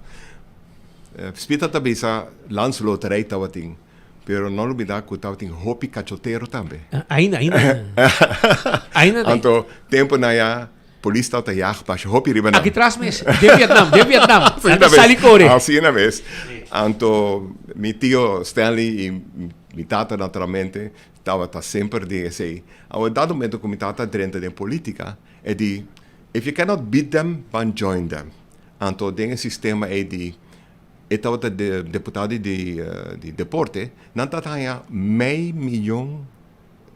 Spita ta bisa Landsloterij tabatin, pero no lubidá ku tabatin hopi kachotero tambe. Ainda, ainda. Ainda tin. Anto temponan ya polis tabata yag basha hopi riba nan. Aki tras mes, den Vietnam, den Vietnam. Nan ta sali kore. Asina mes. Anto mi tio Stanley i mi tata naturalmente tabata semper den esei. Awor dado momento ku mi tata a drenta den politica e di If you cannot beat them, ban join them. Anto den e sistema ei di e tabata deputado di di deporte, nan tabata haña mei miyon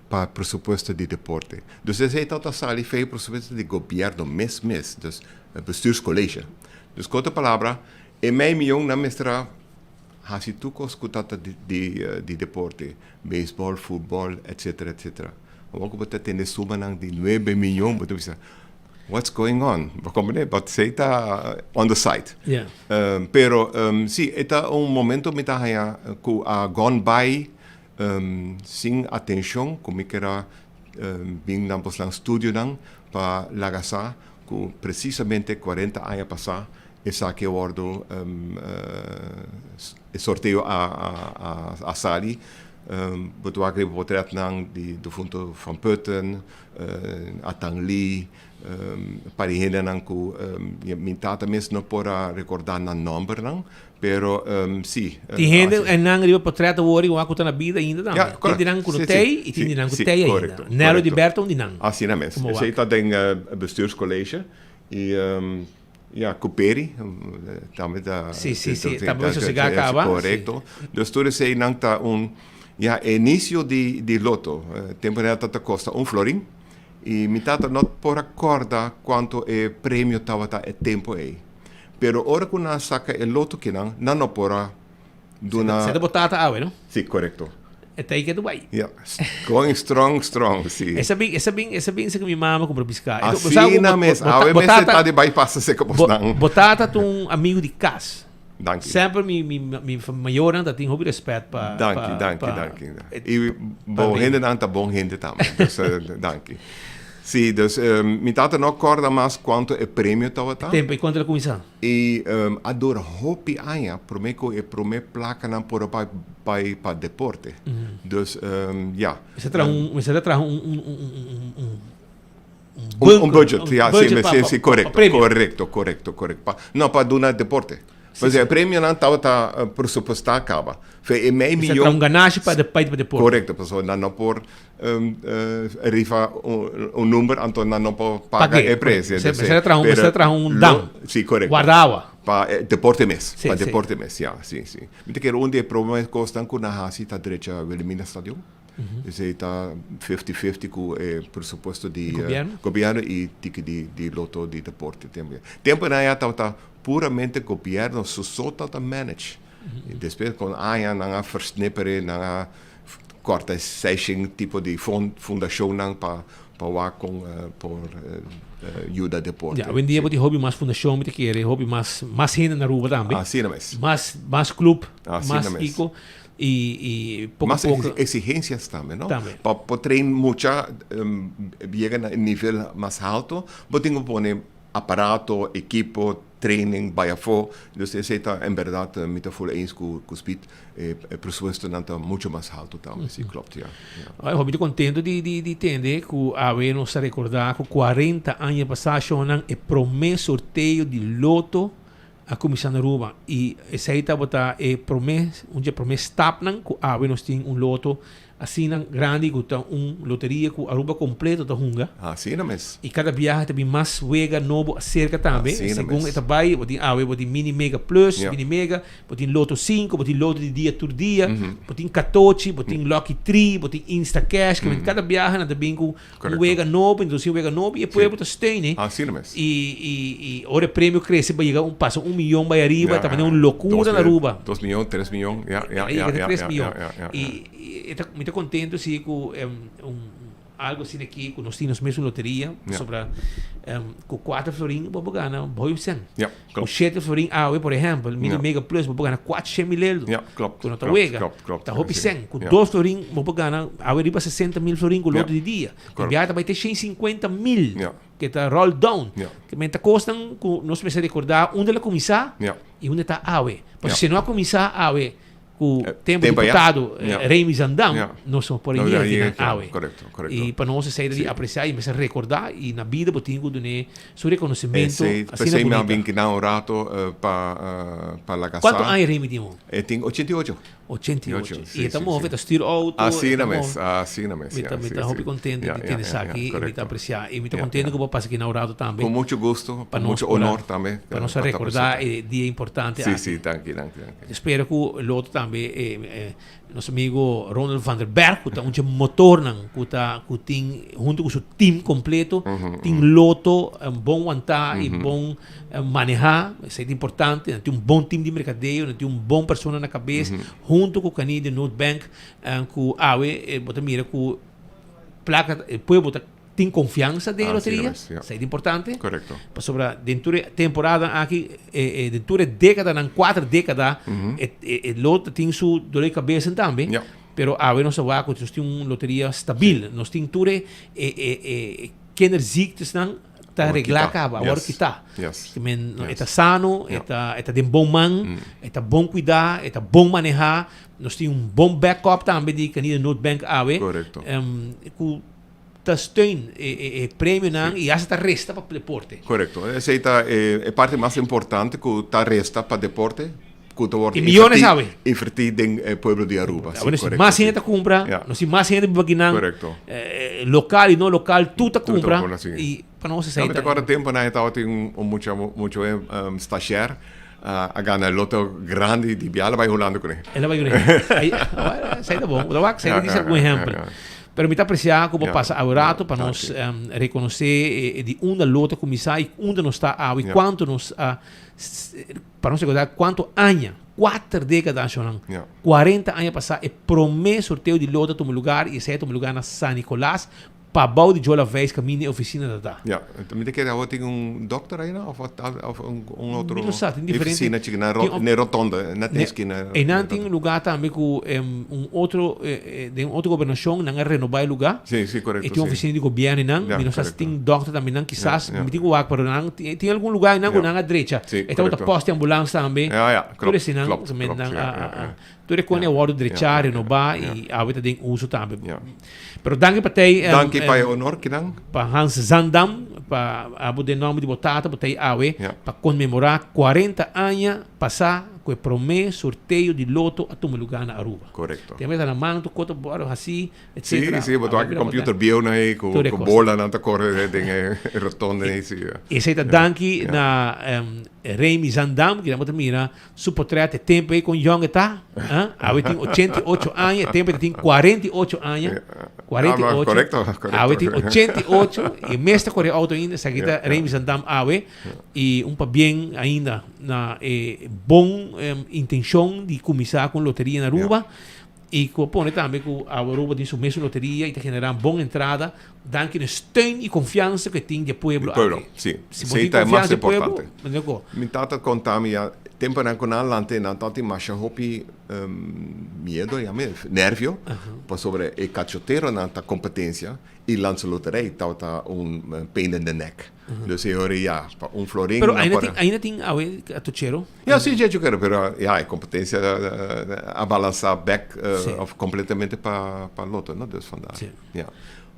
pa presupuesto di deporte. Dus esei tabata sali fei presupuesto di gobierno mes mes, dus bestuurscollege. Dus ku otro palabra, e mei miyon nan mester a hasi tur kos ku tabata di di deporte, beisbòl, futbòl, etcetera, etcetera. Awor ku bo ta tende sumanan di nuebe miyon, bo ta bisa, what's going on? Bo komprende? But esei ta on the side. Yeah. Pero si, e ta un momento mi ta haña ku a gone by sin atenshon, ku mi ker a bin na bosnan studionan pa laga sa ku presisamente kuarenta aña pasá esaki a wòrdu, e sorteo a sali. Bo ta wak riba potretnan di defunto Van Putten, Atang Lee, par di hendenan ku mi tata mes no por a rekordá nan nòmbernan, pero si. Tin hende einan riba potret awor i wak ku ta na bida ainda tambe. Ja, Tin di nan ku no tei i tin di nan ku tei ainda. Nero di Berto un di nan. Asina mes. Esei ta den bestuurscollege i Ya, cu Peri tambe ta. Sí, sí, sí, tambe sosega caba. Correcto. Dus tur eseinan ta un, ya, e inicio di di loto. Tempo den ta costa un florin y mi tata no por a corda cuanto e premio tabata e tempo ey. Pero ora cu nan a saca e loto kinan, nan no por a duna. Seta bo tata awe, no? Sí, correcto. E ta ke Dubai. Ja, going strong, strong, sí. Esa bin, esa bin, esa bin se ku mi mama kumpra piská. Asina mes, awe mes e ta di bypass se ku bosnan. Bo tata ta un amigu di kas. Danki. Semper mi mi mi mayornan ta tin hopi respet pa Danki, danki, danki. I bo hendenan ta bon hende tambe. Dus danki. Sí, dus mi tata no corda mas cuanto e premio tabata. Tempo y cuanto el a cuminsa? Y a dura hopi aña prome cu e prome placanan por a bay bay pa deporte. Dus ya. Mester traha un, mester a traha un, un, un, un, un, un Un budget, ya, sí, sí, sí, correcto, correcto, correcto, correcto. Pa, no, pa duna deporte. Pues e premionan tabata presupuestá kaba. Fe e mei Mester miyon. traha un ganashi pa pa deporte. Correcto, pasobra nan no por rifa un number anto nan no por paga Pagu'é. e precio. Mester mester traha un mester traha un dam. Sí, correcto. Guarda awa. Pa e deporte mes. Sí, Pa sí. deporte mes, ya, sí, sí. Mi ta kere un di e prome kosnan ku nan hasi ta drecha Wilhelmina Stadion. Esei ta fifty fifty ku e presupuesto di Gobierno? gobierno i tiki di di loto di deporte tempo ya. Tempo nan ya tabata puramente gobierno su so tabata manage. I despues kon aña nan a versnippere, nan a korta e seishen tipo di fundashonnan pa pa wak kon por yuda deporte. Ya, awendia bo tin hopi mas fundashon mi ta kere, hopi mas mas hende na Aruba tambe. Asina mes. Mas mas club, Asina mas mes. kiko. Y y poco Mas poco. exigencias tambe, no? Tambe. Pa por train mucha yega na e nivel mas halto, bo tin ku pone aparato, ekipo, training, bai afó. Dus esei ta en berdad mi ta ful eens ku ku Speed, e presupuestonan ta mucho mas halto tambe, si klopt, ya. Ay, hopi ta contento di di di tende ku awe nos ta recorda ku 40 aña pasá shownan e prome sorteo di loto a kuminsá na Aruba i esei tabata e promé, un dje promé stapnan ku awe nos tin un loto asina grandi ku ta un loteria ku Aruba kompleto ta hunga. Asina mes. I kada biaha ta bin mas wega nobo aserka tambe. Asina Segun mes. e ta bai, bo tin awe bo tin mini mega plus, Ja. mini mega, bo tin loto sinku, bo tin loto di dia tur dia, bo tin katochi, bo tin lucky tree, bo tin insta cash, kada biaha nan ta bin ku Un wega nobo, introduci un wega nobo y e pueblo ta steun e. Asina mes. Y, y, y ora e premio crece bay yega un pasa un miyon bay ariba, Ja, ta manera un locura na Aruba. Dos miyon, tres miyon, ja, ja, Ahí ja, yega te ja, tres ja, miyon. ja, ja, ja. Y, y e ta, mi ta contento si cu em, un, algo asina aki cu nos tin nos mes un loteria, Ja. sobra em, cu cuater florin bo por gana boyo cen. Ja, Cu klopt. shete florin awe, por ehempel, mini Ja. mega plus, bo por gana cuatshen mil euro. Ja, klopt, Cu no ta klopt, wega. klopt, klopt. Ta hopi Sí. cen. Cu Ja. dos florin bo por gana awe riba sesenta mil florin cu Ja. loto di dia. Correcto. Di biaha ta bay te shen cincuenta mil. Ja. Ke ta roll down. Ja. Ke men ta cosnan cu nos mester recorda unda el a cuminsa Ja. y unda ta awe. Pasobra Ja. si no a cuminsa awe cu tempo tempo ya. diputado Ja. Remy Zandam, Ja. nos no por No, yega ya yega kinan aki. awe. Correcto, correcto. Y pa nos esey ta di Sí. aprecia y mester recorda y na bida bo tin cu dun'e su reconocimento Esey, asina pesey mi a bunita. bin kinan un rato eh, pa eh, pa laga sa. Cuanto aña Remy tin ho? E tin 88. 88. Ocho, Y sí, e ta sí, move, sí. ta stuur auto, e Asina ta mes, move. asina mes, Mi ja, ta, mi sí, ta hopi sí. contento Ja, di ja, tende ja, esaki ja, y mi ta correcto. aprecia y mi ta Ja, contento ja. cu bo pasa aki na un rato tambe. Con mucho gusto, Pa con nos mucho por a- honor tambe, Pa nos pa a ta recorda presente. e dia importante Sí, aki. sí, danki, danki, danki. Spera cu lo otro tambe eh, nos amigo Ronald van der Berg cu ta un dje motornan cu ta cu tin hunto cu su team completo tin loto bon wanta y bon maneha, esey ta importante, nan tin un bon team di mercadeo, nan tin un bon persona na cabes hunto cu Canadian Note Bank cu awe bo ta mira cu placa e pueblo ta tin confiansa den e Así loteria, es, ja. esey ta importante. Correcto. Pasobra den tur e temporada aki, den tur e decadanan, cuater decada, e e loto tin su dolor di cabeza tambe. Ja. Pero awe nos ta wak cu nos tin un loteria stabil. Nos tin tur e e e kinderziektes-nan ta Awor regla kita. caba, awor Yes. kita. Yes. Ke men, e Yes. ta sano, e Ja. ta e ta den bon man, e ta bon cuida, e ta bon maneha. Nos tin un bon backup tambe di Canadian Note Bank awe. Correcto. Cu ta steun e e e premionan y hasta ta resta pa deporte. Correcto. Esey ta e e parti mas importante cu ta resta pa deporte, cu ta wordo Y miyones inverti awe. inverti den e pueblo di Aruba. Sí, Bueno, si correcto, mas sí. hende ta cumpra, Ja. no si mas hende biba akinan, Correcto. local y no local, tur ta Tur ta cumpra cumpra, sí. y pa nos Ja, esey mi ta ta acorda tempo nan e tabatin un un mucha mucho stagiair a gana loto grandi di bia, el a bai Hulanda kuné. El a bai kuné. Ai, bueno, esei ta bon. Bo ta wak, esei ta disi algun ehèmpel. Pero mi ta apresiá ku bo pasa awe rato pa nos rekonosé di unda lo ta kuminsá i unda nos ta awe i kuantu nos a, pa nos rekordá kuantu aña, kuater dékada anshonnan, kuarenta aña pasá e promé sorteo di loto a tuma lugar i esei a tuma lugar na San Nicolas. pabou di Jola Veis kaminda e ofisina ta ta. Ja, mi ta kere awor tin un dokter ei no of of un un otro Mi no sa, tin diferente. Oficina chiki na Tin ne rotonde, net Ne e skina. Einan tin lugar tambe ku un otro den un otro gobernashon nan a renoba e lugar. Si, si, korekto, E tin si. ofisina di gobièrnu einan, Ja, mi no sa si korekto. tin dokter tambe einan kisas, Ja, ja. mi tin ku wak pero nan tin algun lugar einan ku Ja. nan a drecha. Si, E tabata korekto. post di ambulans tambe. Ja, ja, Tur klopt, eseinan klopt, men klopt, nan ja, a ja, a ja. Tur e kone a wòrdu drechá, renobá i awe ta den uso tambe. Pero danki pa tei. Danki pa e honor kinan. Pa Hans Zandam, pa abo den nòmber di bo tata bo tei awe pa konmemorá kuarenta aña pasá ku e promé sorteo di loto a tuma lugá na Aruba. Korekto. Tempu e ta na man tur kos ta wòrdu hasí, etcetera. Sí, sí, bo ta wak e computer bieu nan ei ku bolanan ta kore den e rotonde ei, sí. Esei ta danki na Remy Zandam, kinan bo ta mira Su potret e tempo ei con jong e ta, ah, awe tin 88 aña, e tempo ei ta tin 48 aña, 48, Ah, correcto, correcto. awe tin 88, e mes ta corre auto ainda, esaki ta Remy Zandam awe, y un pabien ainda na e bon intencion di cuminsa con loteria na Aruba, y cu a pone tambe cu awe Aruba tin su mesun loteria y ta genera bon entrada, danki na e steun y confiansa cu e tin di e pueblo Di pueblo, aki. si. Si bo Esey tin ta e mas confiansa di e pueblo, importante. manera cu. Mi tata conta mi ya, temponan cu nan a lanta e nan tabatin masha hopi miedo, yam'e, nervio, pasobra e cachoteronan ta competencia y lansa loterij tabata un pain in the neck. Dus e ora ya, pa un florin Pero nan ainda por tin, ainda tin awe catochero? Ja, sí, ja, yo pero ja, e competencia a balansa bek of completamente pa pa loto, no? Dus vandaar. Sí. Ja.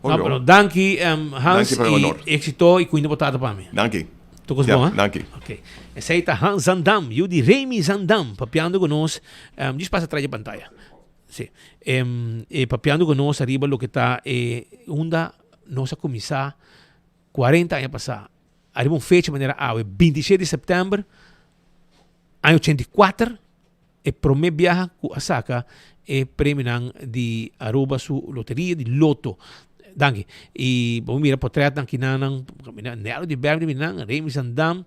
No, pero danki um, Hans Danki pa e y honor. éxito y cuida bo tata pa mi. Danki. Tur cos Ja, bon, hè? danki. Ok. Esey ta Hans Zandam, yu di Remy Zandam, papiando cu nos, um, djis pasa tras di pantaya. Sí. Um, e papiando cu nos ariba loke ta e unda nos a cuminsa 40 aña pasa. Ariba un fecha manera awe, 27 di sèptèmber aña 84, e promé biaha ku a saka e premionan di Aruba su loteria di Lotto. Danki. I bo mira potrètnan kinanan, mira Nelo di Berg di minan, Remy Zandam,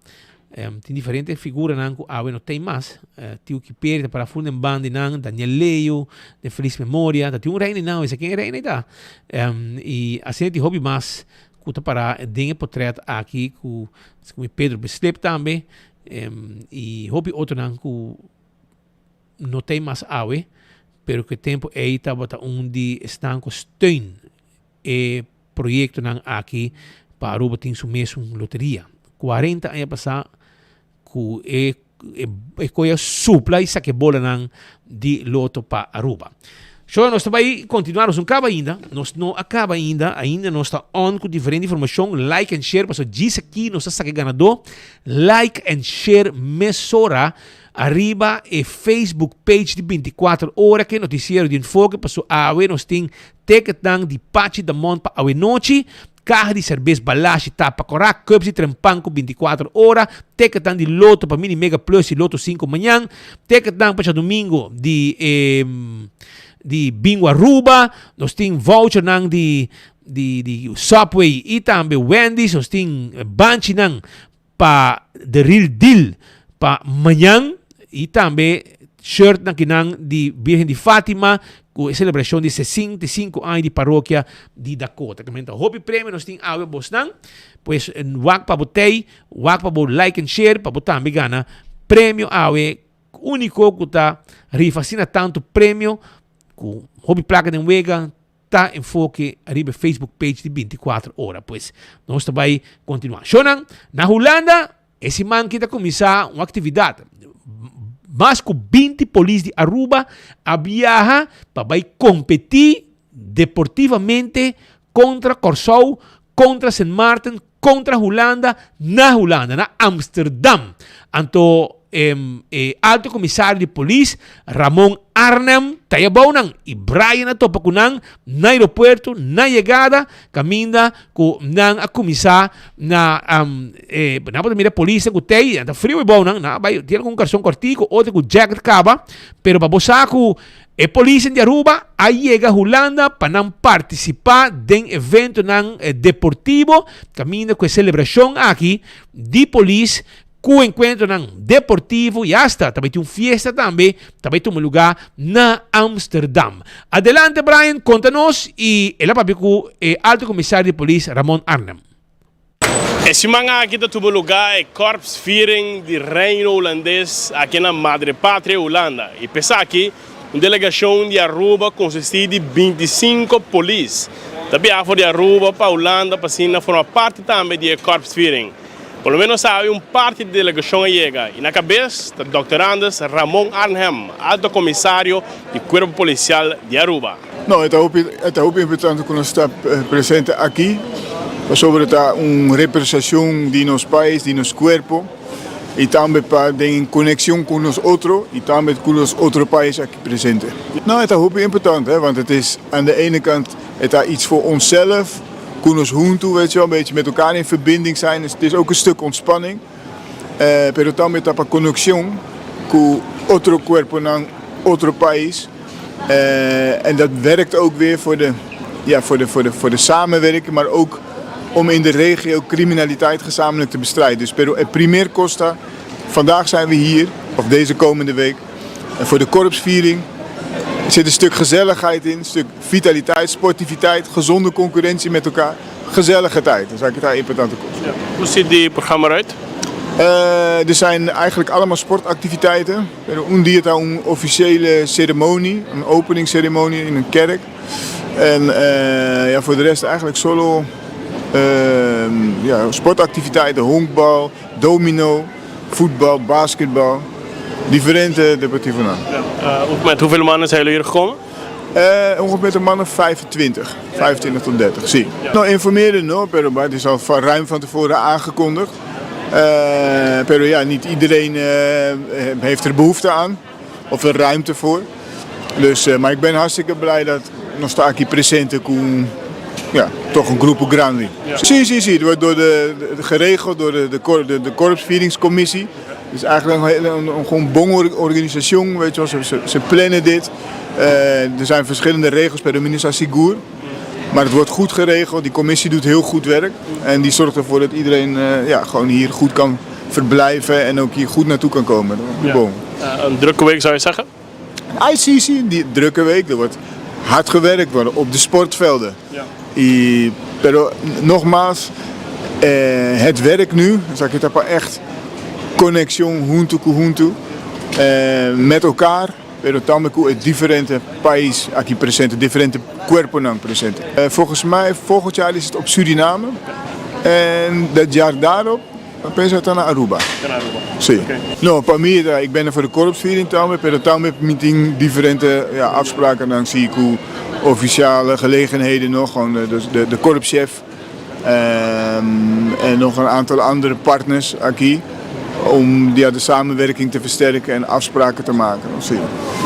tin diferente figuranan ku awe no t'ei mas. Tio Kiperi ta para funda en banda di nan, Daniel Leo, de felis memoria, ta tin un reina di nan, mester ken e reina ei ta. I asina tin hopi mas ku ta para den e potret aki ku mi Pedro Beslip tambe i hopi otronan ku no ta ei mas awe pero ku e tempu ei tabata un di esnan ku steun e proyektonan aki pa Aruba tin su mesun loteria. Kuarenta aña pasá ku e e koe a supla i saka e bolanan di loto pa Aruba. Shor, nos ta bai kontinuá, nos no kaba ainda, nos no a kaba ainda, ainda nos ta on ku diferente informashon, like and share, pasobra djis aki nos ta saka e ganadó, like and share mesora ariba e Facebook page di 24 ora ku e notisiero di Enfoke, pasobra awe nos tin ticketnan di Pachi Damon pa awe nochi, Kaha di serbes Balashi tapa korá, cups di trempan ku 24 ora, ticketnan di loto pa Mini Mega Plus i Loto 5 mañan, ticketnan pa djadumingu di e di Bingo Aruba, nos tin vouchernan di di di Subway i tambe Wendy's, nos tin banchinan pa The Real Deal pa mañan y tambe shirtnan kinan di Virgen di Fatima cu e celebracion di 65 aña di parokia di Dakota. Kimen ta hopi premio nos tin awe bosnan, pues wak pa bo tey, wak pa bo like and share pa bo tambe gana premio awe unico cu ta rifa asina tanto premio cu hopi placa den wega. Ta enfoke riba e Facebook page di 24 ora. Pues nos ta bai kontinuá. Shownan, na Hulanda e siman ki ta kuminsá un aktividat. Mas ku 20 polis di Aruba a biaha pa bai kompetí deportivamente kontra Kòrsou, kontra Sint Maarten, kontra Hulanda na Hulanda, na Amsterdam. Anto e alto komisario di polis Ramon Arnhem ta e abou nan i Brian a topa ku nan na aeropuerto na yegada kaminda ku nan a kuminsá na e nan por ta mira polisnan ku tei nan ta friu e bou nan nan a bai tin algun karson kòrtiku otro ku jacket kaba pero pa bo sa ku E polisnan di Aruba a yega Hulanda pa nan partisipá den eventonan deportivo kaminda ku e selebrashon aki di polis Ku enkuentronan deportivo i asta ta bai tin un fiesta tambe ta bai tuma lugá na Amsterdam. Adelante Brian, konta nos i el a papia ku e Alto Komisario di Polis Ramon Arnhem. E siman aki ta tuba lugá e Korpsviering di Reino Hulandes aki na Madre Patria Hulanda i p'esaki un delegashon di Aruba konsistí di 25 polis ta biaha for di Aruba pa Hulanda pa asina forma parti tambe di e Korpsviering. Por lo menos awe un parti di delegashon a yega i na kabes ta Dòkter Anders Ramon Arnhem, Alto Komisario di Kuerpo Polisial di Aruba. No, e ta hopi, e ta hopi importante ku nos ta presente aki, pasobra ta un represashon di nos pais, di nos kuerpo, i tambe pa den konekshon ku nos otro i tambe ku nos otro pais aki presente. No, e ta hopi importante, want het is aan de ene kant e ta iets voor onszelf, Ku nos huntu, weet je wel, een beetje met elkaar in verbinding zijn. Het is ook een stuk ontspanning. Eh, pero tambe ta pa konekshon ku otro kuerponan, otro pais. Eh, en dat werkt ook weer voor de, ja, voor de, voor de, voor de samenwerking, maar ook om in de regio criminaliteit gezamenlijk te bestrijden. Dus pero e primer kosta, vandaag zijn we hier, of deze komende week, en voor de korpsviering. Er zit een stuk gezelligheid in, een stuk vitaliteit, sportiviteit, gezonde concurrentie met elkaar. Gezellige tijd, dat is eigenlijk het importante. Ja. Hoe ziet die programma eruit? Uh, er zijn eigenlijk allemaal sportactiviteiten. Un dia een officiële ceremonie, een openingsceremonie in een kerk. En uh, ja, voor de rest eigenlijk solo uh, ja, sportactiviteiten, honkbal, domino, voetbal, basketbal. Diferente deportivo Ja, uh, met hoeveel mannen zijn jullie hier gekomen? Uh, ongeveer met een man of 25. 25 tot 30, zie. Ja. Nou, informeren no, pero het is al van, ruim van tevoren aangekondigd. Uh, pero ja, niet iedereen uh, heeft er behoefte aan of er ruimte voor. Dus, uh, maar ik ben hartstikke blij dat nos ta aki presente ku ja, toch een grupo grandi. Ja. Si, si, si. Het wordt door de, de, geregeld door de, de, de, de korpsvieringscommissie. Het is eigenlijk een, hele, een, een gewoon bon organisatie, weet je wel. Ze, ze, ze plannen dit. Uh, er zijn verschillende regels per de minister Sigur. Maar het wordt goed geregeld, die commissie doet heel goed werk. En die zorgt ervoor dat iedereen uh, ja, gewoon hier goed kan verblijven en ook hier goed naartoe kan komen. Ja. Uh, een drukke week zou je zeggen? ICC, die drukke week. Er wordt hard gewerkt worden op de sportvelden. Ja. Y, pero nogmaals, eh, het werk nu, zeg ik het echt conexion hunto ku hunto, eh, met elkaar, pero tambe ku e diferente pais aki presente, diferente cuerponan presente. Eh, volgens mij, volgend jaar is het op Suriname. En dat jaar daarop pensa ta na Aruba. Ta na Aruba. Si. Okay. No, pa mi, ik ben er voor de korpsviering tambe, pero tambe mi tin diferente ja, afspraken. Dan zie ik hoe officiale gelegenheden nog, gewoon de, de, de korpschef um, en nog een aantal andere partners aki om ja, de samenwerking te versterken en afspraken te maken. Zie.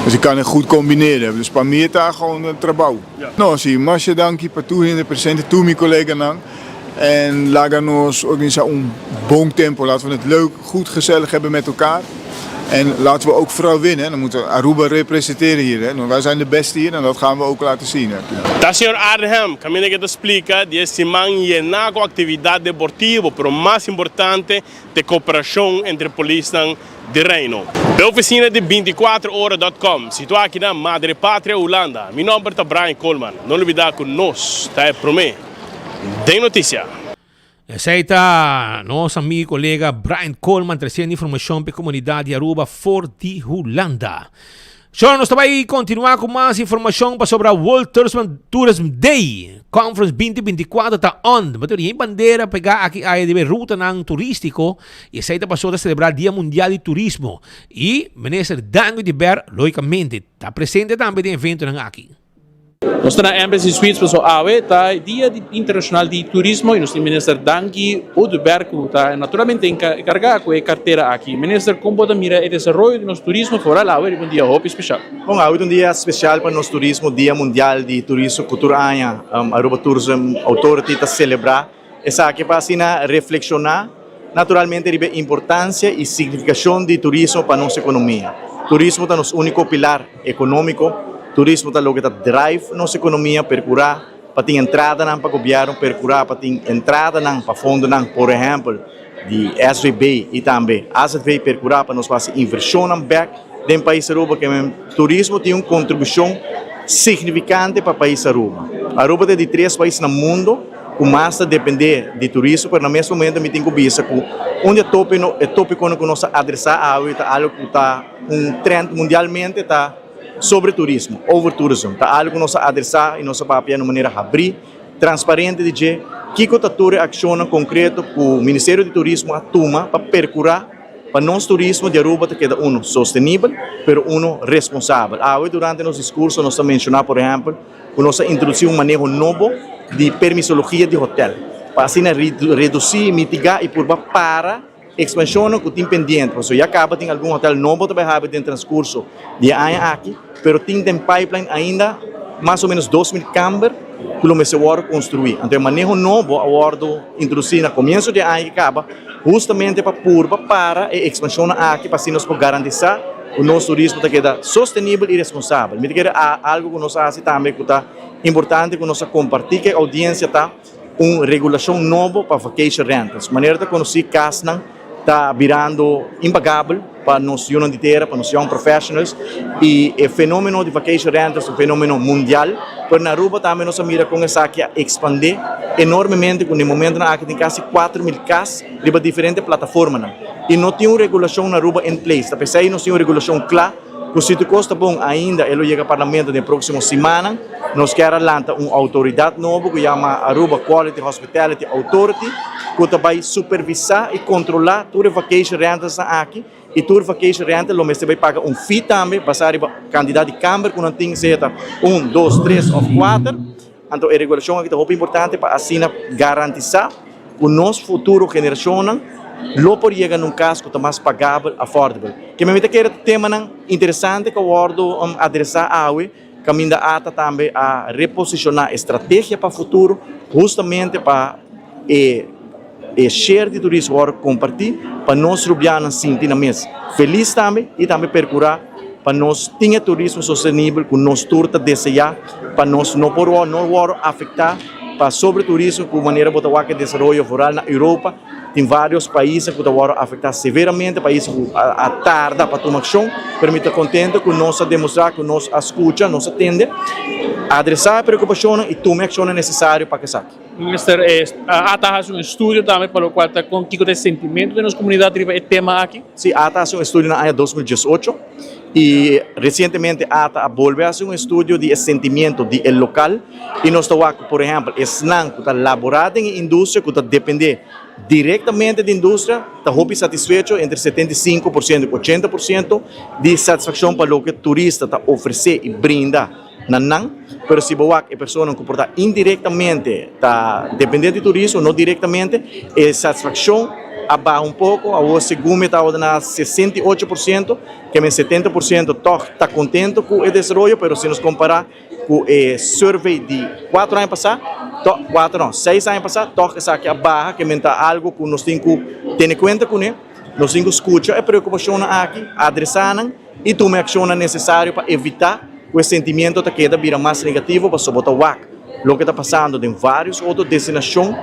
Dus ik kan het goed combineren. Dus pa mi ta gewoon een trabou. Ja. No, si, masha danki pa tur hende presente, tur mi colleganan. En laga nos organisa un bon tempo. Laten we het leuk, goed, gezellig hebben met elkaar. En laten we ook vooral winnen. Dan moeten we Aruba representeren hier. Hè. Wij zijn de beste hier en dat gaan we ook laten zien. Ta señor Arnhem caminda cu ta splica di e siman yena cu actividad deportivo, pero mas importante ta e cooperacion entre polisnan di Reino. E oficina di binticuatro ora dot com, situa aki na Madre Patria, Hulanda. Mi nomber ta Brian Koolman. No lubida cu nos ta e prome den noticia. Esei ta nos amigo y colega Brian Koolman treciendo informacion pa e comunidad di Aruba for di Hulanda. Shor, nos ta bay continua cu mas informacion pasobra World Tourism, Tourism Day Conference 2024 ta on. Bo tin e bandera pega aki aya di e rutanan turistico y esei ta pasobra ta celebra Dia Mundial di Turismo. Y Minister Dangui Oduber, logicamente, ta presente tambe den eventonan aki. Nos ta na Embassy Suites pasobra awe ta e Dia Internacional di Turismo y nos tin Minister Dangui Oduber cu ta naturalmente encarga cu e cartera aki. Minister, con bo ta mira e desaroyo di nos turismo foral awe riba un dia hopi special? Bon, awe ta un dia special pa nos turismo, Dia Mundial di Turismo cu tur aña Aruba Tourism Authority ta celebra. Esaki pa asina reflekshoná naturalmente riba e importansia i signifikashon di turismo pa nos ekonomia. Turismo ta nos úniko pilar ekonómiko, turismo ta loke ta drive nos ekonomia, perkurá pa tin entradanan pa gobièrnu, perkurá pa tin entradanan pa fondonan, por ehèmpel, di SVB y tambe AZV percura pa nos haci inversionnan bek den pais Aruba ke men turismo tin un contribucion significante pa pais Aruba. Aruba ta e di tres pais na mundo cu mas ta depende di turismo pero na mes momento mi tin cu bisa cu un di e topiconan cu nos ta adresa awe ta algo cu ta un trend mundialmente ta sobre turismo, over tourism. Ta algo cu nos ta adresa y nos ta papia na un manera habri. Transparente di dje, kiko ta tur e akshonnan konkreto ku Ministerio di Turismo a tuma pa perkurá pa nos turismo di Aruba ta keda uno sostenibel, pero uno responsabel. Awe durante nos diskurso nos ta menshoná por ehèmpel ku nos a introdusí un maneho nobo di permisologia di hotèl pa asina redusí, mitigá i purba para Ekspanshonnan ku tin pendiente, pasobra ya kaba tin algun hotel nobo ta bai habri den transkurso di e aña aki, pero tin den pipeline ainda mas o menos 2000 kamber ku lo mester wòrdu konstruí. Anto e maneho nobo a wòrdu introdusí na komienso di e aña ki kaba hustamente pa purba para e ekspanshonnan aki pa asina nos por garantisá ku nos turismo ta keda sostenibel i responsabel. Mi ta kere algu ku nos a hasi tambe ku ta importante ku nos a kompartí ku e oudiensia ta, Un regulashon nobo pa vacation rentals. Manera ta konosí kasnan ta birando impagabel pa nos yunan di tera, pa nos young professionals i e fenomeno di vacation rentals ta un fenomeno mundial, pero na Aruba tambe nos a mira kon esaki a ekspandé enormemente ku na e momentonan aki tin kasi 4000 kas riba diferente plataformanan i no tin un regulashon na Aruba in place. Ta p'esei nos tin un regulashon kla. Ku si tur kos ta bon ainda e lo yega Parlamento den próksimo simannan. Nos kier a lanta un outoridat nobo ku yama Aruba Quality Hospitality Authority ku ta bai supervisá i kontrolá tur e vacation rentalsnan aki i tur vacation rental lo mester bai paga un fee tambe basá riba kantidat di kamber ku nan tin sea ta un, dos, tres òf kuater. Anto e regulashon aki ta hopi importante pa asina garantisá ku nos futuro generashonnan lo por yega na un kas ku ta mas pagabel, affordable. Ke mi ta kere ta temanan interesante ku a wòrdu adresá awe, kaminda ata tambe a reposishoná e strategia pa futuro hustamente pa e e share di turismo wòrdu kompartí pa nos rubianan sinti nan mes felis tambe i tambe perkurá pa nos tin e turismo sostenibel ku nos tur ta deseá pa nos no por no wòrdu afektá pa sobre turismo ku manera bo ta wak e desaroyo foral na Europa tin vários paisnan ku ta wòrdu afektá severamente paisnan ku a tarda pa tuma akshon pero mi ta kontento ku nos a demostrá ku nos a skucha nos a tende adresá e preokupashonnan i tuma e akshonnan nesesario pa esaki. Minister, ata a hasi un estudio tambe pa lokual ta kon kiko ta e sentimentu den nos komunidat riba e tema aki? Sí, ata a hasi un estudio na aña 2018 i resientemente ata a bolbe hasi un estudio di e sentimiento di e lokal i nos ta wak ku por ehèmpel esnan ku ta laborá den e industria ku ta dependé direktamente di industria ta hopi satisfecho entre 75% ku 80% di satisfakshon pa loke turista ta ofresé i brinda. na nan, pero si bo wak e personanan ku por ta indirektamente ta depende di turismo, no direktamente, e satisfakshon a baha un poko, awor segun mi tabata na 68%, ke men 70% tòg ta kontento ku e desaroyo, pero si nos kompará ku e survey di kuater aña pasá, tòg, kuater no, seis aña pasá, tòg esaki a baha, ke men ta algu ku nos tin ku tene kuenta kuné, nos tin ku skucha e preokupashonnan aki, adresá nan. i tuma e akshonnan nesesario pa evitá ku e sentimiento ta keda bira mas negativo pasobra bo ta wak loke ta pasando den vários otro destinashon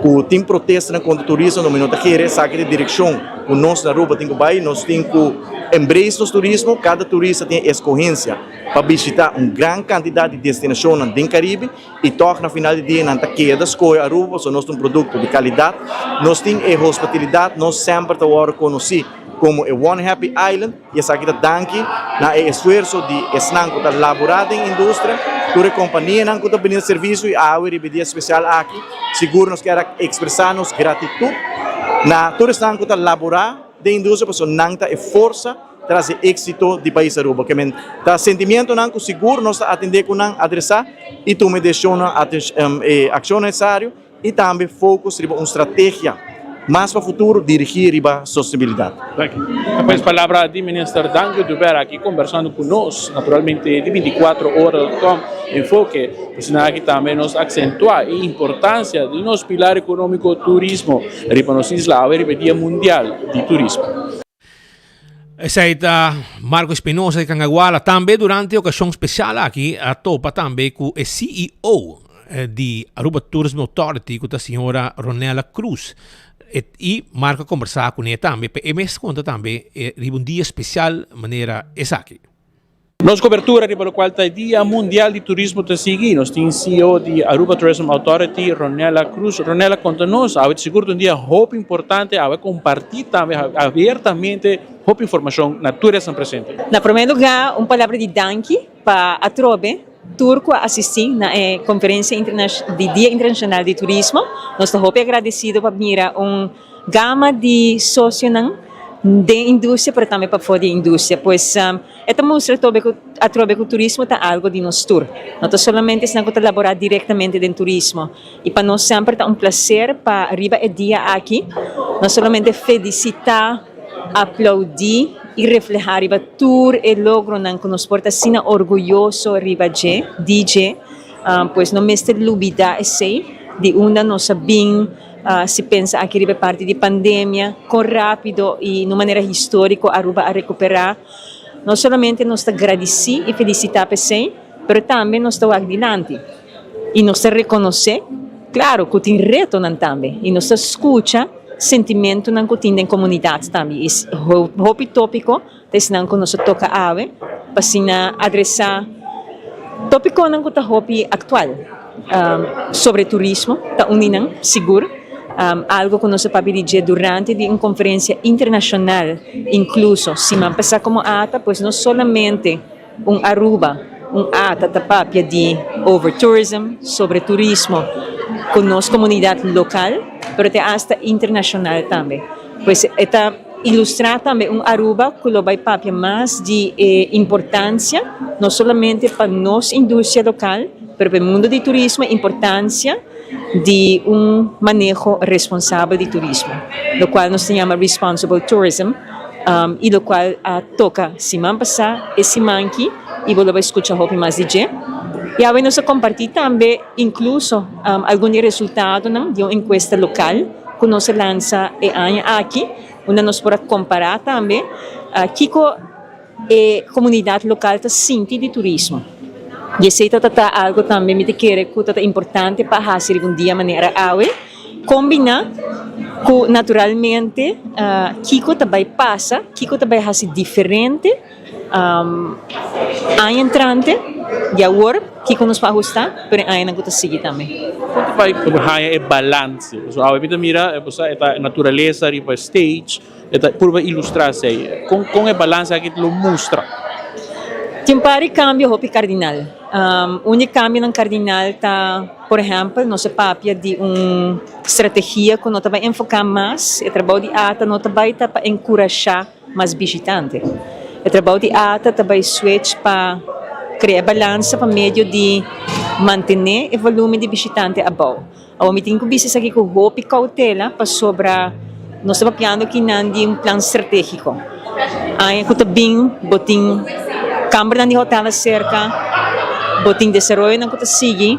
ku tin protestanan kontra turismo no mi no ta kere esaki ta e direkshon ku nos na Aruba tin ku bai nos tin ku embrace nos turismo kada turista tin e eskohensia pa bishita un gran kantidat di destinashonnan den Karibe i tòg na final di dia nan ta keda skohe Aruba pasobra nos ta un produkto di kalidat nos tin e hospitalidat nos semper ta wòrdu konosí. Komo e One Happy Island i esaki ta danki na e esfuerso di esnan ku ta laborá den industria, tur e kompanianan ku ta bini na servisio i awe riba e dia spesial aki sigur nos kier a ekspresá nos gratitut na tur esnan ku ta laborá den industria pasobra nan ta e forsa tras e éksito di pais Aruba. Ke men ta sentimientonan ku sigur nos ta atendé ku nan, adresá i tuma e desishonnan, e akshon nesesario. I tambe focus riba un strategia mas pa futuro dirigi riba sostenibilidad. Danki. Ta pues palabra di Minister Dangui Oduber aki conversando cu nos, naturalmente di 24 ora dot com Enfoke. Asina aki tambe nos accentua e importancia di nos pilar economico turismo riba nos isla awe riba e Dia Mundial di Turismo. Esei ta Marco Espinosa di Cangaguala. Tambe durante e ocasion special aki a topa tambe cu e CEO. di Aruba Tourism Authority ku ta señora Ronella Cruz. I Marco a kombersá kuné tambe pa e mes konta tambe riba un dia spesial manera esaki. Nos cobertura riba locual ta e Dia Mundial di Turismo ta sigui. Nos tin CEO di Aruba Tourism Authority, Ronella Cruz. Ronella, conta nos, awe ta sigur ta un dia hopi importante, awe comparti tambe abiertamente hopi informacion na tur esnan presente. Na prome lugar un palabra di danki pa atrobe tur cu a asisti na e conferencia di Dia Internacional di Turismo. Nos ta hopi agradecido pa mira un gama di socionan den industria pero tambe pafó di industria. Pues e ta mustra tobe cu atrobe cu turismo ta algo di nos tur. No ta solamente esnan cu ta labora directamente den turismo. Y pa nos semper ta un placer pa riba e dia aki no solamente felicita, aplaudi y refleha riba tur e logronan cu nos por ta asina orguyoso riba dje, di dje. Pues no mester lubida esey di unda nos a bin. Si pensa aki riba e parti di pandemia, kon rápido i na un manera históriko Aruba a rekuperá. No solamente nos ta gradisí i felisitá p'esei, pero tambe nos ta wak dilanti i nos ta rekonosé, klaro, ku tin retonan tambe i nos ta skucha sentimentunan ku tin den komunidat tambe. I hopi tópiko ta esnan ku nos a toka awe pa asina adresá tópikonan ku ta hopi aktual sobre turismo ta un di nan sigur algu ku nos a papia di dje durante di un konferensia internashonal inkluso siman pasá komo ata pues no solamente un Aruba un ata ta papia di over tourism sobre turismo ku nos komunidat lokal pero te asta internashonal tambe pues e ta Ilustrá tambe un Aruba ku lo bai papia mas di e importansia, no solamente pa nos industria lokal, pero pa e mundu di turismo, e importansia di un maneho responsabel di turismo, lokual nos ta yama responsible tourism, i lokual a toka siman pasá, e siman aki, i bo lo bai skucha hopi mas di dje. I awe nos a kompartí tambe inkluso algun di e resultadonan di un enkuesta lokal. ku nos a lansa e aña aki, unda nos por a kompará tambe kiko e komunidat lokal ta sinti di turismo. I esei ta ta algu tambe mi ta kere ku ta ta importante pa hasi riba un dia manera awe, kombiná ku naturalmente kiko ta bai pasa, kiko ta bai hasi diferente. Aña entrante, di awor, kiko nos por ahusta, pero e añanan ku ta sigui tambe. Kon ta bai haña e balanse? Pasobra awe mi ta mira, e ta naturalesa riba e stage, e ta purba ilustra esei. Kon kon e balanse aki lo mustra? Tin un par di kambio hopi kardinal. Un di e kambionan kardinal ta, por ehèmpel, nos a papia di un strategia ku no ta bai enfoká mas, e trabou di ata no ta bai ta pa enkurashá mas bishitante. E trabou di ata ta bai switch pa krea balansa pa medio di mantené e volumen di bishitante abou. Awor mi tin ku bisa esaki ku hopi koutela pasobra nos ta papiando kinan di un plan stratégiko. Aña ku ta bin bo tin kambernan di hotel aserka, bo tin desaroyonan ku ta sigui.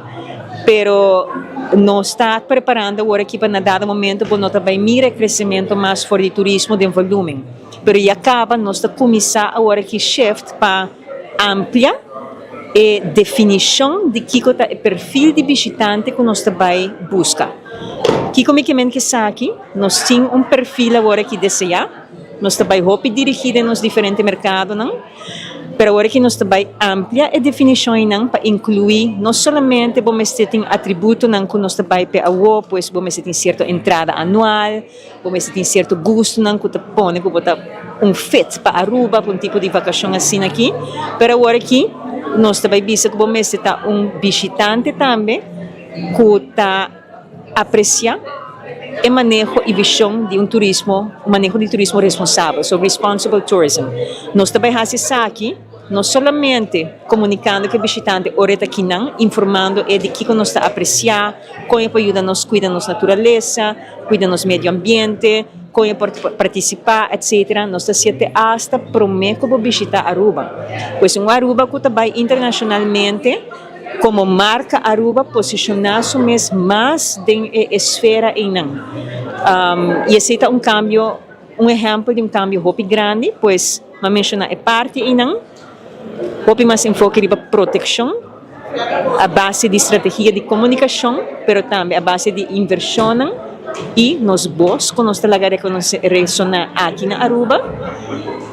Pero nos ta preparando awor aki pa na dado momento bo no ta bay mira e crecemento mas for di turismo den volumen. Pero ya caba nos ta cuminsa awor aki shift pa amplia e definicion di kico ta e perfil di bishitante cu nos ta bay busca. Kico mi ke men cu esaki? Nos tin un perfil awor aki desea, nos ta bay hopi dirigi den nos diferente mercadonan. Pero awor aki nos ta bai amplia e definishonnan pa inkluí no solamente bo mester tin atributonan ku nos ta bai p'e awor, pues bo mester tin sierto entrada anual, bo mester tin sierto gustonan ku ta pone ku bo ta un fit pa Aruba, pa un tipo di vakashon asina aki. Pero awor aki nos ta bai bisa ku bo mester ta un bishitante tambe ku ta. Aprecia e maneho y vision di un turismo, un maneho di turismo responsabel, so responsible tourism. Nos ta bay haci esaki no solamente comunicando cu e bishitante ora e ta kinan, informando e di kico nos ta aprecia, con e por yuda nos cuida nos naturalesa, cuida nos medio ambiente, con e por participa, etc. Nos ta haci te hasta prome cu bo bishita Aruba. Pues un Aruba cu ta bay internacionalmente. Como marca Aruba posiciona su mes mas den e esfera eynan. Y esey ta un cambio, un ehempel di un cambio hopi grandi, pues m'a menciona e parti eynan, hopi mas enfoke riba proteccion. a base di strategia di komunikashon, pero tambe a base di invershonnan i nos bos ku nos ta laga resoná aki na Aruba,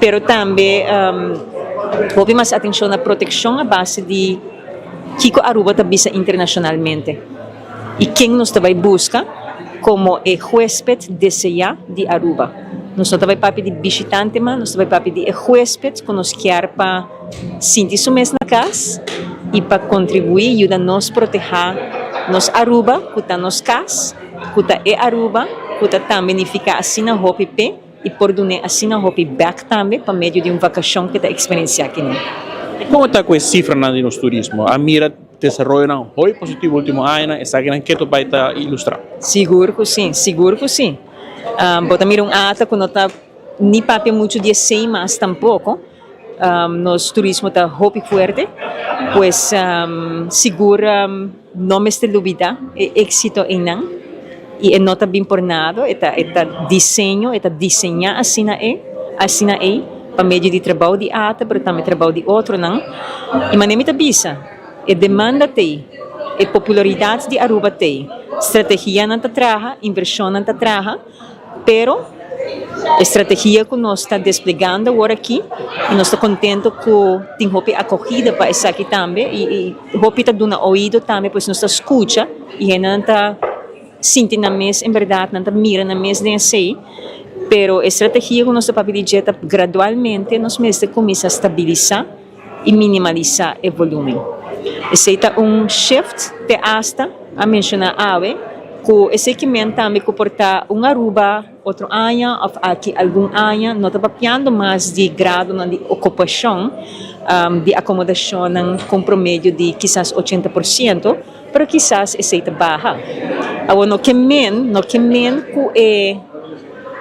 pero tambe hopi mas atenshon na protekshon a base di kiko Aruba ta bisa internashonalmente i ken nos ta bai buska komo e huesped deseá di Aruba. Nos no ta bai papia di bishitante mas, nos ta bai papia di e huesped ku nos kier pa sinti su mes na kas i pa kontribuí yuda nos protehá nos Aruba ku ta nos kas, ku ta e Aruba ku ta tambe nifiká asina hopi p'e i por dun'é asina hopi bèk tambe pa medio di un vakashon ku e ta eksperensiá kinan. Kon ta ku e sifranan di nos turismo? A mira desaroyonan hopi positivo ultimo añanan, esakinan ke ta bai ta ilustrá? Sigur ku sí, sigur ku sí. Bo ta mira un ata ku no ta ni papia muchu di esei mas tampoko. Nos turismo ta hopi fuerte, pues sigur no mester lubida e éxito einan y e no ta bin por nada, e ta e ta diseño, e ta diseñá asina e, asina ei pa medio di trabou di ata pero tambe trabou di otronan. Y manera mi ta bisa, e demanda t'ei, e popularidad di Aruba t'ei, strategianan ta traha, inversionnan ta traha. Pero e strategia ku nos ta desplegando awor aki i nos ta kontento ku tin hopi akogida pa esaki tambe i hopi ta duna oido tambe pues nos ta skucha i hendenan ta sinti nan mes en bèrdat nan ta mira nan mes den esei. Pero e strategia ku nos ta papia di dje ta gradualmente nos mester kuminsá stabilisá i minimalisá e volúmen. Esei ta un shift te asta a menshoná awe ku esei ke men tambe ku por ta un Aruba otro aña òf aki algun aña no ta papiando mas di gradonan di okupashon di akomodashonnan ku un promedio di kisas 80%, pero kisas esei ta baha. Awor no ke men no ke men ku e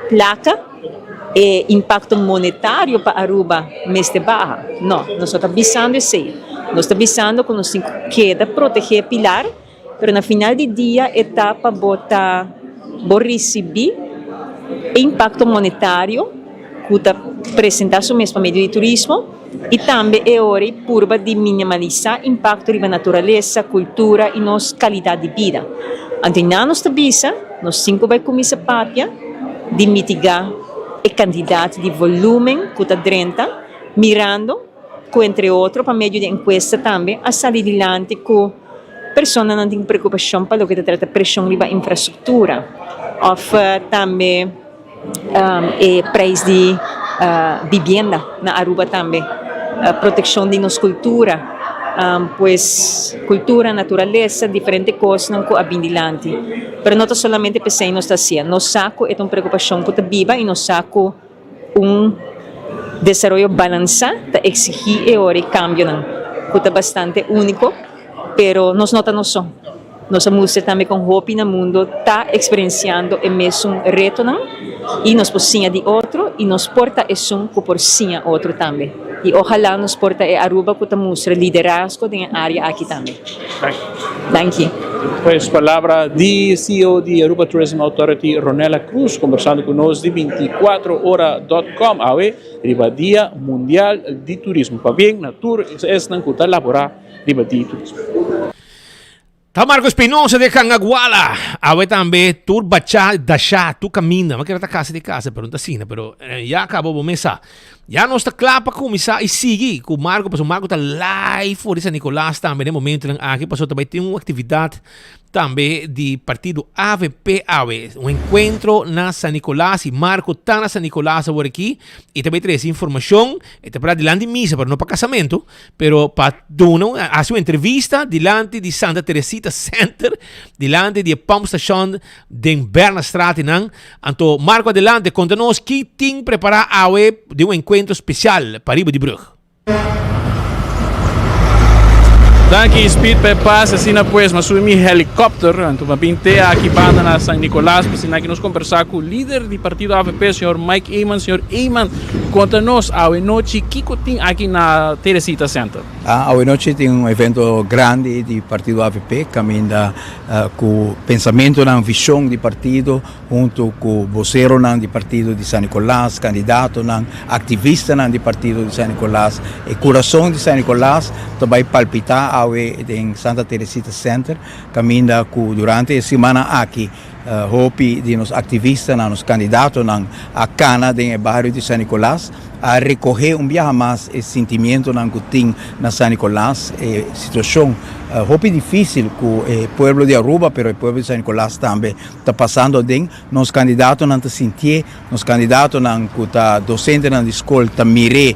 plaka. E impacto monetario pa Aruba mester baha. No, nos no ta bisando esey. Nos ta bisando cu nos tin cu keda protege e pilar, pero na final di dia e ta pa bo ta bo ricibi e impacto monetario cu ta presenta su mes pa medio di turismo y tambe e ora y purba di minimalisa impacto riba naturalesa, cultura y nos calidad di bida. Anto y nan nos ta bisa, nos tin cu bay cuminsa papia di mitiga e cantidad di volumen cu ta drenta, mirando cu entre otro pa medio di encuesta tambe a sali dilanti cu personanan tin preocupacion pa loke ta trata presion riba infrastructura of tambe. E prijs di bibienda na Aruba tambe. Proteccion di nos cultura, pues cultura, naturalesa, diferente cosnan cu a bin dilanti. Pero no ta solamente p'esey nos ta hacia. Nos sa cu e ta un preocupacion cu ta biba y nos sa cu un desaroyo balansa ta exigi e ora y cambionan cu ta bastante unico, pero nos no ta nos so. Nos a mustra tambe kon hopi na mundo ta eksperensiando e mesun retonan i nos por siña di otro i nos por ta esun ku por siña otro tambe. I ojalá nos por ta e Aruba ku ta mustra liderazgo den e área aki tambe. Danki. Pues palabra di CEO di Aruba Tourism Authority Ronella Cruz kombersando ku nos di 24 ora dot com awe riba Dia Mundial di Turismo. Pabien na tur esnan ku ta labora riba di turismo. Ta Marco Espinosa de Cangaguala. Awe tambe tur bacha dasha tu caminda. Ma kera ta casa di casa, pero no ta asina. Pero eh, ya acabo bo mesa. Ya nos ta kla pa kumisa i sigui ku Marco, paso Marco ta live for di San Nicolas tambe den momentonan aki, paso ta bai tin un actividad tambe di partido avp awe. Un encuentro na San Nicolas i Marco ta na San Nicolas awor aki i ta bai trese informacion. E ta para dilanti misa, pero no pa casamento. Pero pa duna un, hasi un entrevista dilanti di Santa Teresita Center, dilanti di e pumpstation den Bernastraat nan. Anto Marco adelante, konta nos ki tin prepará awe den un enkuentro spesial pariba di brug. Danki Speed pa e pase asina pues m'a subi mi helicopter anto m'a bin te aki banda na San Nicolas pa asina aki nos combersa cu lider di partido avp señor Mike Eman. Señor Eman conta nos awe nochi kico tin aki na Teresita Center. Awe nochi tin un evento grandi di partido avp caminda cu pensamentonan, vision di partido hunto cu boceronan di partido di San Nicolas, candidatonan, activistanan di partido di San Nicolas. E curason di San Nicolas ta bay palpita awe den Santa Teresita Center caminda cu durante e simannan aki Hopi di nos aktivistanan, nos kandidatonan a kana den e bario di San Nicolas, a rekohé un biaha mas e sintimientonan ku tin na San Nicolas, e situashon hopi difísil ku e pueblo di Aruba, pero e pueblo di San Nicolas tambe ta pasando aden. Nos kandidatonan ta sintié, nos kandidatonan ku ta dosentenan di skol ta mir'é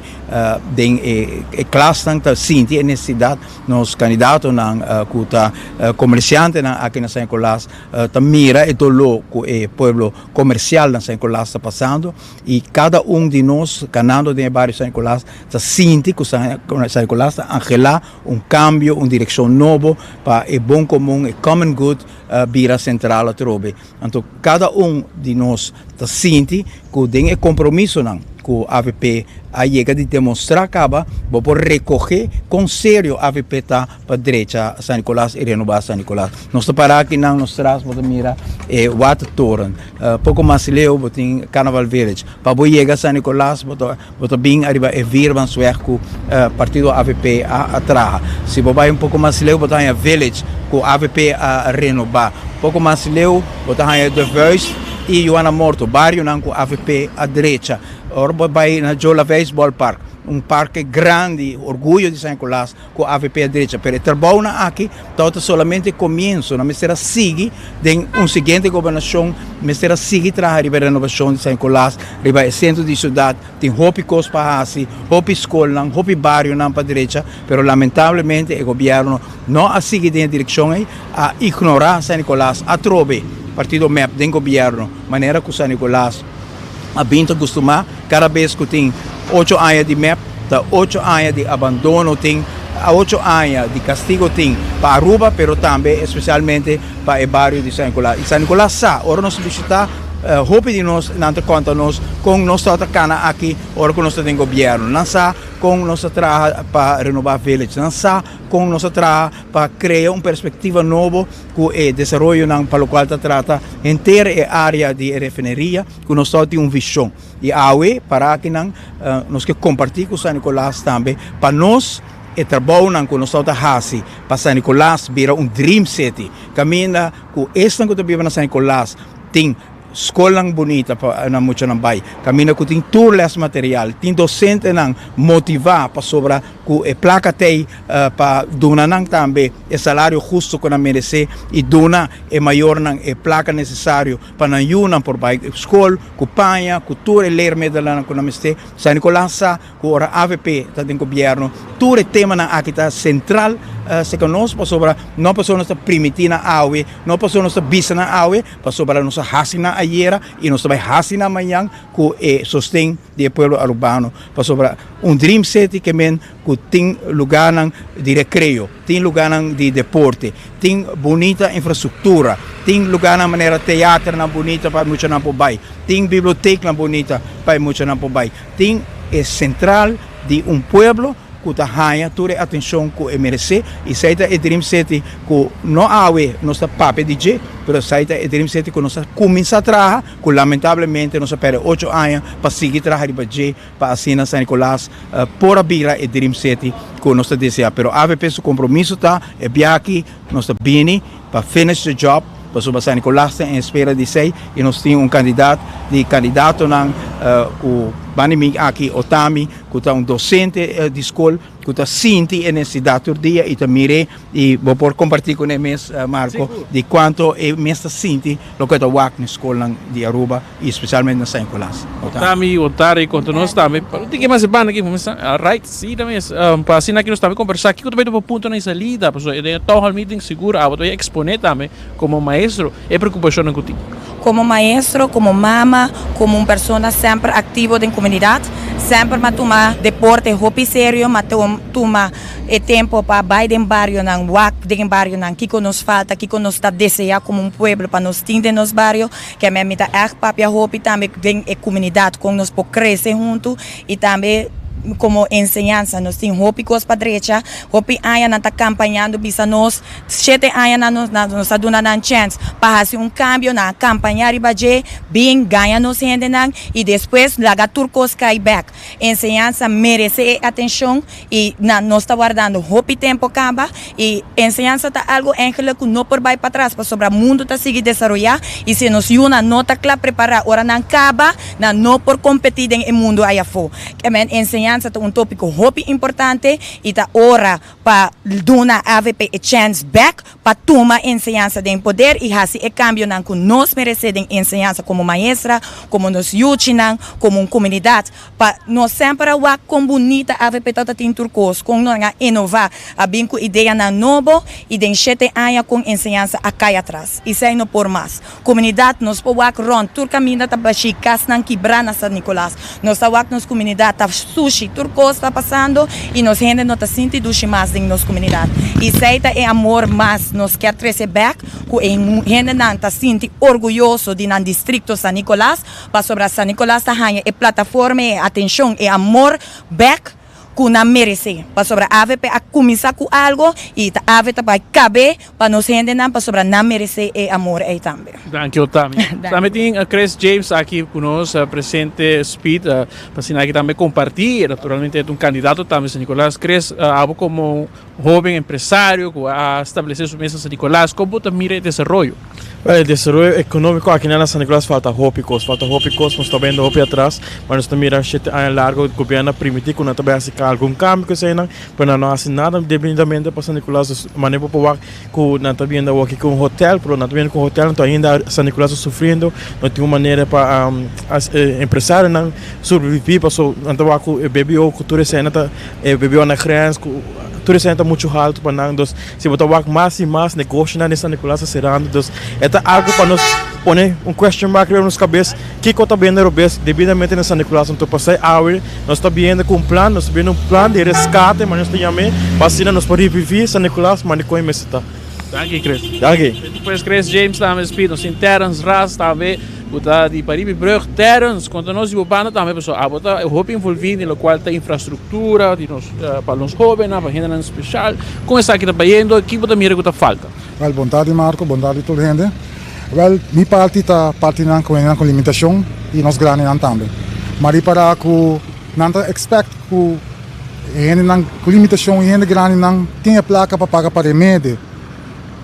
den e klasnan, ta sinti e nesesidat. Nos kandidatonan ku ta komersiantenan aki na San Nicolas ta mira e doló ku e pueblo komersial na San Nicolas ta pasando i kada un di nos kanando den e bario San Nicolas ta sinti ku San Nicolas ta anhelá un kambio, un direkshon nobo pa e bon komun, e common good bira sentral atrobe. Anto kada un di nos ta sinti ku den e kompromisonan ku avp a yega di demostrá kaba, bo por rekohé kon serio avp ta pa drecha San Nicolas i renobá San Nicolas. Nos ta pará akinan nos tras bo ta mira e watertoren. Poko mas leu bo tin Carnaval Village. Pa bo yega San Nicolas bo ta bo ta bin ariba e Vierbansweg ku partido avp a traha. Si bo bai un poko mas leu bo ta haña Village ku avp a renobá. Poko mas leu bo ta haña De Vuist i Juana Morto, barionan ku avp a drecha. Ora bo bai na Joe Laveist Ballpark, un parke grandi, orguyo di San Nicolas, ku avp a drecha. Pero e trabounan aki tabata solamente komienso. Nan mester a sigui den un siguiente gobernashon, mester a sigui traha riba e renobashon di San Nicolas, riba e sentro di siudat. Tin hopi kos pa hasi, hopi skolnan, hopi barionan pa drecha, pero lamentablemente e gobièrnu no a sigui den e direkshon ei, a ignorá San Nicolas atrobe. Partido mep den gobièrnu, manera ku San Nicolas a bin ta gustumá kada bes ku tin ocho aña di mep, ta ocho aña di abandono tin, ocho aña di kastigo tin pa Aruba, pero tambe espesialmente pa e bario di San Nicolas. I San Nicolas sa, ora nos bishitá, hopi di nos nan ta konta nos kon nos tabata kana aki ora ku nos ta den gobièrnu. Nan sa kon nos ta traha pa renobá Village, nan sa kon nos ta traha pa krea un perspektiva nobo ku e desaroyonan pa lokual ta trata henter e área di e refineria ku nos tabata tin un vishon. I awe para akinan nos ke kompartí ku San Nicolas tambe pa nos e trabounan ku nos tabata hasi pa San Nicolas bira un dream city kaminda ku esnan ku ta biba na San Nicolas tin skolnan bunita pa nan muchanan bai, kaminda ku tin tur les material, tin dosentenan motivá pasobra ku e plaka t'ei pa duna nan tambe e salario husto ku nan meresé i duna e mayornan e plaka nesesario pa nan yunan por bai skol ku paña, ku tur e leermiddelennan ku nan mester. San Nicolas sa ku ora avp ta den gobièrnu tur e temanan aki ta sentral serka nos pasobra no pasobra nos ta primiti nan awe, no pasobra nos ta bisa nan awe, pasobra nos a hasi nan ayera i nos ta bai hasi nan mañan ku e sosten di e pueblo arubano pasobra un dream city ke men ku tin lugarnan di rekreo, tin lugarnan di deporte, tin bunita infrastruktura, tin lugarnan manera teaternan bunita pa e muchanan por bai, tin biblioteknan bunita pa e muchanan por bai, tin e sentral di un pueblo ku ta haña tur e atenshon ku e meresé i esei ta e Dream City ku no awe nos ta papia di dje, pero esei ta e Dream City ku nos a kuminsá traha ku lamentablemente nos a pèrdè ocho aña pa sigui traha riba dje pa asina San Nicolas por a bira e Dream City ku nos ta deseá. Pero avp su kompromiso ta e biaha aki nos ta bini pa finish the job pasobra San Nicolas ta en espera di esei i nos tin un kandidat di kandidatonan ku banda mi aki Otami ku ta un dosente di skol ku ta sinti e nesesidat tur dia i ta mir'é i bo por kompartí kuné mes Marco di kuantu e mes ta sinti loke ta wak na skolnan di Aruba i spesialmente na San Nicolas. Otami, Otari konta nos tambe. Pa no tin ke mas e banda aki pa mester alright si ta mes pa asina aki nos tambe kombersá kiko ta bai ta puntonan di salida pasobra den e town hall meeting sigur abo ta bai eksponé tambe komo maestro e preokupashonnan ku tin. Komo maestro, komo mama, komo un persona semper aktivo den komunidat, semper m'a tuma deporte hopi serio, m'a tuma e tempo pa bai den barionan, wak den e barionan kiko nos falta, kiko nos ta desea komo un pueblo pa nos tin den nos bario. Keme mi ta ègt papia hopi tambe den e komunidat kon nos por krese huntu i tambe. komo enseñansa nos tin hopi kos pa drecha, hopi aña nan ta kampañando bisa nos, shete aña nan nos nos a duna nan chèns pa hasi un kambio, nan a kampaña riba dje, bin gaña nos hendenan i despues laga tur kos kai bèk. Enseñansa merese e atenshon i nan nos ta wardando hopi tempo kaba i enseñansa ta algo eigenlijk ku no por bai patras pasobra mundu ta sigui desaroyá i si nos yunan no ta kla prepará ora nan kaba nan no por kompetí den e mundu ayafó. Kemen enseñansa ta un tópiko hopi importante i ta ora pa duna avp e chèns bèk pa tuma enseñansa den poder i hasi e kambionan ku nos meresé den enseñansa komo maestra, komo nos yuchinan, komo un komunidat. Pa nos semper a wak kon bunita avp ta ta tin tur kos, kon nan a inová, a bin ku ideanan nobo i den shete aña kon enseñansa a kai atras. Esei no por mas. Komunidat nos por wak rònt tur kaminda ta bashí, kasnan kibrá na San Nicolas. Nos ta wak nos komunidat ta sushi, tur kos ta pasando i nos hende no ta sinti dushi mas den nos komunidat. Esei ta e amor mas nos kier trese bèk, ku e hendenan ta sinti orguyoso di nan distrikto San Nicolas, pasobra San Nicolas ta haña e plataforma, e atenshon, e amor bèk ku nan meresé. Pasobra avp a kuminsá ku algo i ta avp ta bai kab'é pa nos hendenan pasobra nan meresé e amor ei tambe. Danki Otami. Tambe tin Chris James aki ku nos presente Speed pa asina aki tambe kompartí. Naturalmente e ta un kandidato tambe San Nicolas. Chris, abo komo Hoben empresario cu a establece su mes na San Nicolas, con bo ta mira e desaroyo? Wel, e desaroyo economico aki na San Nicolas falta hopi cos, falta hopi cos, nos ta bayendo hopi atras, ma nos ta mira shete aña largo gobierno a primiti cu nan ta bay haci algun cambio cu eseynan, pero nan no a haci nada debidamente pa San Nicolas, dus manera bo por wak cu nan ta biendo awor aki cu un hotel, pero nan ta biendo cu un hotel anto ainda San Nicolas ta sufriendo, no tin un manera pa empresarionan sobrevivi paso nan ta wak cu e BBO cu tur eseynan ta. E BBO na grens ku tur esei ta muchu haltu pa nan. Dus si bo ta wak mas i mas negoshonan den San Nicolas ta serando. Dus e ta algu pa nos pone un question mark riba nos kabes, kiko ta bende robes debidamente na San Nicolas. Anto pasai awe nos ta biende ku un plan, nos ta biende un plan di reskate, manera nos ta yam'é, pa asina nos por reviví San Nicolas manera kon e mester ta. Danki Chris. Danki. Pues Chris James tambe speed nos tin Terence Ras tambe ku ta di Paribi Brug. Terence, konta nos di bo banda tambe pasobra abo ta hopi envolvi den lokual ta infrastruktura di nos pa nos hobennan, pa hendenan speshal. Kon esaki ta bayendo? Ki bo ta mira ku ta falta? Wèl, bon tardi Marco, bon tardi tur hende. Wèl, mi parti ta partinan ku hendenan ku limitashon i nos grandinan tambe. Mi a ripará ku nan ta expect ku E hendenan ku limitashon i hende grandinan tin e plaka pa paga pa remede,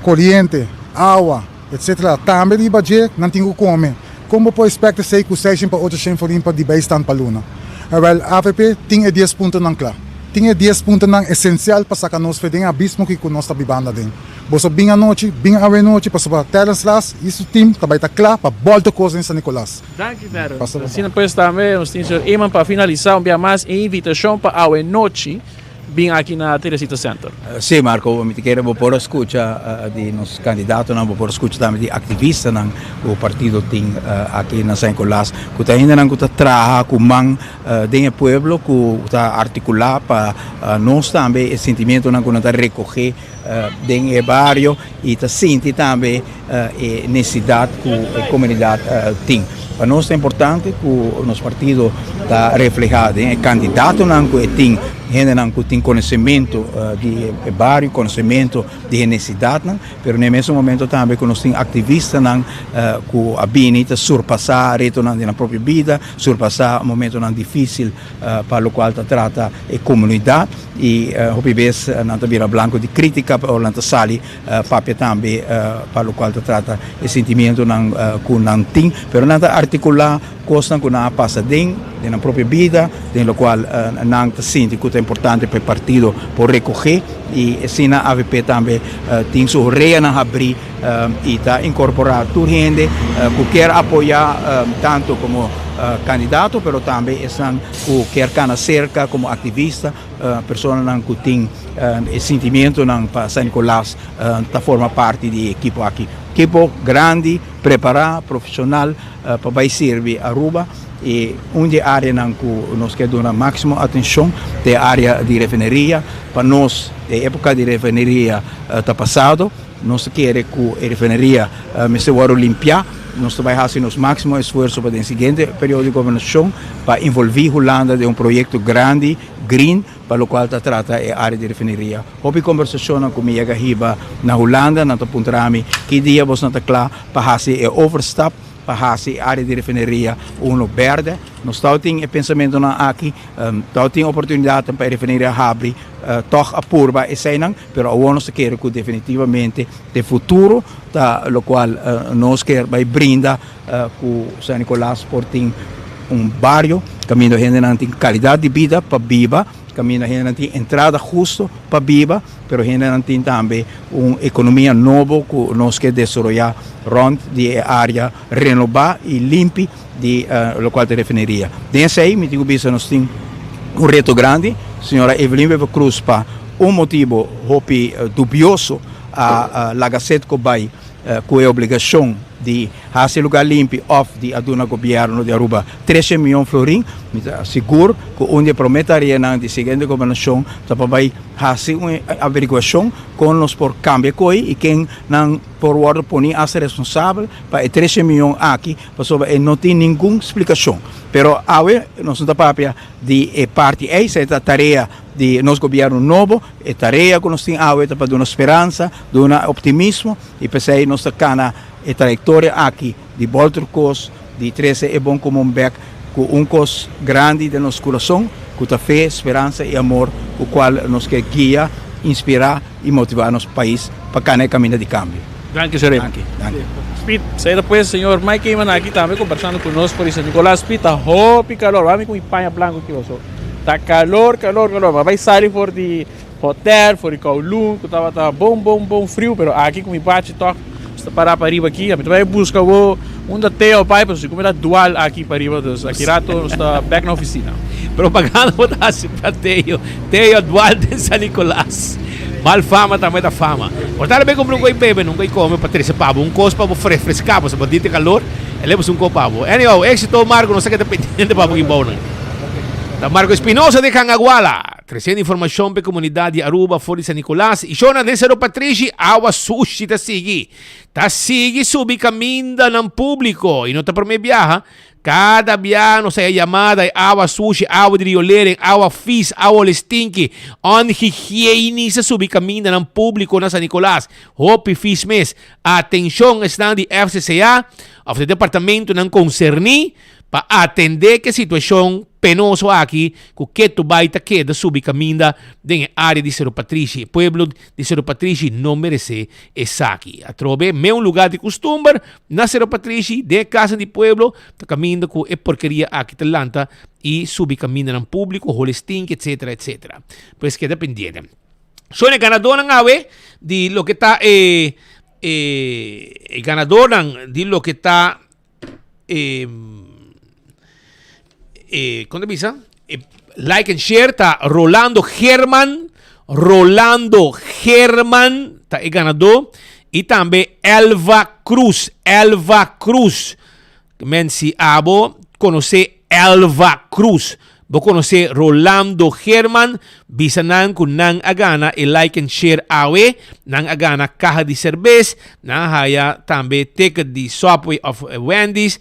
koriente, awa, etc. Tambe riba dje nan tin ku kome. Kon bo por expect esei ku seishen pa ochoshen florin pa di bijstand pa luna? Awel, avp tin e dies puntonan kla. Tin e dies puntonan esensial pa saka nos fe den e abismo ki ku nos ta bibando aden. Boso bin anochi, bin awenochi pasobra Terrence Ras i su team ta bai ta kla pa bolta kos den San Nicolas. Danki Terrence. Asina pues tambe nos tin señor Eman pa finalisa un bia mas e invitacion pa awe nochi bin aki na Teresita Center. Sí Marco, mi ta kere bo por a scucha di nos candidatonan, bo por a scucha tambe di activistanan cu partido tin aki na San Nicolas, cu ta hendenan cu ta traha cu man den e pueblo, cu ta articula pa nos tambe e sentimientonan cu nan ta recoge den e bario y ta sinti tambe e necesidad cu e comunidad tin. Pa nos ta importante cu nos partido ta refleha den e candidatonan cu e tin, hendenan cu tin conocemento di e bario, conocemento di e necesidadnan, pero na e mesun momento tambe cu nos tin activistanan cu a bini ta surpasa retonan di nan propio bida, surpasa momentonan dificil pa locual ta trata e comunidad y hopi bes nan ta bira blanco di critica ora nan ta sali papia tambe pa locual ta trata e sentimientonan cu nan tin, pero nan ta articula cosnan cu nan a pasa den den nan propio bida, den locual nan ta sinti cu ta importante pa e partido por recoge y asina avp tambe tin su oreanan habri y ta incorpora tur hende cu kier apoya tanto como candidato pero tambe esnan cu kier cana cerca como activista. Personanan ku tin e sentimientonan pa San Nicolas ta forma parti di e ekipo aki. Ekipo grandi, prepará, profesional pa bai sirbi Aruba i un di e áreanan ku nos ke duna máksimo atenshon ta e área di refineria. Pa nos e époka di refineria ta pasado. Nos ta kere ku e refineria mester wòrdu limpiá. Nos ta bai hasi nos máksimo esfuerso pa den siguiente periodo di gobernashon pa involví Hulanda den un proyekto grandi green pa lokual ta trata e área di refineria. Hopi kombersashonnan ku mi yega hiba na Hulanda, nan ta puntra mi ki dia bosnan ta kla pa hasi e overstap pa hasi e área di refineria uno bèrdè. Nos tau tin e pensamentunan aki, tau tin oportunidatnan pa e refineria habri tòg a purba eseinan, pero awor nos ta kere ku definitivamente den futuro ta lokual nos kier bai brinda ku San Nicolas por tin un bario kaminda hendenan tin kalidat di bida pa biba, kaminda hendenan tin entrada husto pa biba, pero hendenan tin tambe un ekonomia nobo ku nos ke desaroyá rònt di e área renobá i limpi di lokual ta refineria. Den esei mi tin ku bisa nos tin un reto grandi. Señora Evelyn Wever Croes pa un motibo hopi dubioso a laga Setco bai ku e obligashon di hasi e lugar limpi òf di a duna gobièrnu di Aruba trese mion florin. Mi ta sigur ku un di e promé tareanan di siguiente gobernashon ta pa bai hasi un averiguashon kon nos por kambia koi i ken nan por wòrdu poni hasta responsabel pa e trese mion aki pasobra e no tin ningun splikashon. Pero awe nos no ta papia di e parti ei, esei ta tarea di nos gobièrnu nobo. E tarea ku nos tin awe ta pa duna speransa, duna optimismo i p'esei nos ta kana e trayektoria aki di bòlter kos, di trese e bon komun bèk ku un kos grandi den nos kurason ku ta fe, speransa i amor ku kual nos ke guia, inspirá i motivá nos pais pa kana e kaminda di kambio. Danki, señor Eman. Danki, danki. Speed, esei ta pues señor Mike Eman aki tambe kombersando ku nos for di San Nicolas. Speed, ta hopi kalor. Wak mi ku mi paña blanku aki oso. Ta kalor, kalor, kalor. Mi a bai sali for di hotel, for di Kowloon, ku tabata bon, bon, bon friu, pero aki ku mi bachi tòg sta pará pariba aki. Mi ta bai buska bo unda Theo bai, pasobra si ku mi ta dual aki pariba, dus aki rato nos ta bèk na ofisina. Propaganda bo ta hasi pa Theo. Theo dual den San Nicolas. Mal fama tambe ta fama. Bo ta bai kumpra un koi bebe, un koi kome pa trese pa bo. Un kos pa bo refreská, pasobra bo dinti kalor, e leba un kos pa bo. Anyhow, éxito Marco, nos ta keda pendiente pa bo ki bounan. Ta Marco Espinosa di Cangaguala, tresiendo informashon pa e komunidat di Aruba for di San Nicolas. I shona den Sero Patrishi, awa sushi ta sigui. Ta sigui subi kamindanan públiko i no ta promé biaha. Kada biaha nos haya yamada e awa sushi, awa di riolering, awa fis, awa ole stinky. Onhigiënis a subi kamindanan públiko na San Nicolas. Hopi fis mes. Atenshon esnan di FCCA òf di departamentonan konserní pa atendé ku e situashon penoso aki ku ketu bai ta keda subi kaminda den e área di Seru Patrishi. E pueblo di Seru Patrishi no meresé esaki. Atrobe me un lugá di kustumber na Seru Patrishi, den e kasanan di pueblo, ta kaminda ku e porkeria aki ta lanta i subi kamindanan públiko, hole stinki, etsetera, etsetera. Pues keda pendiente. Son e ganadónan awe di loke ta e e ganadónan di loke ta e e kon ta bisa e like and share ta Rolando German Rolando German ta e ganadó i tambe Elva Cruz Elva Cruz men si abo konosé Elva Cruz bo konosé Rolando German bisa nan ku nan a gana e like and share awe nan a gana kaha di serbes nan a haya tambe ticket di Subway of Wendy's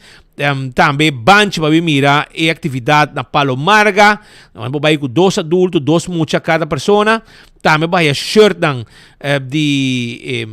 Tambe banchi pa bin mira e actividad na Palo Marga. Nan por bay cu dos adulto, dos mucha cada persona. Tambe bo haya shirtnan di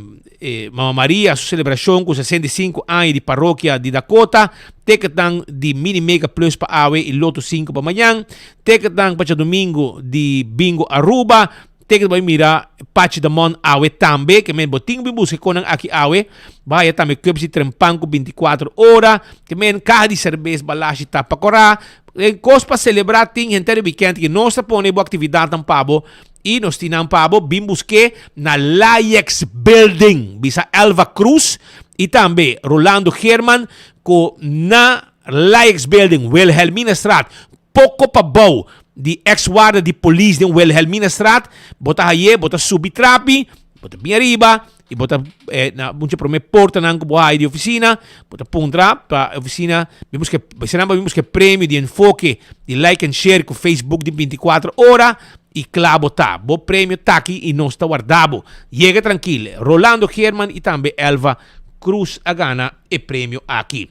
Mama Maria su celebracion cu 65 aña di parokia di Dakota. Ticketnan di Mini Mega Plus pa awe y Lotto 5 pa mañan. Ticketnan pa djadomingo di Bingo Aruba. Te ke bo mira Pachi Damon awe tambe, ke men bo tin bin buska e konan aki awe. Bo haya tambe cups di trempan ku 24 ora, ke men kaha di serbes, balashi tapa kora. E kos pa celebra tin henter e weekend ke nos ta pone bo actividadnan pa bo y nos tin nan pa bo. Bin buske na Layex Building, bisa Elva Cruz y tambe Rolando Geerman ku na Layex Building, Wilhelminastraat, Poko pabou di ex warda di polis den Wilhelminastraat, bo ta haye, bo ta subi trapi, bo ta bin ariba y bo ta na mucha prome portanan cu bo haye di oficina, bo ta puntra pa oficina, bin busca, bisa nan pa bin busca e premio di enfoke di like and share cu Facebook di 24 ora y cla bo ta. Bo premio ta aki y nos ta warda bo. Yega trankil. Rolando Geerman y tambe Elva. Cruz a gana e premio aki.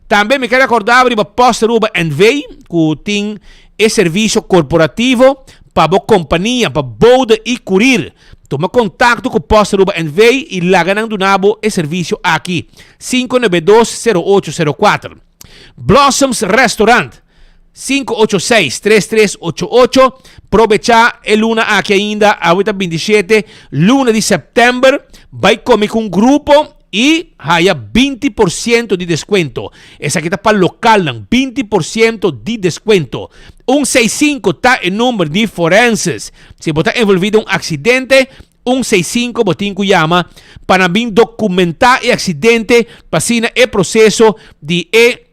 Tambe mi ke recorda bo riba Post Aruba NV cu tin e servicio corporativo pa bo compania pa bode y curir. Tuma contacto cu Post Aruba NV y laga nan duna bo e servicio aki. 592 0804. Blossoms Restaurant. 586 3388 Probecha e luna aki ainda, awe ta 27, luna di september, bai come cu un grupo y haya 20% di descuento. Esaki ta pa localnan, 20% di descuento. Un seis sinku ta e number di forenses. Si bo ta envolvi den un accidente, un seis sinku bo tin cu yama pa nan bin documenta e accidente pa asina e proceso di e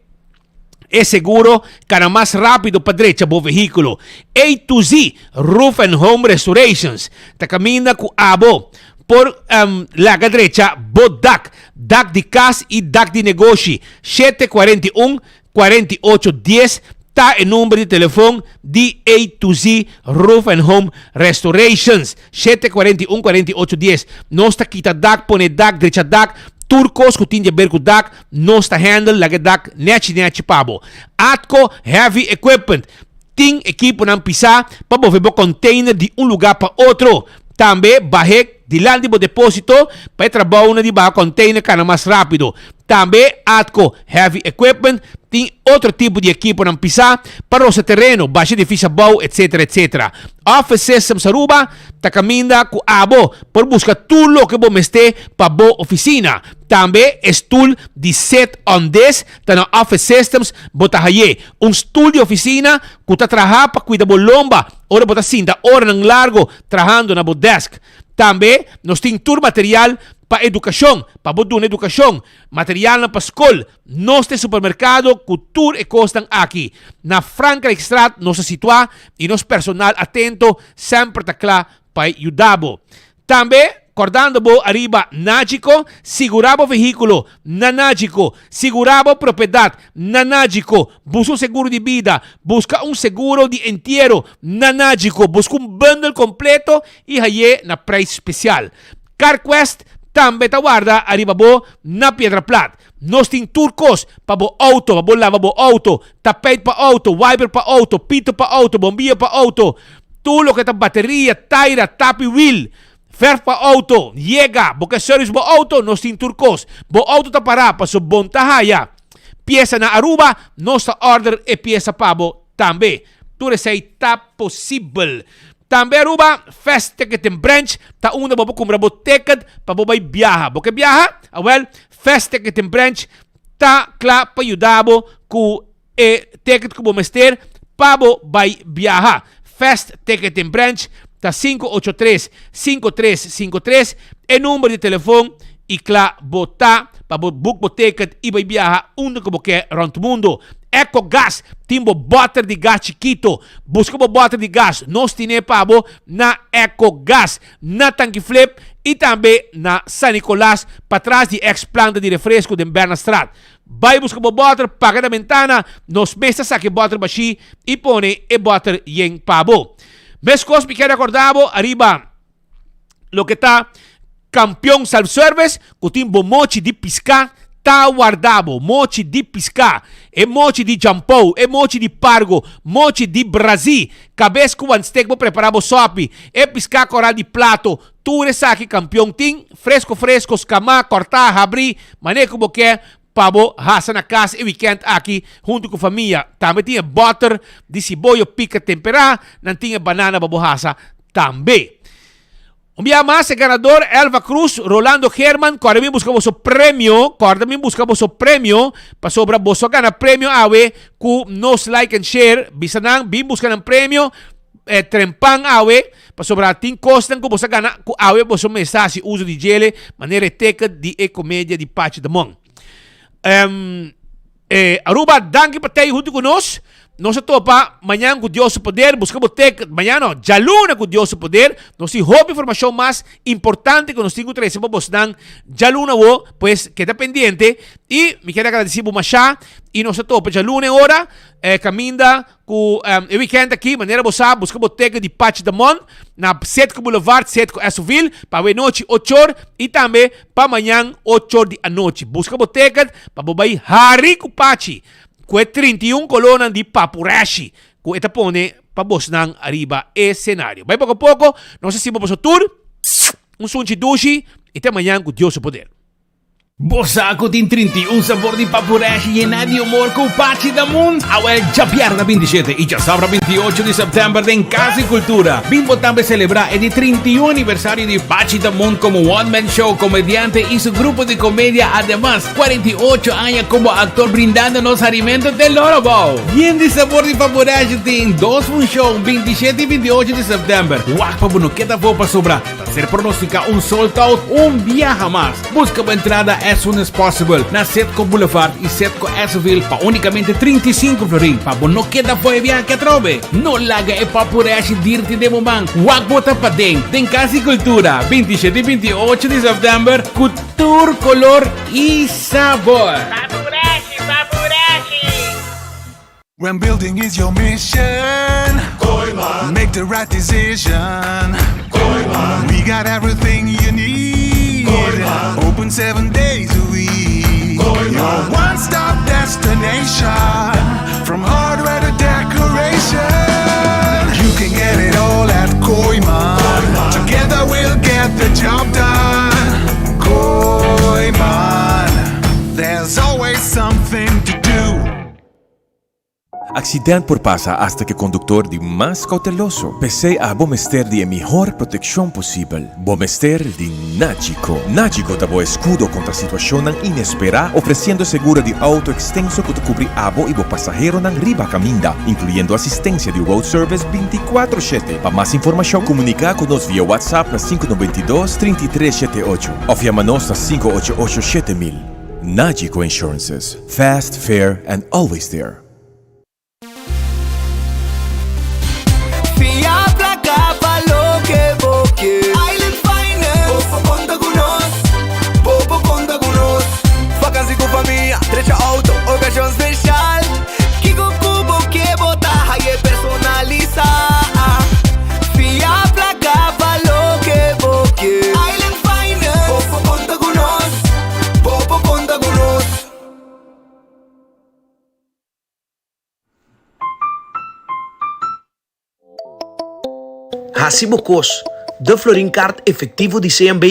E seguro kana mas rápido pa drecha bo vehíkulo. A to Z Roof and Home Restorations ta kaminda ku abo por laga drecha bo dak, dak di kas i dak di negoshi. 741 48 10 ta e number di telefon di A to Z Roof and Home Restorations. 741 48 10. Nos ta kita dak, pone dak, drecha dak, tur kos ku tin di aber ku dak. Nos ta handle laga e dak nechi nechi pa bo. Atco Heavy Equipment tin ekiponan pisá pa move bo container di un lugá pa otro. Tambe bah'é dilanti bo depósito pa e trabounan di baha container kana mas rápido. Tambe Atco Heavy Equipment tin otro tipo di ekiponan pisá pa rosa tereno, basha edifisio abou, etc. Etc. Office Systems Aruba ta kaminda ku abo por buska tur loke bo mester pa bo ofisina. Tambe e stul di sit on this ta na Office Systems bo ta haye. Un stul di oficina cu ta traha pa cuida bo lomba ora bo ta sinta oranan largo trahando na bo desk. Tambe nos tin tur material pa educacion, pa bo duna educacion, materialnan pa scol. Nos ta e supermercado cu tur e cosnan aki. Na Frankrijkstraat nos ta situa y nos personal atento semper ta cla pa yuda bo. Tambe, kordando bo ariba Nagico, sigurá bo vehíkulo na Nagico, sigurá bo propiedat na Nagico, buska un seguro di bida, buska un seguro di entiero na Nagico, buska un bundle kompleto i hay'é na preis spesial. CarQuest tambe ta warda ariba bo na Piedra Plat. Nos tin tur kos pa bo outo, pa bo laba bo outo, tapijt pa outo, wiper pa outo, pito pa outo, bombilla pa outo, Tur loke ta bateria, taira, tapi wiel, verf pa auto, yega, bo ke service bo auto, nos tin tur kos. Bo auto ta pará paso bon ta haya piesa na Aruba, nos ta order e piesa pa bo tambe. Tur esei ta posibel. Tambe Aruba Fast Ticketing Branch ta unda bo por kumpra bo ticket pa bo bai biaha. Bo ke biaha? Awel, Fast Ticketing Branch ta kla pa yuda bo ku E ticket ku bo mester pa bo bai biaha. Fast Ticketing Branch ta 583 5353 e number di telefon i kla bo ta pa bo book bo ticket i bai biaha unda ku bo ke rònt mundu. Eco Gas tin bo bòter di gas chikito. Buska bo bòter di gas, nos tine pa bo na Eco Gas, na Tanki Flip i tambe na San Nicolas patras di ex planta di refresco den Bernastraat. Bai buska bo bòter, paga na bentana, nos mes ta saka e bòter bashí i pone e bòter yen pa bo. Meskos mi kier rekordá bo ariba loke ta Kampion Self Service ku tin bo mochi di piská ta warda bo. Mochi di piská, e mochi di jampou, e mochi di pargo, mochi di brazí, kabes ku wan stek bo prepará bo sòpi, e piská koral di plato, Tur esaki kampion tin, fresko fresko, skamá, kòrtá, habrí, manera ku bo ke pa bo hasa na kas e wikènt aki huntu ku famia. Tambe tin e bòter di siboyo pika temperá, nan tin e banana pa bo hasa tambe. Un bia mas e ganador Elva Cruz, Rolando Geerman, kòrda bin buska boso premio, kòrda bin buska boso premio, pasobra boso a gana premio awe ku nos like and share, bisa nan bin buska nan premio, e trempan awe, pasobra tin kosnan ku boso a gana ku awe boso mester hasi uso di djele, manera e teken di e komedia di Pachi de Mon. Um, eh, Aruba, danki pa tei huntu ku nos. Nos a topa mañan ku Dios su poder. Buska bo ticket. Mañan no, djaluna ku Dios su poder. Nos tin hopi informashon mas importante ku nos tin ku trese pa bosnan djaluna awo. Pues keda pendiente. I mi kier agradesi bo mashá. I nos a topa djaluna e ora kaminda ku e weekend aki. Manera bo sa, buska bo ticket di Patch Damon na Citgo Boulevard, Citgo Esoville pa awe nochi ochor i tambe pa mañan ochor di anochi. Buska bo ticket pa bo bai hari ku Pachi. Ku e 31 kolónan di papureshi ku e ta pone pa bosnan ariba e senario. Bai poko poko, nos a sima boso tur un sunchi dushi i te mañan ku Dios su poder. Bo sa ku tin 31 sabor di papureshi yená di humor ku Pachi Damunt? Awel djabièrnè 27 i djasabra 28 di sèptèmber den Kas di Kultura. Bin bo tambe selebrá e di 31 aniversario di Pachi Damunt komo one man show, komediante i su grupo di komedia. Ademas, 48 aña como actor brindando nos harimento te loro bou. Yen di sabor di Paporashi tin dos funcion 27 y 28 di september. Wak pa bo no keda afo pasobra ta ser pronostica un sold out un biaha mas. Busca bo entrada as soon as possible na Setco Boulevard y Setco Esseville pa unicamente 35 florin pa bo no keda afo e biaha aki atrobe. No laga e Paporashi dirti den bo man. Wak bo ta paden den Cas di Cultura 27 y 28 di september cu Tur color y sabor. Papurachi, papurachi! When building is your mission, Kooyman. Make the right decision. Kooyman. We got everything you need. Kooyman. Open seven days a week. Kooyman. Your one-stop destination. From hardware to decoration. You can get it all at Kooyman. Kooyman. Together we'll get the job done. Kooyman. There's always something to do. Accident por pasa hasta cu e conductor di mas cauteloso. P'esey abo mester di e mihor proteccion posibel. Bo mester di Nagico. Nagico ta bo escudo contra situacionnan inespera, ofreciendo seguro di auto extenso cu ta cubri abo y bo pasaheronan riba caminda, incluyendo asistencia di road service binticuatro shete. Pa mas informacion, comunica cu nos via WhatsApp na sinku nobenta i dos, trinta i tres shete ocho of yama nos na sinku ocho ocho 7000. Nagico Insurances, fast, fair and always there. Fia placa pa loke bo ke. Island Finance. Bo por conta cu nos. Bo por conta cu nos. Vakantie cu famia, drecha auto, ocasion special. Kico cu bo ke bo ta haye personalisa. Fia placa pa loke bo ke. Island Finance. Bo por conta cu nos. Bo por conta cu nos. Hasi bo kos, De Florin Card Efectivo di CMB,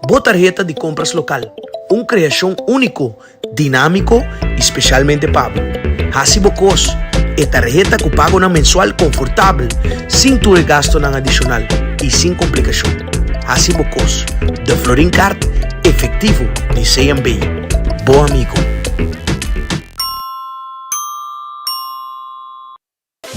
bo tarheta di kompras lokal. Un kreashon úniko, dinámiko i spesialmente pa bo. Hasi bo kos, E tarheta ku pagonan mensual konfortabel, sin tur e gastonan adishonal i sin komplikashon. Hasi bo kos, De Florin Card Efectivo di CMB, bo amigo.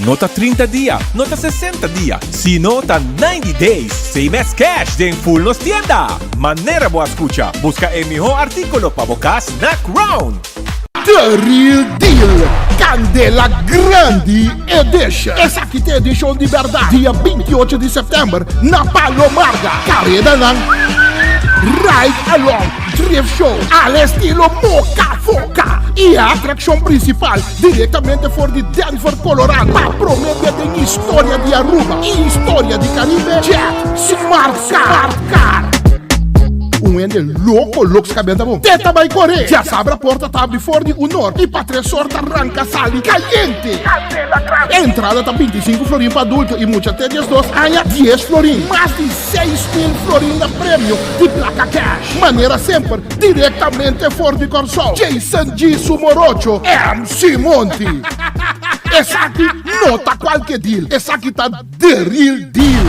No ta 30 dia, no ta 60 dia, sino ta 90 days same as cash den full nos tienda! Manera bo a scucha, busca e miho articulo pa bo cas na Crown! The Real Deal, Candela Grandi Edition. Esaki ta edicion di berdad, dia 28 di september na Palo Marga. Caredanan Ride Along, Drift Show, al estilo Moca Foca y e atraccion principal Directamente for di Denver, Colorado, pa prome bia den historia di Aruba y historia di Caribe, Jet Smart Car. Un hende loco loks cabenta bon. Te ta bay core. Djasabra porta ta abri for di unor y pa tresor ta ranca sali cayente. Entrada ta 25 florin pa adulto y mucha te 12 aña 10 florin. Mas di 6000 florin na premio di placa cash. Manera semper Directamente for di Kòrsou, Jason G. Su morocho, MC Monty. Esaki no ta kualke deal, esaki ta the real deal.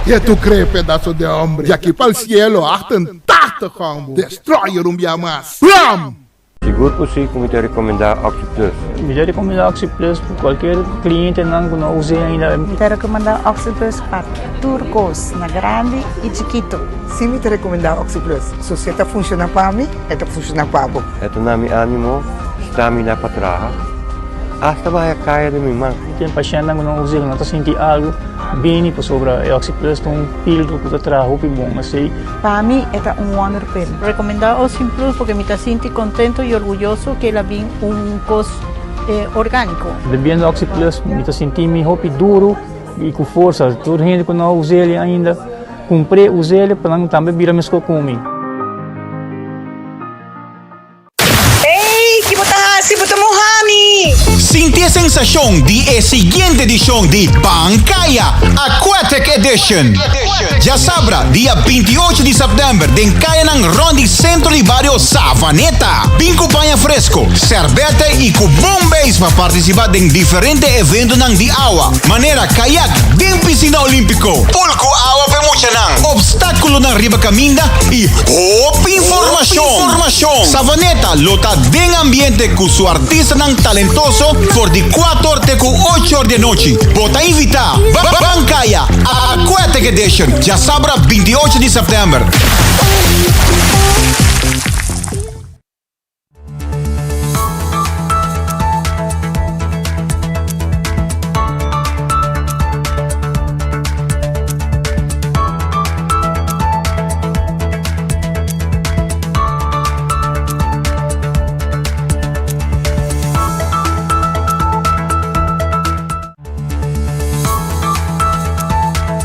Ke tu cree pedazo de hombre? Di aki pa'l cielo 88 gombo. Destroyer un bia mas. Blam! Sigur ku si ku mi ta rekomendá Oxi Plus. Mi ta rekomendá Oxi Plus pa kualkier klientenan ku no a us'é ainda. Mi ta rekomendá Oxi Plus pa tur kos, na grandi i chikito. Si mi ta rekomendá Oxi Plus. So si e ta funshoná pa mi, e ta funshoná pa bo. E ta na mi ánimo, stamina pa traha. Asta bo haya kaya den mi man. Tin pashèntnan ku no usa, ku no ta sinti algu, bini pasobra e Oxi Plus ta un pildo ku ta traha hopi bon asei. Pa mi e ta un wonder pill. Recomenda Oxi Plus porque mi ta sinti contento y orguyoso que el a bin un cos organico. Bebiendo Oxi Plus mi ta sinti mi hopi duro y cu forsa. Tur hende cu no a us'el ainda, cumpr'e, us'el pa nan tambe bira mesco cu mi. Ey, ki bo ta hasi? Bo ta muha mi! Sinti e sensashon di e siguiente edishon di Ban Kaya Aquatic Edition! Djasabra, dia 28 di sèptèmber den kayanan rònt di sentro di bario Savaneta. Bin ku paña fresko, sèrbètè i ku bon beis pa partisipá den diferente eventonan di awa, manera kayak den pisina olímpiko, pool ku awa p'e muchanan, obstákulonan riba kaminda i hopi informashon. Savaneta lo ta den ambiente ku su artistanan talentoso for di kuator te ku ocho or di anochi. Bo ta invitá! Ban Kaya Aquatic Edition, djasabra 28 di sèptèmber.